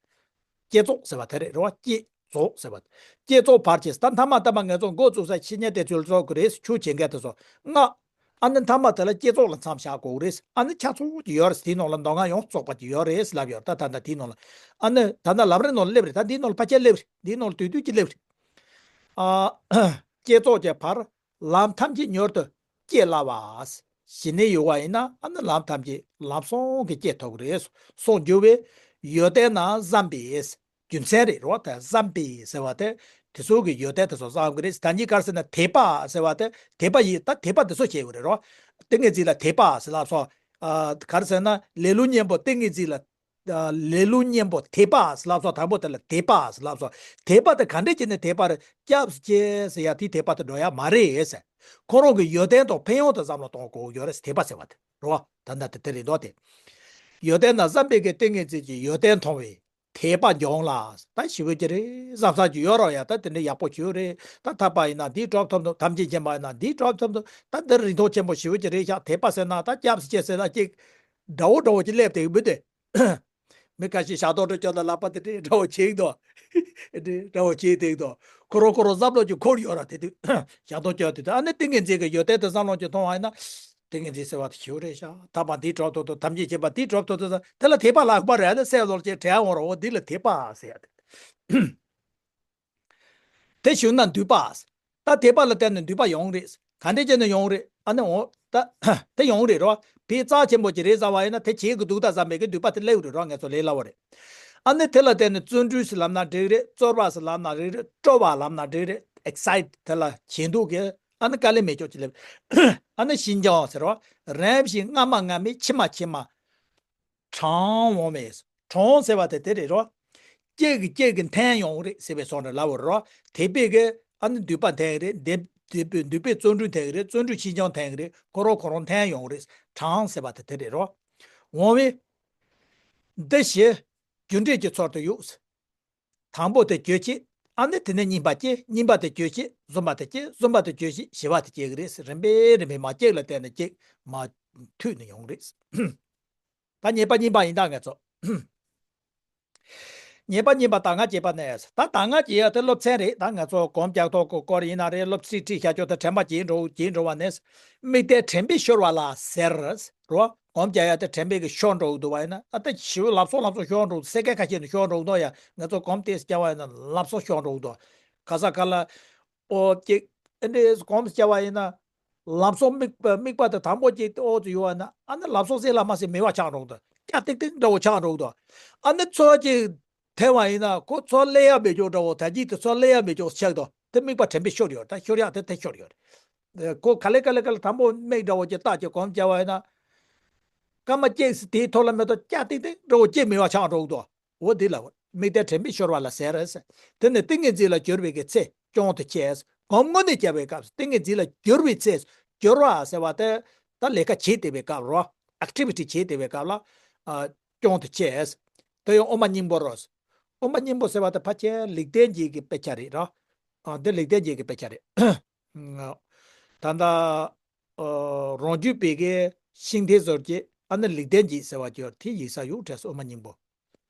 བསྐྱེད་རྫོགས་ཟེར་བ་དེ་རེད་རེད་བ། བསྐྱེད་རྫོགས་ཟེར་བ། བསྐྱེད་རྫོགས་བར་གྱི་ད་མཐའ་མ་མཐའ་མ་ངེས་སོ་འགོ་བཙུགས་ས་ཕྱི་ཉིན་དེ་ཚུལ་རྫོགས་ཀྱི་རེད། ཆོས་བྱེད་མཁན་དེ་ཚོ་ངག་ཨ་ནི་མཐའ་མ་དེ་ལ་བསྐྱེད་རྫོགས་ལ་མཚམས་བཞག་དགོས་རེད། ཨ་ནི་ཆ་ཚང་གི་ཡོད་རེད། དེའི་ནང་ལ་མདོ་སྔགས་ཡོངས་རྫོགས་པ་ཅིག་ཡོད་རེད་ལབ་ཡོད། ད་ད་ད་དེའི་ནང་ལ་ཨ་ནི་ད་ད་ལམ་རིམ་ནང་ལ་སླེབས་རེད། ད་འདིའི་ནང་ལ་ཕལ་ཆེར་སླེབས་རེད། འདིའི་ནང་ལ་དུས་དུས་ཀྱི་སླེབས་རེད། ཨ། བསྐྱེད་རྫོགས་ཀྱི་བར། ལམ་ཐམས་ཅད་མྱུར་དུ་སྐྱེ་སླ་བ། ཞི་གནས་ཡོད་པ་ཡིན་ན་ཨ་ནི་ལམ་ཐམས་ཅད་ལམ་གསུམ་གྱིས་སྐྱེ་ཐུབ་ཀྱི་རེད། སོགས་བསྒྱུར་བས་ཡོན་ཏན་རྣམས་བསམ་པས། རྒྱུ་མཚན་རེད་རོ། ད་བསམ་པས་ཟེར་བ་དེ་དེ་ཚོ་གི་ཡོན་ཏན་དེ་ཚོ་བསམ་གི་རེད། ད་གཉིས་ཀར་ཟེར་ན་དད་པ་ཟེར་བ་དེ་དད་པ་ཡིན། ད་དད་པ་དེ་ཚོ་བྱེད་དགོས་རེད་རོ། ཏིང་ངེ་འཛིན་ལ་དད་པ་ཟེར་ལབ་སོང་། ཨ། ག་རེ་ཟེར་ན་ལེ་ལོ་གཉེན་པོ་ཏིང་ངེ་འཛིན་ལ། ཨ། ལེ་ལོ་གཉེན་པོ་དད་པ་ཟེར་ལབ་སོང་། དང་པོ་དེ་ལ་དད་པ་ཟེར་ལབ་སོང་། དད་པ་དེ་ག་འདྲས་བྱས་ནས་དད་པ་རེད། སྐྱབས་སུ་མཆི་ཟེར་ཡ་དེའི་དད་པ་དེ་འགྲོ་ཡ་མ་རེད་ཟེར། ཁོ་རང་གི་ཡོན་ཏན་དང་ཕན་ཡོན་དེ་བསམ་བློ་གཏོང་དགོས་ཡོད་རེད། དད་པ་ཟེར་བ་དེ་རོ། ད་ལྟ་དེ་དེ་རེད་འདུག་སྟེ། ཡོན་ཏན་རྣམས་བསམ་པའི་གི་ཏིང་ངེ་འཛིན་གྱི་ཡོན་ཏན་མཐོང་བས། དད་པ་འབྱུང་ལ། ད་ཞེ་པོ་ཅིག་རེད་བསམ་བསམ་ཅིག་ཡོད་རོགས་ཡ། ད་དེ་འདྲ་ཡག་པོ་ཞེ་པོ་རེད། ད་ཐར་པ་ཡིན་ན་འདིའི་གྲོགས་ཐོབ་འདུག་ཐམས་ཅད་མཁྱེན་པ་ཡིན་ན་འདིའི་གྲོགས་ཐོབ་འདུག་ད་འདིར་རིན་ཐང་ཆེན་པོ་ཞེ་པོ་ཅིག་རེད་ཤག་དད་པ་ཟེར་ན་ད་སྐྱབས་སུ་མཆི་ཟེར་ན་ཅིག་འདྲ་བོ་འདྲ་བོ་ཅིག་སླེབས་བསྡད་ཡོད་དེ། མི་ཁ་ཤས་ཞག་སྟོང་འགྲོ་སྐྱོ་ན་ལག་པ་དེ་འདྲ་འདྲ་བོ་བྱེད་འདུག་འདྲ་འདྲ་བོ་བྱེད་བསྡད་འདུག་ཁོ་རང་ཁོ་རང་བསམ་བློ་ཅིག་འཁོར་ཡོད་ར། དེ་དུས་ཞག་སྟོང་སྐྱོ་དེ་དུས་ཨ་ནི་ཏིང་ངེ་འཛིན་གྱི་ཡོན་ཏན་དེ་བསམ་བློ་ཅིག་མཐོང་བ་ཡིན་ན། ཏིང་ངེ་འཛིན་ཟེར་བ་དེ་ཞེ་པོ་རེད་ཤག་ཐར་པ་འདིའི་གྲོགས་ཐོབ་འདུག་ཐམས་ཅད་མཁྱེན་པ་འདིའི་གྲོགས་ཐོབ་འདུག་དེ་ལ་དད་པ་ལགས་པ་རེད། ཨ་ནི་སེམས་ལོར་ཅིག་དྲན་འོང་ར། འོ་འདི་ལ་དད་པ་ཟེར་ཡ་དེ། དེ་བྱུང་ན་འདུས་པ། ད་དད་པ་ལ་བརྟེན་ནས་འདུས་པ་ཡོང་རེད། ག་འདྲས་བྱས་ནས་ཡོང་རེད། ཨ་ནི་འོ་ད་དེ་ཡོང་རེད་རོ། དཔེ་རྩ་ཆེན་པོ་ཅིག་རེད་བསམ་པ་ཡིན་ན་དེ་བྱེད་དགོས་འདུག་ད་བསམ་པའི་གི་འདུས་པ་དེ་སླེབས་རེད་རོ། ངེས་སོ་ལས་སླ་བོ་རེད། ཨ་ནི་དེ་ལ་བརྟེན་ནས་བརྩོན་འགྲུས་སུ་ལབ་ན་འགྲིག་རེད། རྩོལ་བ་སུ་ལབ་ན་འགྲིག་རེད། སྤྲོ་བ་ལབ་ན་འགྲིག་རེད། ཨེག་སའིཊ་དེ་ལ་བྱེད་འདུག་གི་ཨ་ནི་དཀའ་ལས་མེད་ཅོག་ཅིག་སླེབས། ཨ་ནི་ཞི་འཇམ་ཟེར་རོ། རིམ་བཞིན་སྔ་མ་སྔ་མའི་ཕྱི་མ་ཕྱི་མ། གྲངས་འོང་བས། གྲངས་ཟེར་བ་དེ་དེ་རེད་རོ། གཅིག་གིས་གཅིག་གི་འཐེན་ཡོང་རེད་ཟེར་བའི་བཟོ་འདྲ་ལབ་པ་རེད་རོ། དད་པས་གི་ཨ་ནི་འདུས་པ་འཐེན་གི་རེད། འདི་འདུས་པས་འདུས་པས་བརྩོན་འགྲུས་འཐེན་གི་རེད། བརྩོན་འགྲུས་ཞི་འཇམ་འཐེན་གི་རེད། ཁོ་རང་ཁོ་རང་འཐེན་ཡོང་རེད། གྲངས་ཟེར་བ་དེ་དེ་རེད་རོ། འོང་བས། འདི་བཞི་རྒྱུ་འབྲས་ཀྱི་ཚུལ་དུ་ཡོད། དང་པོ་དེ་རྒྱུ་བྱེད། ཨ་ནི་དེ་ནས་གཉིས་པ་སྐྱེ། གཉིས་པ་དེ་རྒྱུ་བྱེད། གསུམ་པ་དེ་སྐྱེ། གསུམ་པ་དེ་རྒྱུ་བྱེད། བཞི་པ་དེ་སྐྱེ་གི་རེད། རིམ་པས་རིམ་པས་མ་གཅིག་ལ་བརྟེན་ནས་གཅིག་མ་མཐུད་ནས་ཡོང་རེད། ད་ཉེས་པ་གཉིས་པ་ཡིན་ད་ངེས་སོ། ཉེས་པ་གཉིས་པ་ད་ང་རྒྱལ་པ་ནས། ད་ད་ང་རྒྱལ་ཡ་དེ་སློབ་ཚན་རེད། ད་ང་ཚོ་སྒོམ་རྒྱག་ཐོག་གི་སྐོར་ཡིན་ན་རེད། སློབ་ཚན་ཁྲིད་བྱ་ཆོག་དེ་དྲན་པ་བརྗེད་འགྲོ་བརྗེད་འགྲོ་བ་ནས། དམིགས་གཏད་དྲན་པས་ཤོར་བ་ལ་ཟེར་རོ། སྒོམ་རྒྱག་ཡ་དེ་དྲན་པས་གི་ཤོར་འགྲོ་གི་འདུག་བ་ཡིན་ན། ཨ་ད་ཞི་བའི་ལབ་སོ་ལབ་སོ་ཤོར་འགྲོ་གི་འདུག་སེ་ག་ཁ་ཤས་ནས་ཤོར་འགྲོ་གི་འདུག་ཡ། ང་ཚོ་སྒོམ་ཏེ་རྒྱག་བ་ཡིན་ན་ལབ་སོ་ཤོར་འགྲོ་གི་འདུག་ག་ས་ག་ལ། ཨོ་ཅིག་ཨེ་འདྲས་སྒོམ་རྒྱག་བ་ཡིན་ན། ལམ་སང་དམིགས་པ་དམིགས་པ་དེ་དང་པོ་ཅིག་ཨོ་ཙི་ཡོད་བ་ན་ཨ་ནི་ལམ་སང་ཟེར་ལ་མ་ཟེར་མེད་པ་ཆགས་འགྲོ་གི་འདུག་སྐྱ་ཏིག་ཏིག་འདྲ་བོ་ཆགས་འགྲོ་གི་འདུག་ཨ་ནི་ཚོ་ཅིག་ཐེ་བ་ཡིན་ན་ཁོ་ཚོ་སླེབས་ཡ་མེད་ཅོག་འདྲ་བོ། ད་ཅིག་དེ་ཚོ་སླེབས་ཡ་མེད་ཅོག་ཆགས་འདུག་དེ་དམིགས་པ་དྲན་པས་ཤོར་ཡོད། ད་ཤོར་ཡ་དེ་དེ་ཤོར་ཡོད། ཁོ་ག་ལེ་ག་ལེ་ག་ལེ་དང་པོ་དམིགས་འདྲ་བོ་ཅིག་བཏགས་ཅིག་སྒོམ་རྒྱག་བ་ཡིན་ན། སྐར་མ་གཅིག་ཙམ་དེའི་ཐོག་ལ་མེ་ཏོག་ཀྱག་ཏིག་ཏིག་འགྲོ་གཅིག་མེད་པ་ཆགས་འགྲོ་གི་འདུག་འོ་དེ་ལ་དམིགས་རྟེན་དྲན་པས་ཤོར་བ་ལ་ཟེར། དེ་ནས་ཏིང་ངེ་འཛིན་ལ་སྦྱོར་བའི་གི་ཚེ་སྐྱོང་དུ་བྱས། སྒོམ་དངོས་གནས་བརྒྱབ་པའི་སྐབས་སུ་ཏིང་ངེ་འཛིན་ལ་སྦྱོར་བའི་ཚེ། སྦྱོར་བ་ཟེར་བ་དེ་ད་ལས་ཀ་བྱེད་བསྡད་པའི་སྐབས་རོ། ཨེག་ཊི་བི་ཊི་བྱེད་བསྡད་པའི་སྐབས་ལ་ཨ་སྐྱོང་དུ་བྱས། དེ་ཡང་དབུ་མ་སྙིང་པོ་རོ། དབུ་མ་སྙིང་པོ་ཟེར་བ་དེ་ཕལ་ཆེར་ལེགས་ལྡན་འབྱེད་ཀྱི་དཔེ་ཆ་རེད་རོ། ཨ་འདི་ལེགས་ལྡན་འབྱེད་ཀྱི་དཔེ་ཆ་རེད། ད་ལྟ་ཨ་རང་རྒྱུད་པའི་གི་ཤིང་རྟའི་ཟུར་གྱི་ཨ་ནི་ལེགས་ལྡན་འབྱེད་ཟེར་བ་ཅིག་ཡོད། དེ་ཡིག་ཚགས་ཡོད་དྲན་སོང་དབུ་མ་སྙིང་པོ།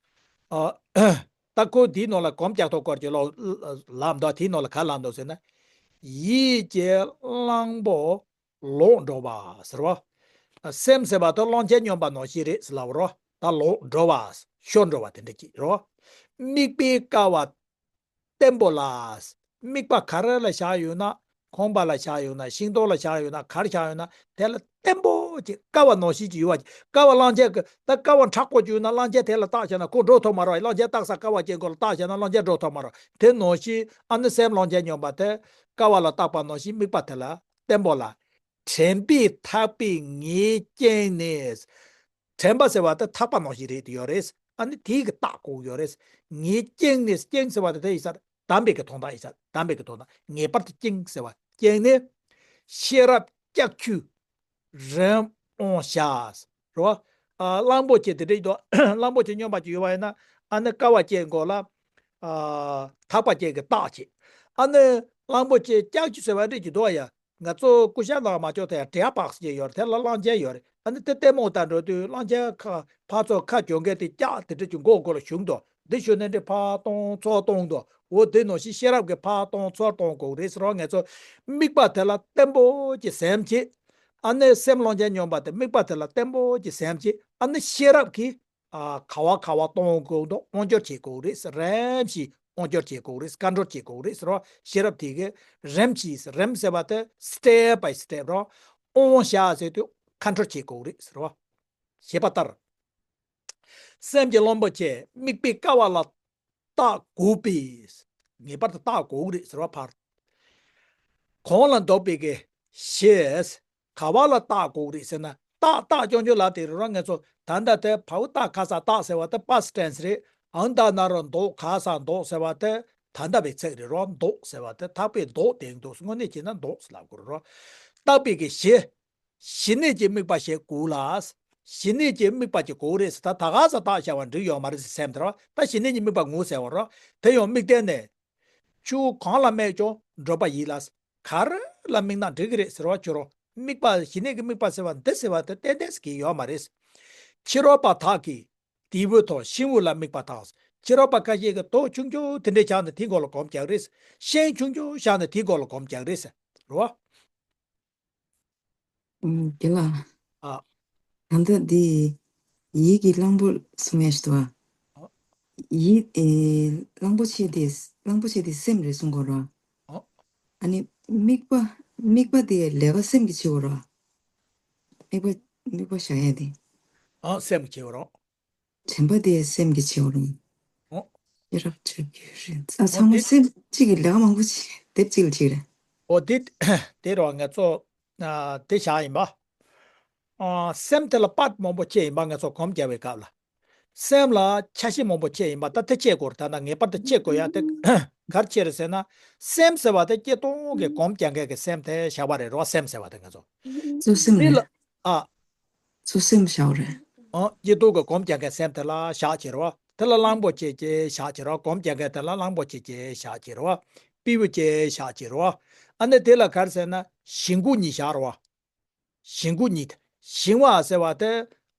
ཨ་ད་ཁོ་དེའི་ནང་ལ་གོམས་ཀྱག་ཐོག་སྐོར་གྱི་ལོ་ལབ་འདུག་དེའི་ནང་ལ་ག་ལབ་འདུག་ཟེར་ན། ཡིད་ཀྱི་གླང་པོ་ལོག་འགྲོ་བ་ཟེར་བ། སེམས་ཟེར་བ་དེ་གླང་ཆེན་སྨྱོན་པ་ནང་བཞིན་རེད་ཟེར་ལབ་རོ། ད་ལོག་འགྲོ་བ། ཤོར་འགྲོ་བ་དེ་འདྲ་ཅིག་རོ། དམིགས་པའི་ཀ་བ་བརྟན་པོ་ལ། དམིགས་པ་ག་རེ་ལ་བཞག་ཡོད་ན། ཁང་པ་ལ་བཞག་ཡོད་ན། ཤིང་ཏོག་ལ་བཞག་ཡོད་ན། གར་བཞག་ཡོད་ན། དེ་ལ་བརྟན་པོ་ཅིག་ཀ་བ་ནང་བཞིན་ཅིག་ཡོད་པ་ཅིག་ཀ་བ་གླང་ཆེན་གྱི་ད་ཀ་བ་མཁྲེགས་པོ་ཅིག་ཡོད་ན་གླང་ཆེན་དེ་ལ་བཏགས་བྱས་ན་ཁོ་འགྲོ་ཐུབ་མ་རེད། གླང་ཆེན་བཏགས་ས་ཀ་བ་ཅན་ཁོ་ལ་བཏགས་བྱས་ན་གླང་ཆེན་འགྲོ་ཐུབ་མ་རེད། དེ་ནང་བཞིན་ཨ་ནི་སེམས་གླང་ཆེན་སྨྱོན་པ་དེ་ཀ་བ་ལ་བཏགས་པ་ནང་བཞིན་དམིགས་པ་དེ་ལ་བརྟན་པོ་ལ། དྲན་པས་ཐག་པས་ངེས་བསྐྱངས་ནས། དྲན་པ་ཟེར་བ་དེ་ཐག་པ་ནང་བཞིན་རེད་དུ་ཡོད་རེད། ཨ་ནི་དེའི་གི་རྟགས་དགོས་ཡོད་རེད། ངེས་བསྐྱངས་ནས། བསྐྱངས་ཟེར་བ་དེ་དེ་ཡིན་ས་རེད། བསྡམས་པའི་གི་དོན་དག་ཡིན་ས་རེད། བསྡམས་པའི་གི་དོན་དག་ངེས་པར་དུ་བསྐྱངས་ཟེར་བ་བསྐྱངས་ནས། ཤེས་རབ་ལྕགས་ཀྱུས་རིམ་དབང་བྱ། རེད་བ། ཨ་གླང་པོ་ཆེ་དེ་འདྲ་ཡོད། གླང་པོ་ཆེ་སྨྱོན་པ་ཅིག་ཡོད་པ་ཡིན་ན་ཨ་ནི་ཀ་བ་ཅན་ཁོ་ལ་ཨ་ཐག་པ་ཅན་གྱི་རྟགས་བྱེད། ཨ་ནི་གླང་པོ་ཆེ་ལྕགས་ཀྱུ་ཟེར་བ་འདྲ་ཅིག་འདུག་ཡ། ང་ཚོ་སྐུ་ཞབས་ནང་མ་འཇོག་དེ་ཡང་བྲེ་ཡ་པགས་ཅན་ཡོད་རེད། དེ་ལ་གླང་ཆེན་ཡོད་རེད། ཨ་ནི་དེ་ལྟད་མོ་ལྟ་འགྲོ་དུས་གླང་ཆེན་ཁ་ཕར་ཚུར་ཁ་གྱོན་མཁན་དེ་ལྕགས་དེ་འདྲ་ཅིག་མགོ་སྒོ་ལ་ཞུགས་འདུག་འདི་ཞུ་ནས་འདི་ཕར་གཏོང་ཚུར་གཏོང་འདུག་འོ་དེ་ནང་བཞིན་ཤེས་རབ་ཀྱིས་ཕར་གཏོང་ཚུར་གཏོང་དགོས་རེད་ཟེར་བ། ང་ཚོ་དམིགས་པ་དེ་ལ་བརྟན་པོ་ཅིག་སེམས་བྱེད། ཨ་ནི་སེམས་གླང་ཆེན་སྨྱོན་པ་དེ་དམིགས་པ་དེ་ལ་བརྟན་པོ་ཅིག་སེམས་བྱེད། ཨ་ནི་ཤེས་རབ་ཀྱིས་ཨ་ག་བ་ག་བ་གཏོང་དགོས་འདུག་དབང་སྒྱུར་བྱེད་དགོས་རེད་ཟེར། རིམ་བཞིན་དབང་སྒྱུར་བྱེད་དགོས་རེད། ཀོན་ཊོལ་བྱེད་དགོས་རེད་ཟེར་བ། ཤེས་རབ་དེ་གིས་རིམ་གྱིས། རིམ་ཟེར་བ་དེ་སི་ཊེབ་བྷའི་སི་ཊེབ་རོ། དབང་བྱ་ཟེར་དུས་ཀོན་ཊོལ་བྱེད་དགོས་རེད་ཟེར་བ། ཞེས་པ་ལྟར། སེམས་ཀྱི་གླང་པོ་ཆེ་དམིགས་པའི་ཀ་བ་ལ་བཏགས་དགོས་པས། ངེས་པར་དུ་བཏགས་དགོས་རེད་ཟེར་བ་ཕར། གང་ལ་འདོགས་པའི་གི་གཞི། ག་བ་ལ་བཏགས་དགོས་རེད་ཟེར་ན། བཏགས་བཏགས་ཀྱང་ཀྱང་ལབ་དེ་རེད་རོ། ང་ཚོ་ད་ལྟ་དེ་བའུ་བཏགས་ག་ས་བཏགས་ཟེར་བ་དེ་པ་སི་ཊེན་སི་རེད། ཨང་ད་ན་རོ་འདོགས་ག་ས་འདོགས་ཟེར་བ་དེ་ད་ལྟ་བའི་ཚིག་རེད་རོ། འདོགས་ཟེར་བ་དེ་ཐག་པས་འདོགས་དེ་འདོགས། དངོས་གནས་བྱས་ན་འདོགས་ཟེར་ལབ་དགོས་རེད་རོ། བཏགས་པའི་གི་གཞི། ཞི་གནས་ཀྱི་དམིགས་པ་ཞིག་དགོས་ལ། ཞི་གནས་ཀྱི་དམིགས་པ་ཅིག་དགོས་རེད་ཟེར། ད་ད་ག་ས་བཏགས་བྱ་བ་འགྲིག་ཡོད་མ་རེད་ཟེར། སེམས་དེ་རོ། ད་ཞི་གནས་ཀྱི་དམིགས་པ་ངོ་ཟེར་བ་རོ། དེ་ཡང་དམིགས་རྟེན་ནས། ཆུ་བོ་གང་ལ་སྨྲས་ཀྱང་བགྲོད་པ་ཡིན་ལ། ག་རེ་ལ་དམིགས་ན་འགྲིག་གི་རེད་ཟེར་བ། ཁྱོད་རང་དམིགས་པ་ཞི་གནས་ཀྱི་དམིགས་པ་ཟེར་བ་འདི་ཟེར་བ་དེ་ཏན་ཏན་ཟེར་གྱི་ཡོད་མ་རེད། ཕྱི་རོལ་པ་དག་གིས་རྡེའུ་དང་ཤིང་བུ་ལ་དམིགས་པ་དང་། ཕྱི་རོལ་པ་ཁ་ཤས་ཀྱིས་རྡོ་ཆུང་ཆུང་དེ་འདྲ་བཞག་ནས་དེའི་མགོ་ལ་སྒོམ་རྒྱག་རེད། ཤིང་ཆུང་ཆུང་བཞག་ནས་དེའི་མགོ་ལ་སྒོམ་རྒྱག་རེད་ཟེར་རོ། ཨུམ། དགེ་ལགས། ཨ། ད་ལྟ་འདི་ཡིད་ཀྱི་གླང་པོ་གསུང་ཡ་ཞིག་འདུག་ཨ། ཡིད། ཨེ། གླང་པོ་ཆེ་དེ། གླང་པོ་ཆེ་དེ་སེམས་རེད་གསུང་གོ་ར། ཨ། ཨ་ནི་དམིགས་པ། དམིགས་པ་དེ་ལས་ཀ་སེམས་ཀྱི་བྱེད་དགོས་ར། དམིགས་པ། དམིགས་པ་བཞག་ཡ་དེ། ཨ། སེམས་ཀྱི་བྱེད་དགོས་ར། དྲན་པ་དེ་སེམས་ཀྱི་བྱེད་དགོས་ར། ཨོ། ཤེས་རབ་ཆོས་ཀྱི་རིན། ཨ། ཨོ་ཚང་མ་དེ། སེམས་གཅིག་གི་ལས་ཀ་མང་པོ་ཅིག་དེབ་གཅིག་ལ་གཅིག་རེད། ཨོ་དེ། དེ་རུ་ང་ཚོ། ཨ། དེ་བཞག་ཡིན་པ། ཨ། སེམས་དེ་ལ་པར་མང་པོ་ཕྱེ་ཡིན་པ། ང་ཚོ་སྒོམ་རྒྱག་པའི་སྐབས་ལ། སེམས་ལ་ཆ་ཤས་མང་པོ་ཕྱེ་ཡིན་པ། ད་དེ་ཕྱེ་དགོས་རེད། ད་ལྟ་ངེས་པར་དུ་ཕྱེ་དགོས་ཡ་དེ་ག་རེ་ཕྱེ་རེད་ཟེར་ན། སེམས་ཟེར་བ་དེ་སྐྱེ་སྟོང་གི་སྒོམ་རྒྱག་མཁན་གྱི་སེམས་དེ་བཞག་པ་རེད་རོ། སེམས་ཟེར་བ་དེ་ང་ཚོ། གཙོ་སེམས་དེ་ལ། རེད། ཨ། གཙོ་སེམས་བཞག་རེད། ཨ། སྐྱེ་སྟོང་གི་སྒོམ་རྒྱག་མཁན་སེམས་དེ་ལ་བཞག་བྱེད་རོ། དེ་ལ་གླང་པོ་ཆེ་ཅེས་བཞག་བྱེད་རོ། སྒོམ་རྒྱག་མཁན་དེ་ལ་གླང་པོ་ཆེ་ཅེས་བཞག་བྱེད་རོ། སྤྲེའུ་ཅེས་བཞག་བྱེད་རོ། ཨ་ནི་དེ་ལ་ག་རེ་ཟེར་ན་ཞིང་མགོ་གཉིས་བཞག་རོ། ཞིང་མགོ་གཉིས། ཞིང་བ་ཟེར་བ་དེ་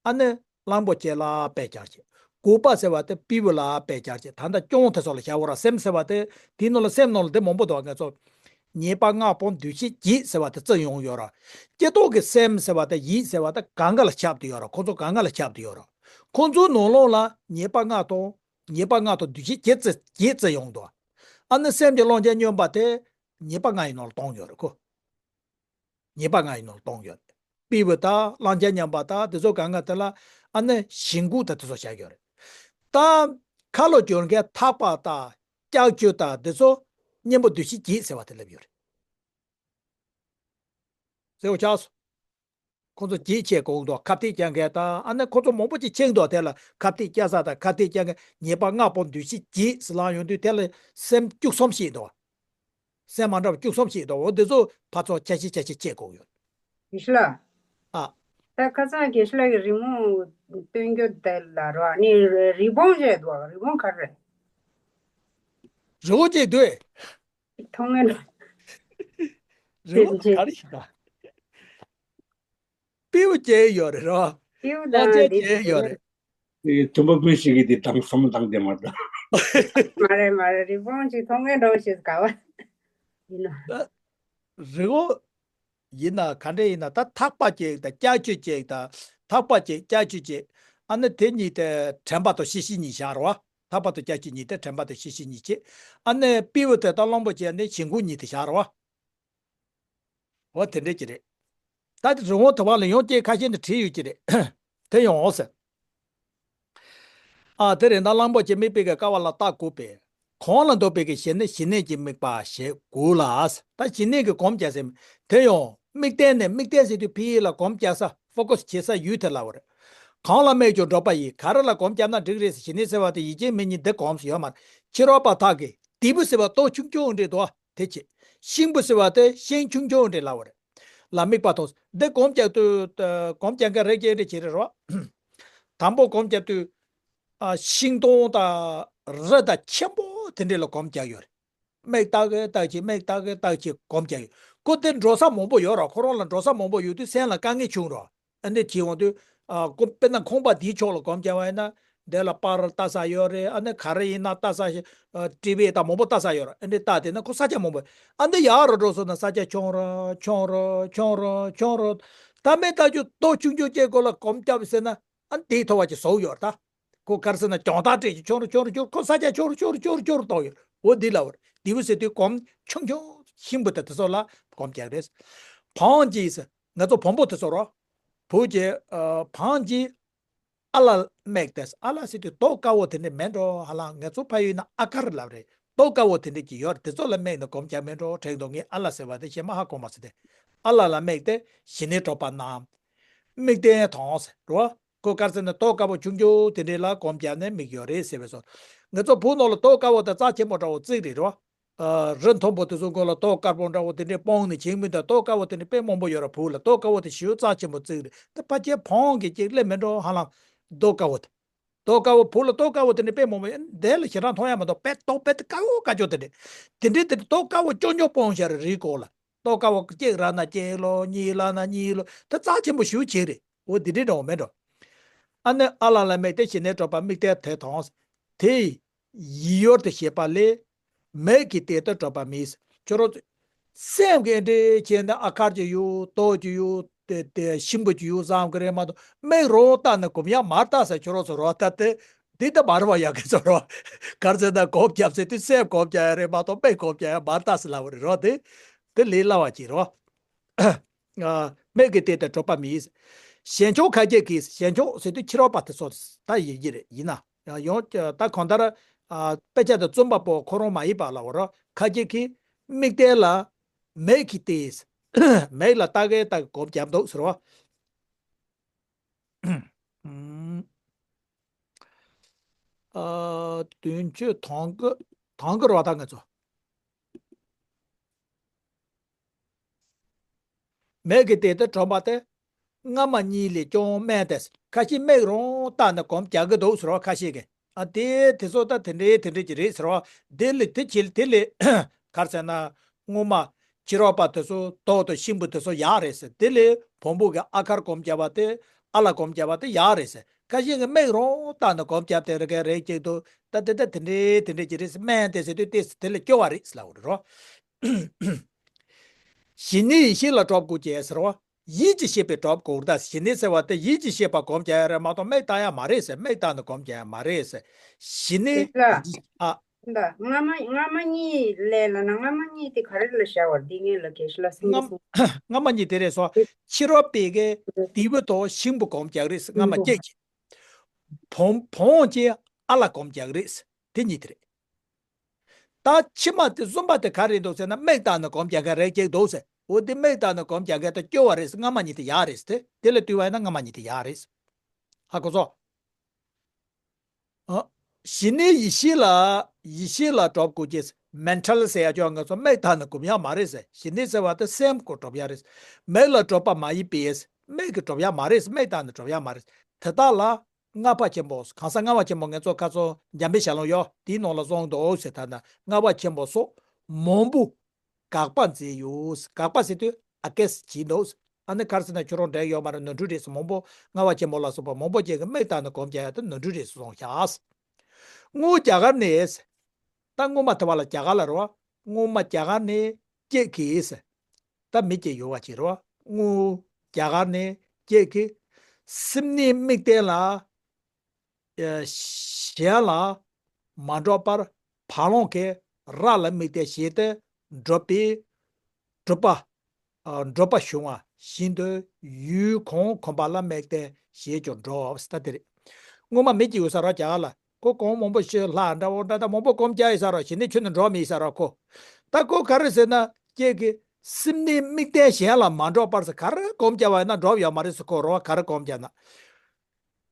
ཨ་ནི་གླང་པོ་ཆེ་ལ་དཔེ་སྦྱར་བྱེད། མགོ་པ་ཟེར་བ་དེ་སྤྲེའུ་ལ་དཔེ་སྦྱར་བྱེད། ད་ལྟ་སྐྱོང་དེ་ཚོ་ལ་བཞག་གོ་ར། སེམས་ཟེར་བ་དེ་དེའི་ནང་ལ་སེམས་ནང་ལ་དེ་མང་པོ་འདུག་ང་ཚོ། ཉེས་པ་ལྔ་དང་འདུ་ཤེས་བརྒྱད་ཟེར་བ་དེ་བརྩི་ཡོང་ཡོད་ར། སྐྱེ་སྟོང་གི་སེམས་ཟེར་བ་དེ་ཡིད་ཟེར་བ་དེ་གང་ག་ལ་ཁྱབ་བསྡད་ཡོད་ར། ཁོ་ཚོ་གང་ག་ལ་ཁྱབ་བསྡད་ཡོད་ར། ཁོ་ཚོའི་ནང་ལོགས་ལ་ཉེས་པ་ལྔ་དང་། ཉེས་པ་ལྔ་དང་འདུ་ཤེས་བརྒྱད་བརྩི། བརྒྱད་བརྩི་ཡོང་འདུག་ཨ་ནི་སེམས་ཀྱི་གླང་ཆེན་སྨྱོན་པ་དེ་ཉེས་པ་ལྔ་ཡི་ནང་ལ་གཏོང་ཡོད་ར་ཁོ། ཉེས་པ་ལྔ་ཡི་ནང་ལ་གཏོང་ཡོད་རེད། སྤྲེའུ་དང་གླང་ཆེན་སྨྱོན་པ་དང་དེ་ཚོ་གང་ག་དེ་ལ་ཨ་ནི་ཞིང་མགོ་དང་དེ་ཚོ་བཞག་ཡོད་རེད། ད་ཁ་ལོ་སྒྱུར་མཁན་ཐག་པ་དང་ལྕགས་ཀྱུ་དང་དེ་ཚོ་གཉེན་པོ་འདུ་ཤེས་བརྒྱད་ཟེར་བ་དེ་སླེབས་ཡོད་རེད། གསལ་པོ་ཆགས་སོང་། ཁོ་ཚོ་བརྗེད་ཆེ་གོ་འདུག་ཁ་གཏད་བཅག་མཁན་དང་ཨ་ནི་ཁོ་ཚོ་མང་པོ་ཅིག་ཕྱིན་འདུག་དེ་ལ་ཁ་གཏད་བཅག་ས་དང་ཁ་གཏད་བཅག་མཁན་ཉེས་པ་ལྔ་པོ་འདུ་ཤེས་བརྗེད་ཟེར་ལབ་ཡོང་དུས་དེ་ལ་སེམས་སྐྱུག་སོམ་ཞིག་འདུག་སེམས་མ་འདྲ་བ་སྐྱུག་སོམ་ཞིག་འདུག་འོ་དེ་ཚོ་ཕར་ཚུར་ཆ་ཤས་ཆ་ཤས་བཅད་དགོས་ཡོད། དགེ་བཤེས་ལགས། ཨ། ད་ཁ་སང་དགེ་བཤེས་ལགས་ཀྱིས་རི་མོ་སྟོན་རྒྱུ་དེ་ལ་རོ་ཨ་ནི་རི་བོང་བྱས་འདུག་རི་བོང་ག་རེ་རེད། རི་བོང་བྱས་འདུག་མཐོང་ངེས་རེད། རི་བོང་ག་རེ་ཞིག་དང་། སྤྲེའུ་བྱས་ཡོད་རེད་རོ། སྤྲེའུ་གླང་ཆེན་དང་དེ་བྱས་ཡོད་རེད། དེ་མཐུན་པ་ཀུན་ཞིག་གིས་དེ་དང་བསམ་བློ་བཏང་བསྡད་མ་འདྲ། མ་རེད་མ་རེད། རི་བོང་ཅིག་མཐོང་མཁན་འདྲ་བོ་ཞིག་ག་བ་ཡིན་ན། རི་བོ་ཡིན་ན་ག་འདྲ་ཡིན་ན་ད་ཐག་པ་གཅིག་དང་ལྕགས་ཀྱུ་གཅིག་དང་ཐག་པ་གཅིག་ལྕགས་ཀྱུ་གཅིག་ཨ་ནི་དེ་གཉིས་དེ་དྲན་པ་དང་ཤེས་བཞིན་གཉིས་བཞག་རོ། ཐག་པ་དང་ལྕགས་ཀྱུ་གཉིས་དེ་དྲན་པ་དང་ཤེས་བཞིན་གཉིས་བྱས། ཨ་ནི་སྤྲེའུ་དེ་དང་གླང་པོ་ཆེ་ནི་ཞིང་ཁུངས་གཉིས་དེ་བཞག་རོ། འོ་དེ་འདྲས་ཀྱི་རེད། ད་དེ་རི་བོང་དེ་བ་ལ་ཡང་སྐྱེ་ཁ་ཤས་འདི་བྲིས་ཡོད་ཀྱི་རེད། དེ་ཡང་འོ་ཟེར། ཨ་དེ་རེད་ན་གླང་པོ་ཆེ་དམིགས་པའི་གི་ཀ་བ་ལ་ལྟ་དགོས་པས། གང་ལ་འདོགས་པའི་གི་ཞི་གནས་ཞི་གནས་ཀྱི་དམིགས་པ་ཞེས་དགོས་ལ། ད་ཞི་གནས་ཀྱི་གོམས་བརྒྱབ་ཟེར། དེ་ཡང་དམིགས་རྟེན་ནས་དམིགས་རྟེན་ཟེར་དུས་ཕི་ཡི་ལ་གོམས་བརྒྱབ་ས་ཕོ་ཀོ་སི་བྱེད་ས་ཡུལ་དེ་ལ་བར། གང་ལ་དམིགས་ཀྱང་འགྲོ་བ་ཡི་ག་རེ་ལ་གོམས་བརྒྱབ་ན་འགྲིག་རེད་ཟེར་ཞི་གནས་ཟེར་བ་དེ་ཡིད་ཅན་མི་གཉིས་འདི་གོམས་སུ་ཡོད་མ་རེད། ཕྱི་རོལ་པ་དག་གིས་ལྡེ་བུ་ཟེར་བ་ཏོག་ཆུང་ཆུང་འདྲ་འདུག་དེ་ཆེ། ཤིང་བུ་ཟེར་བ་དེ་ཤིང་ཆུང་ཆུང་འདྲ་ལབ་པ་རེད། ལ་དམིགས་པ་དང་འདི་གོམས་རྒྱག་དུས་གོམས་རྒྱག་མཁན་རེ་སྐྱེ་འདྲ་བྱེད་རེད་རོ། དང་པོ་གོམས་རྒྱག་དུས་ཤིང་སྡོང་དང་རི་དང་ཆེན་པོ་དེ་འདྲ་ལ་གོམས་རྒྱག་ཡོད་རེད། མིག་ལྟ་གི་ལྟ་གི་མིག་ལྟ་གི་ལྟ་གི་གོམས་རྒྱག་ཡོད། ཁོ་དེ་འགྲོ་ས་མང་པོ་ཡོད་རོ། ཁོ་རང་ལ་འགྲོ་ས་མང་པོ་ཡོད་དུས་སེམས་ལ་དཀའ་ངལ་བྱུང་རོ། ཨ་འདི་བྱེད་འོང་དུས། ཨ་ཁོ་དཔེར་ན་ཁང་པ་འདིའི་ཕྱོགས་ལ་གོམས་བརྒྱབ་པ་ཡིན་ན། འདི་ལ་པར་ལྟ་ས་ཡོད་རེད། ཨ་ནི་ག་རེ་ཡིན་ན་ལྟ་ས་ཞིག་ཨ་ཊི་བི་དང་མང་པོ་ལྟ་ས་ཡོད་རེད། ཨ་འདི་ལྟ་དེ་ན་ཁོ་ས་ཆ་མང་པོ། ཨ་འདི་ཡར་རུ་འགྲོ་སོང་ན་ས་ཆ་ཆུང་རུ་ཆུང་རུ་ཆུང་རུ་ཆུང་རུ། ད་མི་ལྟ་རྒྱུ་ཏོག་ཆུང་ཆུང་ཅིག་སྒོ་ལ་གོམས་བརྒྱབ་ཟེར་ན། ཨ་འདིའི་ཐོག་བ་ཅིག་བཟོ་ཡོད་ད། ཁོ་ག་རེ་ཟེར་ན་གྱང་ཐག་སྤྲད་ཀྱི་ཆུང་རུ་ཆུང་རུ་ཆུང་རུ་ཁོ་ས་ཆ་ཆུང་རུ་ཆུང་རུ་ཆུང་རུ་ཆུང་རུ་གཏོང་ཡོད། འོ་འདི་ལ་བར་ལྡེ་བུ་ཟེར་དུས་གོམས་ཆུང་ཆུང་ཤིང་བུ་དེ་དེ་ཚོ་ལ་གོམས་རྒྱག་རེད། བོང་གི་ཟེར་ང་ཚོ་བོང་བུ་དེ་ཚོ་རོ། བོད་ཀྱི་ཨ་བོང་གི་ཨ་ལ་དམིགས་ཏེ། ཨ་ལ་ཟེར་དུས་ཏོག་དཀར་བོ་དེ་འདྲ་མེད་འགྲོ་ཧ་ལམ། ང་ཚོ་ཕ་ཡུལ་ན་ཨ་དཀར་ལབ་རེད། ཏོག་དཀར་བོ་དེ་འདྲ་ཅིག་ཡོད་རེད། དེ་ཚོ་ལ་དམིགས་ནས་གོམས་རྒྱག་མེད་འགྲོ་དྲན་འདུག་ངས་ཨ་ལ་ཟེར་བ་དེ་ཞེ་མ་ཧ་གོ་མ་སོང་སྟེ། ཨ་ལ་ལ་དམིགས་ཏེ་ཞི་གནས་གྲོགས་པ་རྣམས། དམིགས་རྟེན་དང་ཟེར་རོ། ཁོ་ག་རེ་ཟེར་ན་ཏོག་དཀར་པོ་ཆུང་ཆུང་དེ་འདྲས་ལ་གོམས་བརྒྱབ་ནས་དམིགས་ཡོད་རེད་ཟེར་བས་སོ། ང་ཚོ་བོད་ནང་ལ་ཏོག་དཀར་པོ་དང་རྩ་ཆེན་པོ་འདྲ་བོ་བརྩིགས་རེད་རོ། ཨ་རི་མཐོན་པོ་དེ་ཚོ་མགོ་ལ་ཏོག་དཀར་པོ་འདྲ་བོ་དེ་འདྲས་སྤུངས་ནས་བྱེད་མི་འདུག་ཏོག་དཀར་པོ་དེ་འདྲས་དཔེ་མང་པོ་ཡོད་ར། བོད་ལ་ཏོག་དཀར་པོ་དེ་ཞེ་པོ་རྩ་ཆེན་པོ་བརྩིགས་རེད། ད་ཕལ་ཆེར་བོང་གི་གཅིག་སླེབས་མེད་འགྲོ་ཧ་ལམ། ཏོག་དཀར་པོ་དེ། ཏོག་དཀར་པོ་བོད་ལ་ཏོག་དཀར་པོ་དེ་འདྲས་དཔེ་མང་པོ་ཡོད། འདི་ལ་ཞེ་དྲག་མཐོང་ཡ་མ་གཏོགས་དཔེ་ཏོག་དཔེ་དཀར་པོ་དཀར་ཅོག་དེ་འདྲས། དེ་འདྲས་དེ་འདྲས་ཏོག་དཀར་པོ་ཅོ་ཅོ་སྤུངས་བཞག་རེད་རིའི་སྐོར་ལ། ཏོག་དཀར་པོ་གཅིག་རག་ན་གཅིག་ལོ། གཉིས་རག་ན་གཉིས་ལོ། ད་རྩ་ཆེན་པོ་ཞེ་པོ་ཅིག་རེད། འོ་འདི་འདྲའི་འདྲ་བོ་མེད་འགྲོ། ཨ་ནི་ཨ་ལ་ལ་དམིགས་ཏེ་ཞི་གནས་གྲོགས་པ་དམིགས་གཏད་དེ་དང་། དེ་ཡི་ཡིད་ཡུལ་དུ་བྱེད་པ་ལས། མིག་གི་སྟེང་དུ་གྲོགས་པ་མེད། ཁྱོད་རང་ཚོ་སེམས་ཀྱི་འདྲེ་བྱས་ནས་ཨ་དཀར་གྱི་ཡུལ་ཏོག་གི་ཡུལ་དེ་དེ་ཤིང་བུ་གྱི་ཡུལ་བསམ་གི་རེད་མ་གཏོགས་མིག་རང་བལྟས་ནས་གོམས་ཡ་མར་བལྟས་ཟེར། ཁྱོད་རང་ཚོ་རོ་ད་དེ་འདི་ད་མ་རེད་བ། ཡ་གི་ཚོ་རོ་ག་རེ་ཟེར་ན་གོམས་རྒྱབ་ཟེར་དུས་སེམས་གོམས་རྒྱག་ཡ་རེད་མ་གཏོགས་མིག་གོམས་རྒྱག་ཡ་མར་བལྟས་ཟེར་ལབ་པ་རེད་རོ། དེ་དེ་ལས་སླ་བ་ཅིག་རོ། ཨ། མིག་གི་སྟེང་དུ་གྲོགས་པ་མེད། ཞན་ཆུང་ཁ་ཅིག་གིས། ཞན་ཆུང་ཟེར་དུས་ཕྱི་རོལ་པ་དེ་ཚོ་ད་ཡིན་གྱི་རེད། ཡིན་ན་ཡང་ད་གང་ལྟར་ཨ་དཔེ་ཆ་དང་རྩོམ་པ་པོ་ཁོ་རང་མ་ཡིན་པ་ལ་འོ་རོ། ཁ་ཅིག་གིས་དམིགས་གཏད་ལ་མིག་གིས་བལྟས། མིག་ལ་ལྟ་གི་ལྟ་གི་གོམས་རྒྱབ་འདུག་ཟེར་བ། ཨུམ། ཨ། དོན་གཅོད་དང་གི་དང་གི་རོ་ད་ང་ཚོ། མིག་གི་སྟེང་དུ་གྲོགས་པ་དེ་སྔ་མ་གཉིས་ལས་ཀྱང་དམན་ཏེ། ཁ་ཤས་མིག་རང་བལྟས་ནས་གོམས་རྒྱག་གི་འདུག་ཟེར་བ། ཁ་ཤས་ཀྱིས་ཨ་དེ་དེ་ཚོ་ད་དེ་འདྲའི་དེ་འདྲའི་ཅིག་རེད་ཟེར་བ། དེ་ལས་དེ་ཕྱིར་དེ་ལས་ག་རེ་ཟེར་ན། སྔོན་མ་ཕྱི་རོལ་པ་དེ་ཚོ་ཏོག་དང་ཤིང་བུ་དེ་ཚོ་ཡག་རེད་ཟེར། དེ་ལས་བོང་བུ་གི་ཨ་དཀར་གོམས་རྒྱབ་པ་དེ། ཨ་ལ་གོམས་རྒྱབ་པ་དེ་ཡག་རེད་ཟེར། ཁ་ཤས་ཀྱིས་མིག་རང་བལྟས་ནས་གོམས་རྒྱབ་དེ་རེ་ག་རེ་གཅིག་འདུག་ད་དེ་ད་དེ་འདྲའི་དེ་འདྲའི་ཅིག་རེད་ཟེར། དམན་ཏེ་ཟེར་དུས་དེ་དེ་ལས་སྐྱོ་བ་རེད་ཟེར་ལབ་དགོས་རེད་རོ། ཞི་གནས་ཡེ་ཤེས་ལ་གྲོགས་དགོས་ཀྱི་ཟེར་བ། ཡིད་ཀྱི་ཤེས་པའི་གྲོགས་དགོས། ད་ཞི་གནས་ཟེར་བ་དེ་ཡིད་ཀྱི་ཤེས་པ་གོམས་རྒྱག་ཡ་རེད་མ་གཏོགས་མིག་ལྟ་ཡ་མ་རེད་ཟེར། མིག་ལྟ་ནས་གོམས་རྒྱག་ཡ་མ་རེད་ཟེར། ཞི་གནས། དེ་ལ། ཨ། ད་སྔ་མ་སྔ་མ་གཉིས་ལས་ལ་ན་སྔ་མ་གཉིས་དེ་ག་རེ་ལ་བཞག་པ་རེད། འདི་ངས་ལ་དགེ་བཤེས་ལགས་སེང་གེ་སེང་། སྔ་མ་གཉིས་དེ་རེད་སོ། ཕྱི་རོལ་པའི་གི་ལྡེ་བུ་དང་ཤིང་བུ་གོམས་རྒྱག་རེད་ཟེར། སྔ་མ་སྐྱེས་ཀྱི། བོང་བོང་ཅིག་ཨ་ལ་གོམས་རྒྱག་རེད་ཟེར། དེ་གཉིས་དེ་རེད། ད་ཕྱི་མ་དེ་གསུམ་པ་དེ་ག་རེ་འདུག་ཟེར་ན་མིག་ལྟ་ནས་གོམས་རྒྱག་མཁན་རེ་གཅིག་འདུག་ཟེར། འོ་དེ་མིག་ལྟ་ནས་སྒོམ་རྒྱག་མཁན་དང་སྐྱོ་བ་རེད། སྔ་མ་གཉིས་དེ་ཡག་རེད་དེ། དེ་ལ་ལྟོས་པ་ཡིན་ན་སྔ་མ་གཉིས་དེ་ཡག་རེད། ཧ་གོ་སོང་། ཨ། ཞི་གནས་ཡེ་ཤེས་ལ། ཡེ་ཤེས་ལ་གྲོགས་དགོས་ཀྱི། མེན་ཊལ་ཟེར་ཡ་ཅོག་ང་ཚོ་མིག་ལྟ་ནས་སྒོམ་ཡག་མ་རེད་ཟེར། ཞི་གནས་ཟེར་བ་དེ་སེམས་ཀྱི་གྲོགས་ཡག་རེད། མིག་ལ་གྲོགས་པ་མ་ཡིན་པས་མིག་གི་གྲོགས་ཡག་མ་རེད། མིག་ལྟ་ནས་གྲོགས་ཡག་མ་རེད། དེ་དག་ལ་སྔགས་པ་ཆེན་པོ། གང་ཟག་སྔགས་པ་ཆེན་པོ་ང་ཚོ་ཁ་སང་འཇམ་དཔལ་ཞལ་ལུང་ཡོད་དེའི་ནང་ལ་གསུངས་འདུག་ཟེར། ད་ནི་སྔགས་པ་ཆེན་པོ་སོགས་མང་པོ་དགག་པ་མཛད་ཡོད། དགག་པ་ཟེར་དུས་ཨ་ཀེས་བྱས་འདུག་ཨ་ནི་ག་རེ་ཟེར་ན་ཁྱོད་རང་འགྲིག་ཡོད་མ་རེད། ནོར་འཁྲུལ་རེད་ཟེར། མང་པོ་སྔགས་པ་ཆེན་པོ་ལ་སོགས་པ་མང་པོ་ཅིག་གིས་མིག་ལྟ་ནས་སྒོམ་རྒྱག་ཡག་དེ་ནོར་འཁྲུལ་རེད་ཟེར་གསུངས་ཤག་སྔགས་རྒྱ་གར་ནས། ད་སྔོན་མ་དེ་བ་ལ་རྒྱ་གར་ལ་རེད་བ། སྔོན་མ་རྒྱ་གར་ནས་སྐྱེས་ཀྱིས། ད་མི་སྐྱེས་ཡོད་པ་ཅིག་རེད་བ། སྔོན་རྒྱ་གར་ནས་སྐྱེས་ཀྱིས། སེམས་ནི་དམིགས་རྟེན་ལ། གཞན་ལ་མ་འགྲོགས་པར་བག་ལང་གིས་ར་ལ་དམིགས་ཏེ་བྱས་ཏེ་བསྒྲུབས་པའི་སྒྲུབ་པ། བསྒྲུབ་པ་བྱུང་བ་བཞིན་དུ་ཡུལ་གང་གོམས་པ་ལ་དམིགས་ཏེ་བྱས་ཀྱང་འགྲུབ་ཟེར། ད་དེ་རེད། སྔོན་མ་མི་སྐྱེས་ཡོད་ས་ར་རྒྱ་གར་ལ། ཁོ་གོང་མང་པོ་ཞིག་ལྷ་འདྲ་བོ་འདྲ་ད་མང་པོ་སྒོམ་རྒྱག་ཡོད་ས་ར། ཞི་གནས་ཁྱོན་ནས་འགྲུབ་མེད་ས་ར་ཁོ། ད་ཁོ་ག་རེ་ཟེར་ན་སྐྱེས་ཀྱིས་སེམས་ནི་དམིགས་རྟེན་གཞན་ལ་མ་འགྲོགས་པར་ཟེར། ག་རེ་སྒོམ་རྒྱག་པ་ཡིན་ན་འགྲུབ་ཡོད་མ་རེད་ཟེར། ཁོ་རེད་བ། ག་རེ་སྒོམ་རྒྱག་ན།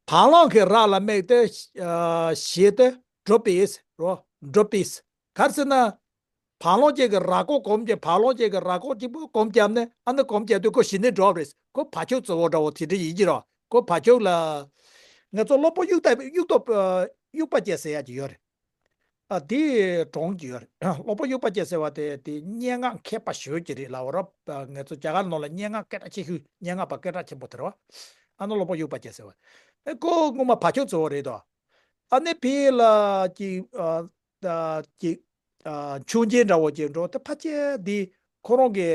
བག་ལང་གིས་ར་ལ་དམིགས་ཏེ་བྱས་ཏེ་བསྒྲུབས་པས་རོ། བསྒྲུབས་པས། ག་རེ་ཟེར་ན། བག་ལང་ཅན་གྱི་ར་ཀོ་སྒོམ་རྒྱག་བག་ལང་ཅན་གྱི་ར་ཀོ་གཅིག་པུ་སྒོམ་བརྒྱབ་ནས་ཨ་ནི་སྒོམ་བརྒྱབ་དུས་ཁོ་ཞི་གནས་འགྲུབ་རེད། ཁོ་བ་ཕྱུགས་རྩི་བོ་འདྲ་བོ་དེ་འདྲ་ཡིན་གྱི་རེད། ཁོ་བ་ཕྱུགས་ལ། ང་ཚོ་སློབ་དཔོན་དབྱུག་ཐབ་དབྱུག་ཐོབ་དབྱུག་པ་ཅན་ཟེར་ཡག་ཅིག་ཡོད་རེད། ཨ་དེའི་གྲོང་ཅིག་ཡོད་རེད། སློབ་དཔོན་དབྱུག་པ་ཅན་ཟེར་བ་དེ་དེ་སྙན་ངག་མཁས་པ་ཞེ་པོ་ཅིག་རེད་ལབ་པ་རེད། ང་ཚོ་རྒྱ་གར་ནང་ལ་སྙན་ངག་སྐད་གྲགས་ཆེ་ཤོས་སྙན་ངག་པ་སྐད་གྲགས་ཆེན་པོ་དེ་རེད་བ། ཨ་ནི་སློབ་དཔོན་དབྱུག་པ་ཅན་ཟེར་བ། ཨེ་ཁོ་སྔོན་མ་བ་ཕྱུགས་རྩི་བོ་རེད་དོ། ཨ་ནི་ཕ་གི་ལ་ཅིག་ཨ། ད་ཅིག་ཨ། ཆུང་ཆེན་འདྲ་བོ་ཅིག་འགྲོ་དེ་ཕལ་ཆེར་འདི་ཁོ་རང་གི་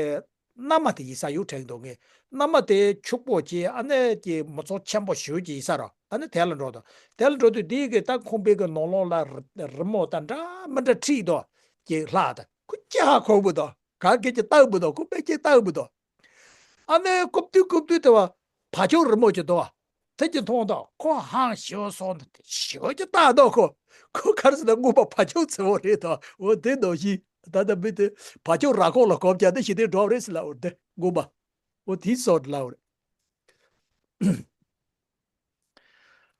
མནའ་མ་དེ་ཡིན་ས་ཡོད་དྲན་འདུག་ངས། མནའ་མ་དེ་ཕྱུག་པོ་ཅིག་ཨ་ནི་ཅིག་མི་ཚང་ཆེན་པོ་ཞེ་པོ་ཅིག་ཡིན་ས་ར། ཨ་ནི་དེ་ལ་འགྲོ་དང་དེ་ལ་འགྲོ་དུས་འདི་གི་ད་ཁང་པའི་གི་ནང་ལོགས་ལ་རི་རི་མོ་དང་འདྲ་མི་འདྲ་བྲིས་དང་ཅིག་ལྷག་དང་ཁོ་སྐྱེ་ཧ་ཁོག་པོ་དང་ག་གེ་ཅིག་ལྟ་བུ་དང་ཁོ་པེ་ཅིག་ལྟ་བུ་དང་། ཨ་ནི་རྐུབ་སྟོད་རྐུབ་སྟོད་དེ་བ་བ་ཕྱུགས་རི་མོ་ཅིག་འདུག་བ། དེ་ཅིག་མཐོང་དང་ཁོ་ཧང་ཞེ་པོ་སོང་དང་ཞེ་པོ་ཅིག་ལྟ་དང་ཁོ། ཁོ་ག་རེ་ཟེར་ན་སྔོན་མ་བ་ཕྱུགས་རྩི་བོ་རེད་དང་འོ་དེ་ནང་བཞིན་ད་ལྟ་མི་དེ་བ་ཕྱུགས་ར་ཁོག་ལ་སྒོམ་རྒྱག་དེ་ཞི་གནས་འགྲུབ་རེད་ཟེར་ལབ་པ་རེད། དེ་སྔོན་མ་འོ་དེ་སོགས་ལབ་པ་རེད།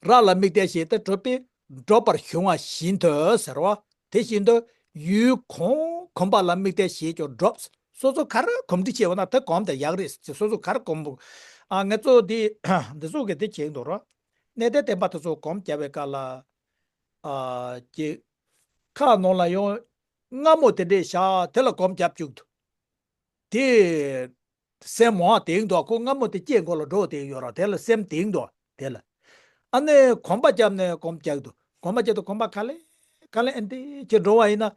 ར་ལ་དམིགས་ཏེ་བྱས་ཏེ་བསྒྲུབས་པས་འགྲུབ་པར་བྱུང་བ་བཞིན་དུ་ཟེར་བ། དེ་བཞིན་དུ་ཡུལ་གང་གོམས་པ་ལ་དམིགས་ཏེ་བྱས་ཀྱང་འགྲུབ། སོ་སོ་ག་རེ་གོམས་འདྲིས་བྱས་པ་ན་དེ་གོམས་དེ་ཡག་རེད། སོ་སོ་ག་རེ་གོམས། ཨ་ངེད་ཚོ་འདི་འདི་ཚོ་གི་དེ་བྱེད་འདུག་རོ། གནས་བརྟན་བསྟན་པ་དེ་ཚོ་གོམས་བརྒྱབ་པའི་སྐབས་ལ། ཨ་ཀྱི་ཁ་ནང་ལ་ཡང་རྔ་མོ་དེ་འདྲས་བཞག་དེ་ལ་གོམས་བརྒྱབ་བཅུག་འདུག་དེ། སེམས་མང་བ་དེང་དུ་ཁོ་རྔ་མོ་དེ་སྐྱེས་མགོ་ལ་འགྲོ་དེ་ཡོད་ར། དེ་ལ་སེམས་དེང་དུ་དེ་ལ། ཨ་ནི་གོམ་པ་བརྒྱབ་ནས་གོམ་རྒྱག་དུ་གོམ་པ་བརྒྱབ་དུ་གོམ་པ་ག་ལེ་ག་ལེ་ཨ་འདི་ཅི་འགྲོ་བ་ཡིན་ན།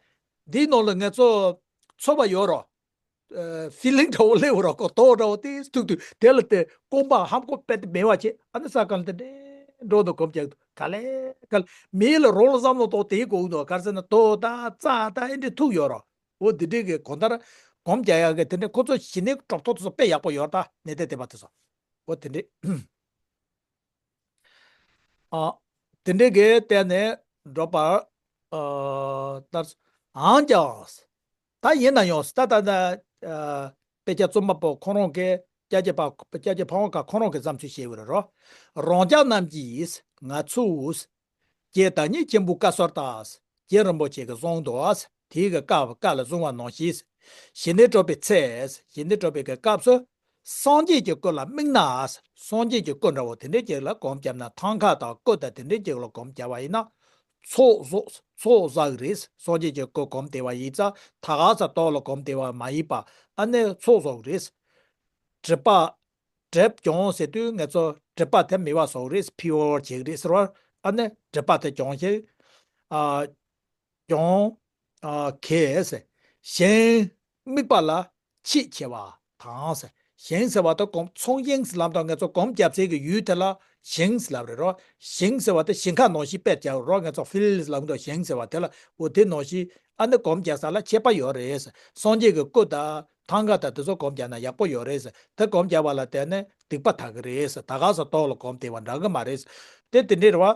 འདིའི་ནང་ལ་ངེད་ཚོ་ཚོར་བ་ཡོད་རོ། ཕི་ལིང་འདྲ་བོ་སླེབས་རོ། ཁོ་དོག་འདྲ་བོ་དེ་ཐུག་དུས་དེ་ལ་དེ་རྐང་པ་ཧམ་ཁོ་པད་དེ་མེད་པ་བྱེད། ཨ་ནི་ས་ག་ལ་དེ་འདྲེ་འགྲོ་དུ་གོམ་རྒྱག་དུ་ག་ལེ་ག་ལེ་མི་ལ་རོང་ལ་བསམ་བློ་གཏོང་དེའི་གོང་དུ་ག་རེ་ཟེར་ན་དོ་ད་རྩ་ད་ཨ་འདྲི་ཐུག་ཡོད་རོ། འོ་འདི་འདྲའི་གི་གང་ལྟར་གོམ་རྒྱག་ཡག་གི་དེ་འདྲའི་ཁོ་ཚོ་ཞི་གནས་གྲོགས་ཐོག་དེ་ཚོ་དཔེ་ཡག་པོ་ཡོད་ད། གནས་བརྟན་བསྟན་པ་དེ་ཚོ་འོ་དེ་འདྲའི། ཨ། དེ་འདྲའི་གི་བརྟེན་ནས་འགྲོ་བར། ཨ། ལྟར། འང་ཀྱང་། ད་ཡིན་ན་ཡང་ད་ད་ད། ཨ། དཔེ་ཆ་རྩོམ་པ་པོ་ཁོང་རང་གི་སྐྱབས་རྗེ་ཕ་སྐྱབས་རྗེ་ཕ་བོང་ཁ་ཁོང་རང་གི་བརྩམས་ཆོས་བཤད་ཡོད་རེད་རོ། རང་ཅག་རྣམས་ཀྱིས་ང་ཚོས། ཀྱེ་བདག་ཉིད་ཆེན་པོའི་བཀའ་སྲོལ་ལྟར། རྗེ་རིན་པོ་ཆེ་གིས་གསུངས་འདུག་དེའི་གི་བཀའ་བཀའ་ལ་བཟུང་བ་ནང་བཞིན། ཞི་གནས་གྲུབ་པའི་ཚེ། ཞི་གནས་གྲུབ་པའི་གི་སྐབས་སུ། སངས་རྒྱས་ཀྱི་སྐུ་ལ་དམིགས་ན། སངས་རྒྱས་ཀྱི་སྐུ་འདྲ་བོ་དེ་འདྲའི་ཅིག་ལ་གོམ་བརྒྱབ་ན། ཐང་ཀ་དང་སྐུ་དང་དེ་འདྲའི་ཅིག་ལ་གོམ་བརྒྱབ་པ་ཡིན་ན། ཚོགས་རྫོགས་ཚོགས་བསགས་རེད། སངས་རྒྱས་ཀྱི་སྐུ་གོམ་བསྡད་པ་ཡིན་ཙང་ད་ག་ས་ཐོག་ལ་གོམ་བསྡད་པ་མ་ཡིན་པ་ཨ་ནི་ཚོགས་རྫོགས་རེད། སྒྲིབ་པ། སྒྲིབ་སྦྱོང་ཟེར་དུས་ང་ཚོ་སྒྲིབ་པ་དེ་མེད་པ་བཟོ་གི་རེད། ཕི་ཡོར་བྱེད་ཀྱི་རེད་ཟེར་བ། ཨ་ནི་སྒྲིབ་པ་དེ་སྦྱོང་ཞིང་། ཨ། སྦྱོང་། ཨ། གས། ཞིང་། དམིགས་པ་ལ་ཆེས་ཆེ་བ་དང་། ཞིང་ཟེར་བ་དེ་གོམ་ཚོང་ཞིང་ཟེར་ལབ་དང་ང་ཚོ་གོམ་རྒྱབ་སའི་གི་ཡུལ་དེ་ལ་ཞིང་ཟེར་ལབ་རེད་རོ། ཞིང་ཟེར་བ་དེ་ཞིང་ཁ་ནང་བཞིན་དཔེ་རྒྱག་རོ། ང་ཚོ་ཕིལ་ལབ་དང་ཞིང་ཟེར་བ་དེ་ལ་འོ་དེ་ནང་བཞིན་ཨ་ནི་གོམ་རྒྱག་ས་ལ་ཁྱད་པར་ཡོད་རེད། སངས་རྒྱས་ཀྱི་སྐུ་དང་། ཐང་ག་དང་དེ་ཚོ་གོམ་རྒྱག་ན་ཡག་པོ་ཡོད་རེད་ཟེར། དེ་གོམ་རྒྱག་པ་ལ་བརྟེན་ནས་སྡིག་པ་དག་གི་རེད་ཟེར། ད་ག་ས་ཐོག་ལ་གོམ་དེ་བ་འདྲ་གི་མ་རེད་ཟེར། དེ་དེ་འདྲའི་རེད་བ།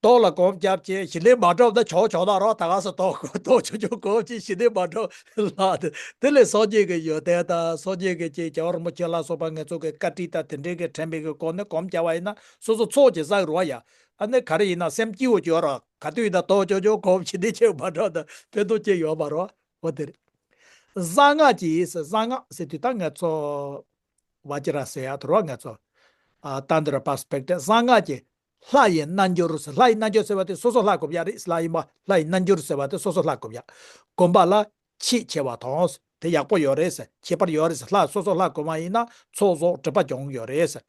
ལྟོ་ལ་གོམ་རྒྱབ་ཅིག་ཞི་ལི་མ་འགྲོ་ན་ཆོག་ཆོག་ན་རོགས། ད་ག་སེ་ལྟོ་ལྟོ་ཆོག་ཆོག་གོམ་ཅིག་ཞི་ལི་མ་འགྲོ་ལ། དེ་ལས་སངས་རྒྱས་ཀྱི་ཡོན་ཏན་དང་སངས་རྒྱས་ཀྱི་ཅིག་རྒྱལ་བ་རིན་པོ་ཆེ་ལ་སོགས་པ་ངེད་ཚོ་གི་བཀའ་དྲིན་དང་དེ་འདྲའི་གི་དྲན་པའི་གི་སྒོ་ནས་གོམ་རྒྱབ་པ་ཡིན་ན་སོ་སོ་ཚོགས་ཀྱི་བསགས་རོགས་ཡ། ཨ་ནི་ག་རེ་ཡིན་ན་སེམས་སྐྱིད་པོ་ཅིག་ཡོད་རོགས། ག་དུས་ཡིན་ན་ལྟོ་ཆོག་ཆོག་གོམ་ཞི་ལི་ཆེ་མ་འགྲོ་ན་ཕན་ཐོགས་ཅི་ཡོད་མ་རོགས། འོ་དེ་རེད། གསང་སྔགས་ཀྱི་གསང་སྔགས་ཟེར་དུས་ད་ངེད་ཚོ་བ་ཅི་ར་ཟེར་ཡ་དོ་རོགས། ངེད་ཚོ་ཨ་ཏན་ཏྲ་པར་སི་པེག་ཊི་གསང་སྔགས་ཀྱི་ལྷ་ཡི་རྣལ་འབྱོར་ཟེར། ལྷ་ཡི་རྣལ་འབྱོར་ཟེར་བ་དེ་སོ་སོ་ལྷ་སྒོམ་ཡ་རེད། ལྷ་ཡི་མ་ལྷ་ཡི་རྣལ་འབྱོར་ཟེར་བ་དེ་སོ་སོ་ལྷ་སྒོམ་ཡ། སྒོམ་པ་ལ་ཆེད་ཆེ་བ་དང་དེ་ཡག་པོ་ཡོད་རེད་ཟེར། ཁྱད་པར་ཡོད་རེད་ཟེར། ལྷ་སོ་སོ་ལྷ་སྒོམ་པ་ཡིན་ན་ཚོགས་རྫོགས་སྒྲིབ་པ་སྦྱོང་ཡོད་རེད་ཟེར།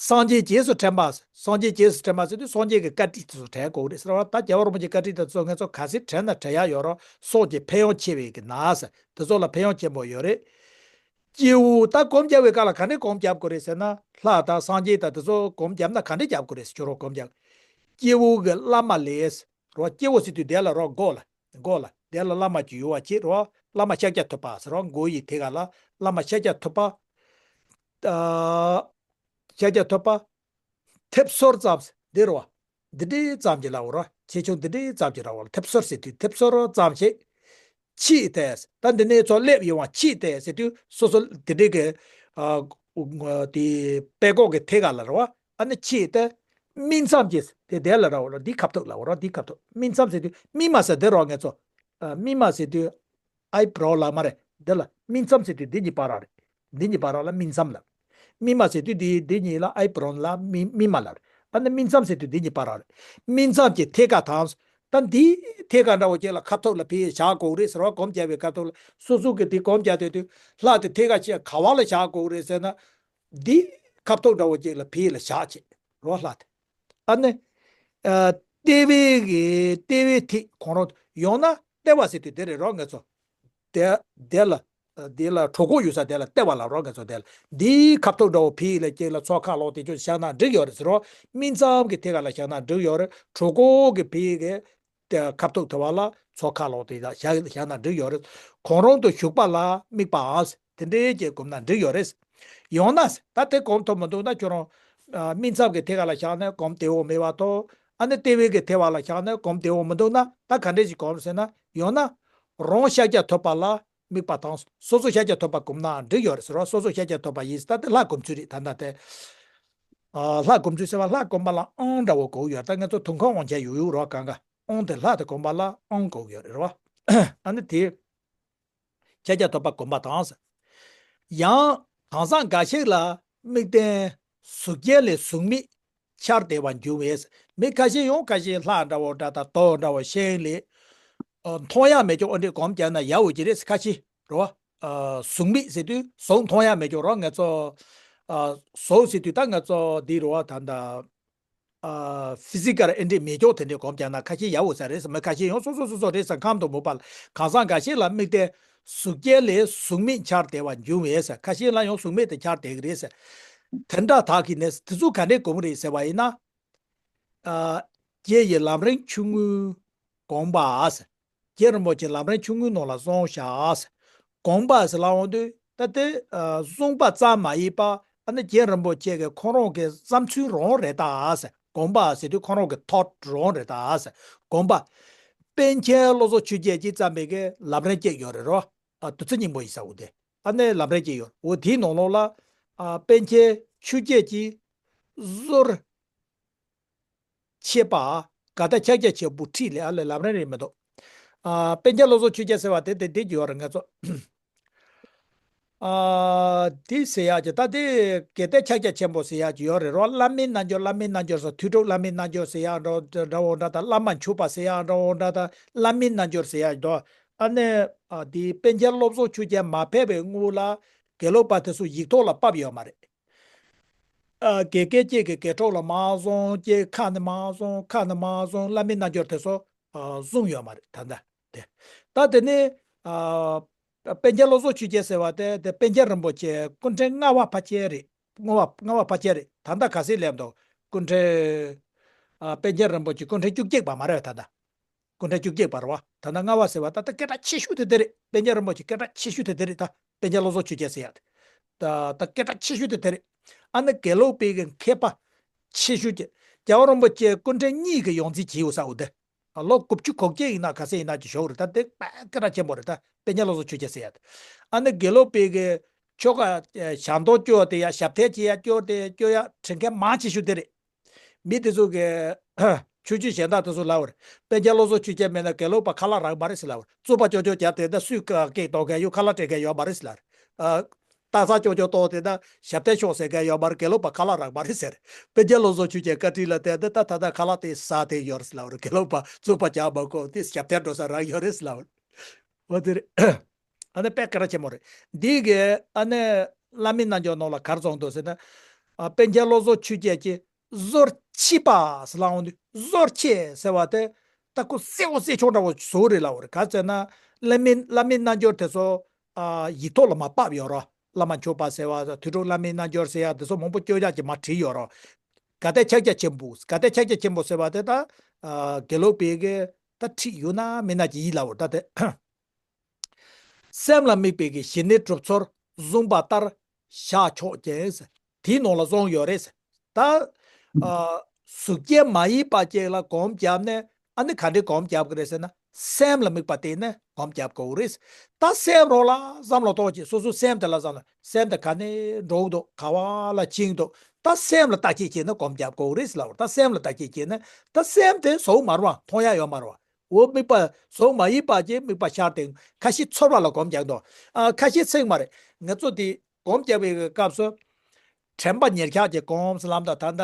སངས་རྒྱས་རྗེས་སུ་དྲན་པ། སངས་རྒྱས་རྗེས་སུ་དྲན་པ་ཟེར་དུས་སངས་རྒྱས་ཀྱི་བཀའ་དྲིན་དེ་ཚོ་དྲན་དགོས་རེད་ཟེར་བ། ད་རྒྱལ་བ་རིན་པོ་ཆེའི་བཀའ་དྲིན་དེ་ཚོ་ངེད་ཚོ་ག་ཚད་དྲན་ན་དྲན་ཡ་ཡོད་རོགས། སོགས་ཀྱི་ཕན་ཡོན་ཆེ་བའི་གི་ན་ཟེར། དེ་ཚོ་ལ་ཕན་ཡོན་ཆེན་པོ་ཡོད་རེད། སྐྱེ་བོ་ད་སྒོམ་རྒྱབ་པའི་སྐབས་ལ་ག་འདྲས་སྒོམ་རྒྱབ་དགོས་རེད་ཟེར་ན། ལྷ་དང་སངས་རྒྱས་དང་དེ་ཚོ་སྒོམ་རྒྱབ་ན་ག་འདྲས་རྒྱབ་དགོས་རེད་ཟེར། ཁྱོད་རང་སྒོམ་རྒྱབ། སྐྱེ་བོ་གི་བླ་མ་ལས་རོགས། སྐྱེ་བོ་ཟེར་དུས་དེ་ལ་རོགས་མགོ་ལ་མགོ་ལ་དེ་ལ་བླ་མ་ཅིག་ཡོད་པ་ཅིག་རོགས། བླ་མ་ཤཱཀྱ་ཐུབ་པ་ཟེར་རོགས། མགོ་ཡི་དེ་ག་ལ་བླ་མ་ཤཱཀྱ་ཐུབ་པ། ཨ། ཤཱཀྱ་ཐུབ་པ། མཐེབ་སོར་ཙམ་འདི་རོ། འདི་འདྲའི་ཙམ་གྱི་ལ་འོ་ར། ཆེ་ཆུང་འདི་འདྲའི་ཙམ་གྱི་ར་འོ་ལ། མཐེབ་སོར་ཟེར་དུས་མཐེབ་སོར་ཙམ་ཞིག་ཕྱིས་ཏེ། ད་འདི་ནས་ཚོ་སླེབས་ཡོང་བ་ཕྱིས་ཏེ་ཟེར་དུས་སོ་སོ་འདི་འདྲའི་གི། ཨ། དེ་པད་ཀོག་གི་ཐད་ཀ་ལ་ར་བ། ཨ་ནི་ཕྱིས་ཏེ། སྨིན་མཚམས་ཀྱི་དེ་དེ་ལ་ར་འོ་ལ། འདི་ཁ་ཐུག་ལ་འོ་ར། འདི་ཁ་ཐུག་སྨིན་མཚམས་ཟེར་དུས་སྨིན་མ་ཟེར་དེ་རོ་ངེད་ཚོ། ཨ། སྨིན་མ་ཟེར་དུས། ཨའི་བྷ་རོ་ལ་མ་རེད། འདི་ལ་སྨིན་མཚམས་ཟེར་དུས་འདི་གཉིས་བར་ར་རེད། འདི་གཉིས་བར་ར་ལ་སྨིན་མཚམས་ལ། སྨིན་མ་ཟེར་དུས་འདི་འདི་གཉིས་ལ་ཨའི་བྷ་རོ་ལ་སྨིན་སྨིན་མ་ལ་རེད། ཨ་ནི་སྨིན་མཚམས་ཟེར་དུས་འདི་གཉིས་བར་ར་རེད། སྨིན་མཚམས་ཀྱི་ཐད་ཀ་དང་། ད་འདི་ཐད་ཀ་འདྲ་བོ་ཅིག་ལ་ཁ་ཐུག་ལ་ཕི་བཞག་དགོས་རེད་ཟེར་བ། གོམ་རྒྱབ་པའི་ཁ་ཐུག་ལ་སོ་སོ་གི་འདི་གོམ་རྒྱབ་དུས་དུས་ལྷ་དེ་ཐད་ཀ་ཅིག་ག་བ་ལ་བཞག་དགོས་རེད་ཟེར་ན། འདི་ཁ་ཐུག་འདྲ་བོ་ཅིག་ལ་ཕི་ལ་བཞག་ཅིག་རོ་ལྷ་དེ། ཨ་ནི། ཨ། ལྟེ་བའི་གི་ལྟེ་བའི་ཐིག་ཁོང་རང་ཡང་ན་ལྟེ་བ་ཟེར་དུས་དེ་རེད་རོགས་ངེད་ཚོ། དེ་དེ་ལ། དེ་ལ་གྲོད་ཁོག་ཡོད་ས་དེ་ལ་ལྟེ་བ་ལ་རོགས་ངེད་ཚོ། དེ་ལ་འདིའི་ཁ་ཐུག་འདྲ་བོ་ཕི་ལ་ཅིག་ལ་ཚོ་ཁ་ལོག་དེ་ཅོ་བཞག་ན་འགྲིག་ཡོད་རེད་ཟེར་རོ། སྨིན་མཚམས་ཀྱི་ཐད་ཀ་ལ་བཞག་ན་འགྲིག་ཡོད་རེད། གྲོད་ཁོག་གི་ཕི་གི་དེ་ཁ་ཐུག་དེ་བ་ལ་ཚོ་ཁ་ལོག་དེ་ལ་བཞག་བཞག་ན་འགྲིག་ཡོད་རེད། གོང་རོང་དུ་ཞུགས་པ་ལ་དམིགས་པའམ། དེ་འདྲའི་ཅིག་གོམས་ན་འགྲིག་ཡོད་རེད། ཡང་ན་ད་དེ་གོམས་ཐུབ་མི་འདུག་ན་ཁྱོད་རང་། ཨ། སྨིན་མཚམས་ཀྱི་ཐད་ཀ་ལ་བཞག་ནས་གོམས་བདེ་བོ་མེད་པ་ཐོག་ཨ་ནི་ལྟེ་བའི་གི་ཐད་པ་ལ་བཞག་ནས་གོམས་བདེ་བོ་མི་འདུག་ན་ད་ག་འདྲས་ཅིག་གོམས་ཟེར་ན། ཡང་ན་རང་ཤཱཀྱ་ཐུབ་པ་ལ་དམིགས་པ་དང་སོ་སོ་ཤཱཀྱ་ཐུབ་པ་གོམས་ན་འགྲིག་ཡོད་རེད་ཟེར་བ། སོ་སོ་ཤཱཀྱ་ཐུབ་པ་ཡིན་ད་དེ་ལྷ་གོམས་ཚུལ་རེད། ད་ལྟ་དེ། ཨ། ལྷ་གོམས་ཚུལ་ཟེར་བ་ལྷ་གོམས་པ་ལ་ཨང་འདྲ་བོ་གོ་ཡོད། ད་ང་ཚོ་དུང་ཁང་དབང་ཆ་ཡོད་ཡོད་རོགས་གང་ག་ཨང་དེ་ལྷ་དེ་གོམས་པ་ལ་ཨང་གོ་ཡོད་རེད་རོ། ཨ་ནི་དེ། ཤཱཀྱ་ཐུབ་པ་གོམས་པ་དང་། ཡང་གང་ཟག་འགའ་ཞིག་ལ་དམིགས་རྟེན་གཟུགས་ཅན་ལས་གཟུགས་མེད་འཆར་བདེ་བར་འགྱུར་བས། མི་ཁ་ཤས་ཡང་ཁ་ཤས་ལྷ་འདྲ་བོ་འདྲ་དང་རྡོ་འདྲ་བོ་ཤིང་ལས། ཨ། མཐོང་ཡ་མེད་ཀྱང་འོ་འདྲས་གོམས་བརྒྱབ་ན་ཡག་པོ་ཅིག་རེད་ཁ་ཤས་རོ། ཨ། གཟུགས་མེད་ཟེར་དུས་གཟུགས་མཐོང་ཡ་མེད་ཀྱང་རོ་ངེད་ཚོ། ཨ། གཟུགས་ཟེར་དུས་ད་ང་ཚོ་འདི་རོ་ད་ད། ཨ། ཕི་ཟི་ཀལ་ཨེ་འདྲས་མེད་ཀྱོག་དེ་འདྲས་གོམས་བརྒྱབ་ན་ཁ་ཤས་ཡག་པོ་ས་རེད་ཟེར། མི་ཁ་ཤས་ཡང་སོ་སོ་སོ་སོ་རེད་ཟེར་ཁམས་དང་མུ་པ་ལ། གང་ཟག་འགའ་ཞིག་ལ་དམིགས་ཏེ་གཟུགས་ཅན་ལས་གཟུགས་མེད་འཆར་བདེ་བར་འགྱུར་བས་ཟེར། ཁ་ཤས་ལ་ཡང་གཟུགས་མེད་དེ་འཆར་བདེ་གི་རེད་ཟེར། དེ་འདྲ་དག་གི་ནས་དེ་ཚོ་ག་འདྲས་གོམས་རེད་ཟེར་བ་ཡིན་ན། ཨ། རྗེ་ཡི་ལམ་རིམ་ཆུང་ངུའི་དགོངས་པ་ཟེར། རྗེ་རིན་པོ་ཆེ་ལམ་རིམ་ཆུང་ངུའི་ནང་ལ་གསུངས་བཞག་ཟེར། དགོངས་པ་ཟེར་ལབ་འོང་དུས་ད་དེ། ཨ། གསུངས་པ་ཙམ་མ་ཡིན་པ། ཨ་ནི་རྗེ་རིན་པོ་ཆེ་གི་ཁོང་རང་གི་བསམ་ཚུལ་རང་རེད་ད་ཟེར། དགོངས་པ་ཟེར་དུས་ཁོང་རང་གི་ཐོཊ་རང་རེད་ད་ཟེར། དགོངས་པ། པཎ་ཆེན་བློ་བཟང་ཆོས་རྒྱན་གྱིས་བརྩམས་པའི་གི་ལམ་རིམ་གཅིག་ཡོད་རེད་རོ། ཨ། བདུད་རྩི་སྙིང་པོ་ཡིན་ས་འོ་དེ། ཨ་ནི་ལམ་རིམ་གཅིག་ཡོད་འོ། དེའི་ནང་ལོགས་ལ། ཨ། པཎ་ཆེན་ཆོས་རྒྱན་གྱིས་ཟུར་ཕྱེད་པ། ག་ད་ཕྱག་རྒྱ་ཆེན་པོ་ཁྲིད་ལས། ཨ་ལས་ལམ་རིམ་རེད་མི་འདུག་ཨ། པཎ་ཆེན་བློ་བཟང་ཆོས་རྒྱན་ཟེར་བ་དེ་དེ་འདི་ཡོད་རེད་ང་ཚོ། ཨ། འདི་ཟེར་ཡག་ཅིག་ད་དེ་གལ་ཏེ་ཕྱག་རྒྱ་ཆེན་པོ་ཟེར་ཡག་ཅིག་ཡོད་རེད་རོ། བླ་མའི་རྣལ་འབྱོར། བླ་མའི་རྣལ་འབྱོར་ཟེར། ཐོས་གྲུབ་བླ་མའི་རྣལ་འབྱོར་ཟེར་ཡག་འདྲ་འདྲ་བོ་འདྲ་དང་། བླ་མ་མཆོད་པ་ཟེར་ཡག་འདྲ་བོ་འདྲ་དང་། བླ་མའི་རྣལ་འབྱོར་ཟེར་ཡག་འདྲ། ཨ་ནི། ཨ། འདི་པཎ་ཆེན་བློ་བཟང་ཆོས་རྒྱན་མ་ཕེབས་པའི་སྔོན་ལ་དགེ་ལུགས་པ་དེ་ཚོ་ཡིག་ཐོག་ལ་ཕབ་ཡོད་མ་རེད། ཨ། དགེ་རྒན་གཅིག་གིས་དགེ་ཕྲུག་ལ་མར་གསུངས། གཅིག་ཁ་ནས་མར་གསུངས། ཁ་ནས་མར་གསུངས། བླ་མའི་རྣལ་འབྱོར་དེ་ཚོ། ཨ། གསུངས་ཡོད་མ་རེད་ད་ལྟ་དེ། ད་དེ་ནས། ཨ། པཎ་ཆེན་བློ་བཟང་ཆོས་རྒྱན་ཟེར་བ་དེ་དེ་པཎ་ཆེན་རིན་པོ་ཆེ་སྐུ་ཕྲེང་ལྔ་པ་ཕལ་ཆེར་རེད། ལྔ་པ་ལྔ་པ་ཕལ་ཆེར་རེད། ད་ལྟ་ག་ཚད་སླེབས་འདུག་སྐུ་ཕྲེང་། ཨ། པཎ་ཆེན་རིན་པོ་ཆེ་སྐུ་ཕྲེང་བཅུ་གཅིག་པ་མ་རེད་ད་ལྟ། སྐུ་ཕྲེང་བཅུ་གཅིག་པ་རེད་བ། ད་ལྟ་ལྔ་པ་ཟེར་བ་ད་ལྟ་སྐད་གྲགས་ཆེ་ཤོས་དེ་དེ་རེད། པཎ་ཆེན་རིན་པོ་ཆེ་སྐད་གྲགས་ཆེ་ཤོས་དེ་དེ་རེད་ད། པཎ་ཆེན་བློ་བཟང་ཆོས་རྒྱན་ཟེར་ཡག་དེ། ད་ད་སྐད་གྲགས་ཆེ་ཤོས་དེ་དེ་རེད། ཨ་ནི་དགེ་ལུགས་པའི་གི་མཁས་པ་ཆེ་ཤོས་ཀྱི་ རྒྱལ་བ་རིན་པོ་ཆེ་སྐུ་ཕྲེང་གཉིས་ཀྱི་ཡོངས་འཛིན་བྱས་ཡོད་ས་འོ་དེ། ལོ་དགུ་བཅུ་གོ་བརྒྱད་ཡིན་ན་ག་ཚད་ཡིན་ན་ཅིག་ཞོག་རེད། ད་དེ་དཔེ་སྐད་གྲགས་ཆེན་པོ་རེད། ད་དཔལ་ལྡན་བློ་བཟང་ཆོས་རྒྱལ་ཟེར་ཡ་དེ། ཨ་ནི་དགེ་ལུགས་པའི་གི་ཆོ་ག་ཞལ་འདོན་སྐྱོར་དེ་ཡ། ཞབས་བརྟན་བྱེད་ཡ་སྐྱོར་དེ་སྐྱོར་ཡ་དྲན་མཁན་མང་ཆེ་ཤོས་དེ་རེད། མི་དེ་ཚོ་གི་ཆོས་བརྒྱུད་གཞན་དག་དེ་ཚོ་ལབ་པ་རེད། དཔལ་ལྡན་བློ་བཟང་ཆོས་རྒྱལ་མེད་ན་དགེ་ལུགས་པ་ཁ་ལག་རག་མ་རེད་ཟེར་ལབ་པ་རེད། རྩོད་པ་ཅོ་ཅོ་རྒྱབ་དེ་ད་སུས་སྐད་གཏོང་མཁན་ཡོད། ཁ་ལག་སྤྲད་མཁན་ཡོད་མ་རེད་ཟེར་ལབ་པ་རེད། ཨ། སྟག་ཚང་ཅོ་ཅོ་གཏོང་དེ་ད་ཞབས་བརྟན་ཤོག་ཟེར་མཁན་ཡོད་མ་རེད། དགེ་ལུགས་པ་ཁ་ལག་རག་མ་རེད་ཟེར། དཔལ་ལྡན་བློ་བཟང་ཆོས་རྒྱལ་བཀའ་དྲིན་ལ་བརྟེན་ཏེ་ད་ད་ལྟ་ཁ་ལག་དེ་ཟ་དེ་ཡོད་རེད་ཟེར་ལབ་པ་རེད། དགེ་ལུགས་པ་རྩོད་པ་རྒྱག་མ་དགོས་དེ་ཞབས་བརྟན་འགྲོ་ས་རག་ཡོད་རེད་ཟེར་ལབ་པ་རེད། འོ་དེ་རེད། ཨ་ནི་དཔེ་སྐད་གྲགས་ཆེན་པོ་རེད། འདི་གི་ཨ་ནི་བླ་མའི་རྣལ་འབྱོར་ནང་ལ་ག་རེ་གསུངས་འདུག་ཟེར་ན། ཨ། དཔལ་ལྡན་བློ་བཟང་ཆོས་རྒྱལ་གྱིས་ཟོར་ཕྱེས་པ་ཟེར་ལབ་འོང་དུས། ཟོར་ཕྱེས་ཟེར་བ་དེ་ད་ཁོ་གསལ་བོ་གསལ་ཆུང་འདྲ་བོ་བཟོ་རེད་ལབ་པ་རེད། ག་རེ་ཟེར་ན། བླ་མའི་བླ་མའི་རྣལ་འབྱོར་དེ་ཚོ། ཨ། ཡིག་ཐོག་ལ་མར་ཕབ་ཡོད་རེད། བླ་མ་མཆོད་པ་ཟེར་བ་དང་དུས་དྲུག་བླ་མའི་རྣལ་འབྱོར་ཟེར་ཡ་དེ་ཚོ་མང་པོ་སྐྱོར་ཡག་གི་མར་བྲིས་ཡོད་རེད། དགའ་ལྡན་ཕྱག་རྒྱ་ཆེན་པོ། དགའ་ལྡན་ཕྱག་རྒྱ་ཆེན་པོ་ཟེར་བ་དེ་ད། ཨ། དགེ་ལུགས་པའི་གི་ད་ཁྲིད་ཡོད་ན་མེད་ན་གྱི་ཡིན་ལབ་པ་རེད། ད་དེ། སེམས་ལ་དམིགས་པའི་གི་ཞི་གནས་གྲུབ་ཚོད་བཟུང་བ་ལྟར་བཞག་ཆོག་ཅིང་ཟེར། དེའི་ནང་ལ་གསུངས་ཡོད་རེད་ཟེར། ད། ཨ། གཟུགས་ཅན་མ་ཡིན་པ་ཅིག་ལ་སྒོམ་བརྒྱབ་ནས་ཨ་ནི་ག་འདྲའི་སྒོམ་བརྒྱབ་ཀྱི་རེད་ཟེར་ན། སེམས་ལ་དམིགས་པ་བསྟེན་ནས་སྒོམ་བརྒྱབ་དགོས་རེད། ད་སེམས་རོགས་ལ་བསམ་བློ་གཏོང་བྱེད། སོ་སོའི་སེམས་དེ་ལ་བསམ་བློ། སེམས་དེ་ག་ནས་འགྲོ་གི་འདུག་ག་བ་ལ་ཕྱིན་འདུག་ད་སེམས་ལ་བརྟག་དཔྱད་བྱས་ནས་སྒོམ་བརྒྱབ་དགོས་རེད་ལབ་པ། ད་སེམས་ལ་བརྟག་དཔྱད་བྱས་ན་ད་སེམས་དེ་གཟུགས་མ་རེད་པ། མཐོང་ཡ་ཡོད་མ་རེད་པ། འོ་དམིགས་པ་གཟུགས་མ་ཡིན་པ་ཅིག་དམིགས་པ་ཤར་ཏེ་ཁ་ཤས་ཚོར་བ་ལ་སྒོམ་རྒྱག་འདུག་ཨ། ཁ་ཤས་ཚིག་མ་རེད། ང་ཚོ་དེ་སྒོམ་རྒྱག་པའི་སྐབས་སུ་དྲན་པ་ཉེར་གཞག་ཅིག་སྒོམ་ཟེར་ལབ་འདུག་ད་ལྟ་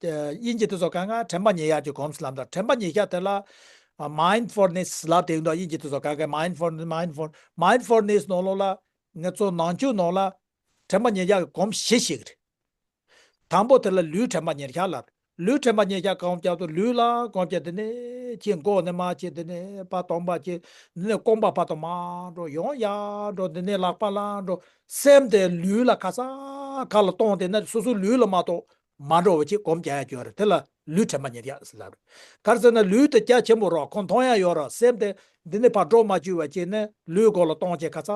དབྱིན་ཇི་དེ་ཚོ་གང་ག་དྲན་པ་ཉེར་གཞག་ཅིག་སྒོམ་ཟེར་ལབ་འདུག་དྲན་པ་ཉེར་གཞག་དེ་ལ། ཨ། མའིན་ཌི་ཕུལ་ནེ་སི་ལབ་དེ་འདུག་དབྱིན་ཇི་དེ་ཚོ་གང་ག་མའིན་ཌི་ཕུལ་ནེ་སི། མའིན་ཌི་ཕུལ། མའིན་ཌི་ཕུལ་ནེ་སི་ནང་ལོགས་ལ་ང་ཚོ་ནང་ཆོས་ནང་ལ་དྲན་པ་ཉེར་གཞག་གི་སྒོམ་བཞི་ཞིག་རེད། དང་པོ་དེ་ལ་ལུས་དྲན་པ་ཉེར་གཞག་ལབ། ལུས་དྲན་པ་ཉེར་གཞག་སྒོམ་རྒྱག་ཏུ་ལུས་ལ་སྒོམ་རྒྱག་དེ་ནས་ཁྱེད་མགོ་ནས་མར་བྱེད། དེ་ནས་ཕར་གདོང་པ་བྱེད། དེ་ནས་རྐང་པ་ཕར་དང་མར་འགྲོ། ཡང་ཡར་འགྲོ། དེ་ནས་ལག་པ་ལ་འགྲོ། སེམས་དེ་ལུས་ལ་ག་ས་ག་ལ་གཏོང་། དེ་ནས་སོ་སོའི་ལུས་ལ་མ་གཏོགས་མ་འགྲོ་བ་ཅིག་སྒོམ་རྒྱག་ཡ་ཅིག་ཡོད་རེད། དེ་ལ་ལུས་དྲན་པ་ཉེར་གཞག་ཟེར་ལབ་རེད། ག་རེ་ཟེར་ན་ལུས་དེ་རྒྱ་ཆེན་པོ་རེད། ཁོ་མཐོང་ཡ་ཡོད་རེད། སེམས་དེ་འདི་ནས་ཕར་འགྲོ་མ་བཅུག་པ་བྱས་ནས་ལུས་མགོ་ལ་གཏོང་བྱས་ག་ས་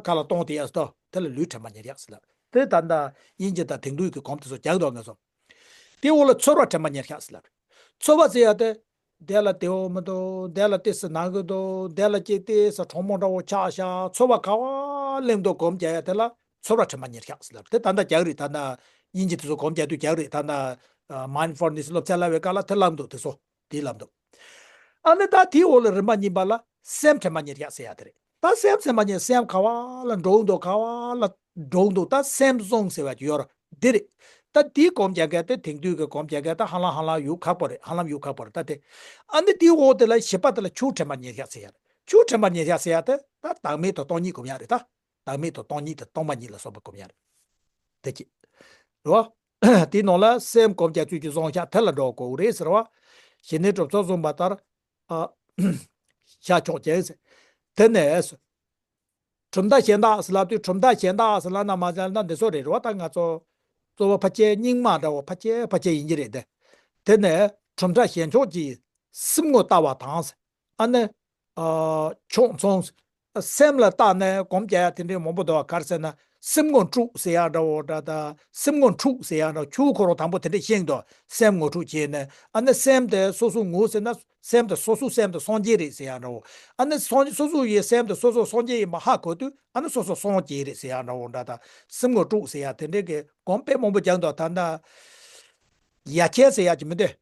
ག་ལ་གཏོང་དེ་ཡ་ཟེར་དོ། དེ་ལ་ལུས་དྲན་པ་ཉེར་གཞག་ཟེར་ལབ། དེ་ད་ལྟ་དབྱིན་ཇི་དང་དེང་དུས་ཀྱི་སྒོམ་དེ་ཚོ་རྒྱག་འདུག་ང་ཚོ། དེ་འོག་ལ་ཚོར་བ་དྲན་པ་ཉེར་གཞག་ཟེར་ལབ་རེད། ཚོར་བ་ཟེར་ཡ་དེ། དེ་ལ་བདེ་བོ་མི་འདུག་དེ་ལ་ཏོག་ཙམ་ན་གི་འདུག་དེ་ལ་ཅིག་ཏོག་ཙམ་གྲང་མོ་འདྲ་བོ་ཆགས་ཤག་ཚོར་བ་ག་བ་སླེབས་འདུག་སྒོམ་རྒྱག་ཡ་དེ་ལ་ཚོར་བ་དྲན་པ་ཉེར་གཞག་ཟེར་ལབ་རེད། དེ་ད་ལྟ་རྒྱག་རེད། ད་ལྟ་དབྱིན་ཇི་དེ་ཚོ་སྒོམ་རྒྱག་དུས་རྒྱག་རེད། ད་ལྟ་མའིན་ཌི་ཕུལ་ནེ་སི་སློབ་ཚན་བསླབ་པའི་སྐབས་ལ་དེ་བསླབ་འདུག་དེ་ཚོ། དེ་ལབ་འདུག་ཨ་ནི་ད་དེའི་འོག་ལ་རིམ་པ་གཉིས་པ་ལ་སེམས་དྲན་པ་ཉེར་གཞག་ཟེར་ཡ་དེ་རེད། ད་སེམས་དྲན་པ་ཉེར། སེམས་ག་བ་ལ་འགྲོ་འདུག་ག་བ་ལ་འགྲོ་འདུག་ད་སེམས་བཟུང་ཟེར་བ་ཅིག་ཡོད་རེད། འདི་རེད། ད་དེའི་སྒོམ་རྒྱག་མཁན་དེ་དེང་དུས་ཀྱི་སྒོམ་རྒྱག་མཁན་ད་ཧ་ལམ་ཧ་ལམ་ཡོང་ཁག་པོ་རེད། ཧ་ལམ་ཡོང་ཁག་པོ་རེད། ད་དེ། ཨ་ནི་དེའི་འོག་དེ་ལ་བཞི་པ་དེ་ལ་ཆོས་དྲན་པ་ཉེར་གཞག་ཟེར་ཡ་རེད། ཆོས་དྲན་པ་ཉེར་གཞག་ཟེར་ཡ་དེ་ད་བདག་མེད་དང་སྟོང་ཉིད་སྒོམ་ཡ་རེད། ད་བདག་མེད་དང་སྟོང་ཉིད་དེ་སྟོང་པ་ཉིད་ལ་སོགས་པ་སྒོམ་ཡ་རེད། དེ་གཅིག་རེད་བ། དེའི་ནང་ལ་སེམས་སྒོམ་རྒྱག་ཚུལ་གྱི་བཟང་ཤ་དེ་ལ་འགྲོ་དགོས་རེད་ཟེར་བ། ཞི་གནས་གྲུབ་ཚོད་བཟུང་བ་ལྟར། ཨ། བཞག་ཆོག་ཅིང་ཟེར། དེ་ནས་གྲུབ་མཐའ་གཞན་དག་ཟེར་ལབ་དུས་གྲུབ་མཐའ་གཞན་དག་ཟེར་ལབ་ན་མ་ཟེར་ན་འདི་ཚོ་རེད་རེད་བ། ད་ང་ཚོ་གཙོ་བོ་ཕལ་ཆེར་རྙིང་མ་འདྲ་བོ་ཕལ་ཆེར་ཕལ་ཆེར་ཡིན་གྱི་རེད་དེ། དེ་ནས་གྲུབ་མཐའ་གཞན་ཕྱོགས་ཀྱི་སེམས་ངོ་ལྟ་བ་དང་། ཨ་ནི། ཨ། ཕྱོགས་མཚུངས། སེམས་ལ་བརྟགས་ནས་སྒོམ་རྒྱག་ཡ་དེ་འདྲའི་མང་པོ་འདུག་ག་རེ་ཟེར་ན་སེམས་ངོ་དཀྲུགས་ཟེར་ཡ་འདྲ་བོ་འདྲ་དང་། སེམས་ངོ་འཁྲུགས་ཟེར་ཡ་འདྲ་བོ། ཁྱོད་ཁོ་རང་དང་པོ་དེ་འདྲ་ཤེས་འདུག་སེམས་ངོ་དཀྲུགས་བྱས་ནས་ཨ་ནི་སེམས་དེ་སོ་སོ་ངོ་ཟེར་ན་སེམས་དེ་སོ་སོ་སེམས་དེ་སངས་རྒྱས་རེད་ཟེར་ཡ་འདྲ་བོ། ཨ་ནི་སངས་སོ་སོ་ཡི་སེམས་དེ་སོ་སོ་སངས་རྒྱས་ཡིན་པ་ཧ་གོ་དུས་ཨ་ནི་སོ་སོ་སངས་རྒྱས་རེད་ཟེར་ཡ་འདྲ་བོ་འདྲ་དང་། སེམས་ངོ་དཀྲུགས་ཟེར་ཡ་དེ་འདྲའི་གི་སྒོམ་དཔེ་མང་པོ་རྒྱག་འདུག་ད་ལྟ་ཡ་ཆེན་ཟེར་ཡ་ཅིག་མི་འདུག་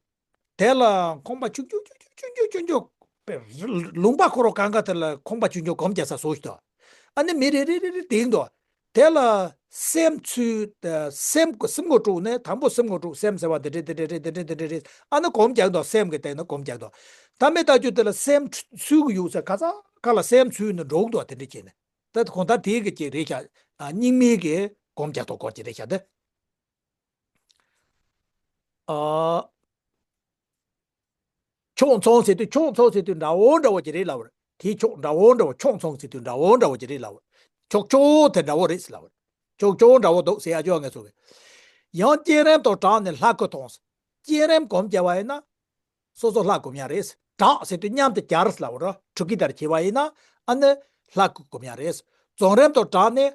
དེ་ལ་ཁང་པ་ཆུང་ཆུང་ཆུང་ཆུང་ཆུང་ཆུང་། ལུང་པ་ཁོ་རང་གང་ག་དེ་ལ་ཁང་པ་ཆུང་ཆུང་སྒོམ་རྒྱག་ས་བཟོ་ཞིག་འདུག་ཨ་ནི་མི་རེ་རེ་རེ་རེ་དེང་འདུག་དེ་ལ་སེམས་ཚུལ། སེམས་སེམས་ངོ་དཀྲུགས་ནས་དང་པོ་སེམས་ངོ་དཀྲུགས། སེམས་ཟེར་བ་འདི་འདྲ་འདི་འདྲ་རེད། འདི་འདྲ་འདི་འདྲ་རེད། ཨ་ནི་སྒོམ་རྒྱག་འདུག་སེམས་ཀྱི་སྟེང་ན་སྒོམ་རྒྱག་འདུག་ད་མི་ལྟ་རྒྱུ་དེ་ལ་སེམས་ཚུལ་གྱི་ཡུགས་ས་ག་ས་ག་ལ་སེམས་ཚུལ་ནི་འགྲོ་འདུག་དེ་འདྲ་བྱས་ནས། ད་གང་ལྟར་དེའི་གི་ཅིག་རེད་ཤག་རྙིང་མའི་གི་སྒོམ་རྒྱག་ཐོག་སྐོར་ཅིག་རེད་ཤག་དེ། ཨ། ཕྱོགས་མཚུངས་ཟེར་དུས། ཕྱོགས་མཚུངས་ཟེར་དུས་འདྲ་བོ་འདྲ་བོ་ཅིག་རེད་ལབ་པ་རེད། དེའི་ཕྱོགས་འདྲ་བོ་འདྲ་བོ། ཕྱོགས་མཚུངས་ཟེར་དུས་འདྲ་བོ་འདྲ་བོ་ཅིག་རེད་ལབ་པ་རེད། ཕྱོགས་ཕྱོགས་དེ་འདྲ་བོ་རེད་ཟེར་ལབ་པ་རེད། ཕྱོགས་ཕྱོགས་འདྲ་བོ་འདུག་ཟེར་ཡ་ཅོག་ངས་ཚོ་གི། ཡང་བསྐྱེད་རིམ་དང་སྦྲགས་ནས་ལྷ་སྐུ་མཐོང་ཟེར། བསྐྱེད་རིམ་སྒོམ་རྒྱག་པ་ཡིན་ན། སོ་སོ་ལྷ་སྒོམ་ཡ་རེད། སྦྲགས་ཟེར་དུས་མཉམ་དུ་སྦྱར་ཟེར་ལབ་པ་རེད། དྲུག་གི་དར་བྱས་པ་ཡིན་ན། ཨ་ནི་ལྷ་སྐུ་སྒོམ་ཡ་རེད། རྫོགས་རིམ་དང་སྦྲགས་ནས།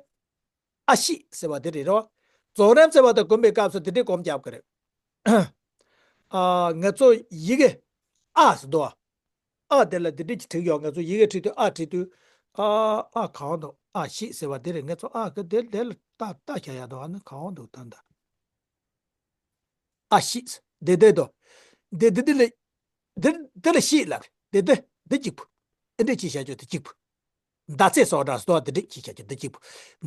ཨ་ཤི་ཟེར་བ་དེ་རེད་རོ། རྫོགས་རིམ་ཟེར་བ་དེ་སྒོམ་པའི་སྐབས་སུ་དེ་འདྲའི་སྒོམ་རྒྱབ་ཀྱི་རེད། ཨ་ང་ཚོ་ཡི་གེ་ཨ་ཟེར་འདུག་ཨ། ཨ་དེ་ལ་དེ་འདྲ་ཅིག་བྲིས་ཡོད། ང་ཚོ་ཡི་གེ་བྲིས་དུས་ཨ་བྲིས་དུས། ཨ་ཨ་གང་འདུག་ཨ་ཤེས་ཟེར་བ་དེ་རེད། ང་ཚོ་ཨ་གི་དེ་དེ་ལ་ལྟ་ལྟ་བྱ་ཡག་འདུག་ཨ་ནི་གང་འདུག་ད་ལྟ། ཨ་ཤེས། དེ་དེ་དོ། དེ་དེ་དེ་ལ། དེ་དེ་ལ་ཤེས་ལབ། དེ་དེ་འདི་གཅིག་པུ། ཨེ་འདྲ་ཅིག་བྱ་རྒྱུ་དེ་གཅིག་པུ། མདའ་རྩེད་སོགས་འདྲ་སོ་དེ་འདྲ་ཅིག་བྱ་རྒྱུ་དེ་གཅིག་པུ།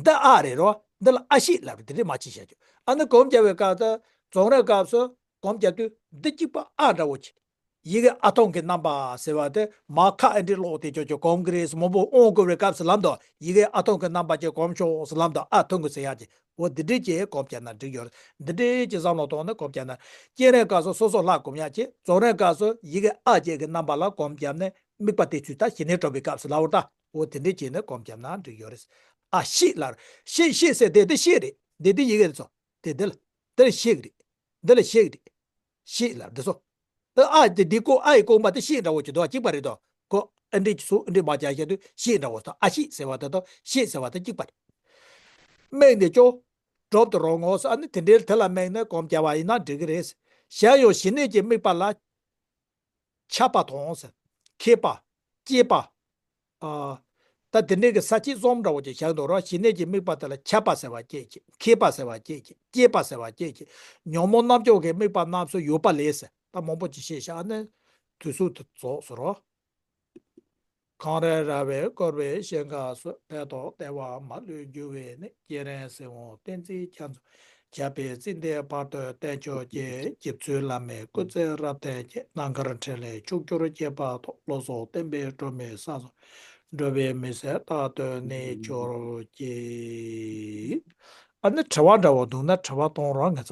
འདི་ཨ་རེད་རོ། འདི་ལ་ཨ་ཤེས་ལབ་རེད། དེ་འདྲ་མ་ཅིག་བྱ་རྒྱུ། ཨ་ནི་གོམས་རྒྱབ་པའི་སྐབས་སུ་རྫོང་རིམ་སྐབས་སུ་གོམས་རྒྱབ་དུས་འདི་གཅིག་པུ་ཨ་འདྲ་བོ་ཅིག་ཡི་གེ་ཨ་ཐུང་གི་རྣམ་པ་ཟེར་བ་དེ་མ་ཁ་ཨེ་འདྲ་ཀློག་དེ་ཅོ་ཅོ་གོམས་ཀྱི་རེད། མང་པོ་ཨོང་དགོས་པའི་སྐབས་སུ་ལམ་དུ་ཡི་གེ་ཨ་ཐུང་གི་རྣམ་པ་ཅིག་གོམས་ཤོག་ཟེར། ལམ་དུ་ཨ་ཐུང་གི་ཟེར་ཡག་ཅིག་འོ་འདི་འདྲས་ཀྱིས་གོམས་བརྒྱབ་ན་འགྲིག་ཡོད་རེད། འདི་འདྲས་ཀྱི་བསམ་བློ་གཏོང་ནས་གོམས་བརྒྱབ་ན། སྐྱེས་རིམ་སྐབས་སུ་སོ་སོ་ལྷག་གོམས་ཡག་ཅིག་རྫོང་རིམ་སྐབས་སུ་ཡི་གེ་ཨ་བརྒྱད་ཀྱི་རྣམ་པ་ལ་གོམས་བརྒྱབ་ནས་དམིགས་པ་དེ་ཚུལ་ལྟར་ཞི་གནས་སྒྲུབ་པའི་སྐབས་སུ་ལབ་པ་ད། འོ་དེ་འདྲས་བྱས་ནས་གོམས་བརྒྱབ་ན་འགྲིག་ཡོད་རེད། ཨ་ཤེས་ལབ། ཤེས་ཤེས་ཟེར་དེ་དེ་ཤེས་རེད། དེ་དེ་ཡི་གེ་རེད་ཚོ། དེ་དེ་ལ་དེ་ལ་ཤེས་ཀྱི་རེད། འདི་ལ་ཤེས་ཀྱི་རེད། ཤེས་ལབ་འདི་ཚོ། ཨ་དེ་འདི་ཀོ་ཨ་ཡི་ཀོ་མ་དེ་ཤེས་འདྲ་བོ་ཅིག་འདུག་གཅིག་པ་རེད་དོ། ཀོ་ཨ་འདྲི་སུ་ཨ་འདྲི་མ་རྒྱག་ཤེས་དུས་ཤེས་འདྲ་བོ་དང་ཨ་ཤེས་ཟེར་བ་དེ་དང་ཤེས་ཟེར་བ་དེ་གཅིག་པ་རེད། དམིགས་ནས་ཅོ། གྲུབ་ཏུ་རུང་ངོ་ཟེར། ཨ་ནི་དེ་འདྲའི་དེ་ལ་དམིགས་ནས་གོམས་བརྒྱབ་པ་ཡིན་ན་འགྲིག་གི་རེད། གཞན་ཡང་ཞི་གནས་ཀྱི་དམིགས་པ་ལ། ཁྱབ་པ་དང་ཟེར། མཁས་པ། སྐྱེས་པ། ཨ། ད་དེ་འདྲའི་གི་ས་བཅད་གསུམ་འདྲ་བོ་ཅིག་བཞག་འདུག་རོ། ཞི་གནས་ཀྱི་དམིགས་པ་དེ་ལ་ཁྱབ་པ་ཟེར་བ་སྐྱེས་ཀྱི། མཁས་པ་ཟེར་བ་སྐྱེས་ཀྱི། སྐྱེས་པ་ཟེར་བ་སྐྱེས་ཀྱི། ཉོན་མོངས་རྣམ་འཇོམས་ཀྱི་དམིགས་པ་རྣམས་སུ་ཡོད་པ་ལས་ཟེར། ད་མང་པོ་ཅིག་བཤད་བཞག་ནས་དུས་ཚོད་དེ་རྫོགས་སོང་རོ། གངས་རི་ར་བས་བསྐོར་བའི་ཞིང་ཁམས་སུ། བོད་དང་བདེ་བ་མ་ལུས་རྒྱུ་བའི་གནས། སྐྱེས་རིམ་སྲིད་དབང་བསྟན་འཛིན་རྒྱ་མཚོ། ཁྱབ་པའི་ཚེ་འདིའི་བར་དུ་བརྟན་ཆོས་ཀྱི། རྗེ་བཙུན་བླ་མའི་སྐུ་ཚེ་རབ་བརྟན་ཅིང་། རྣམ་དཀར་འཕྲིན་ལས་ཕྱོགས་བཅུར་ཁྱབ་པ་དང་། བློ་བཟང་བསྟན་པའི་སྒྲོན་མེ་ས་སོགས། འགྲོ་བའི་མི་ཚེ་རྟག་ཏུ་གནས་གྱུར་ཅིག་ཨ་ནི་དྲི་བ་འདྲ་བོ་འདུག་ན་དྲི་བ་གཏོང་རོགས་ངེད་ཚོ།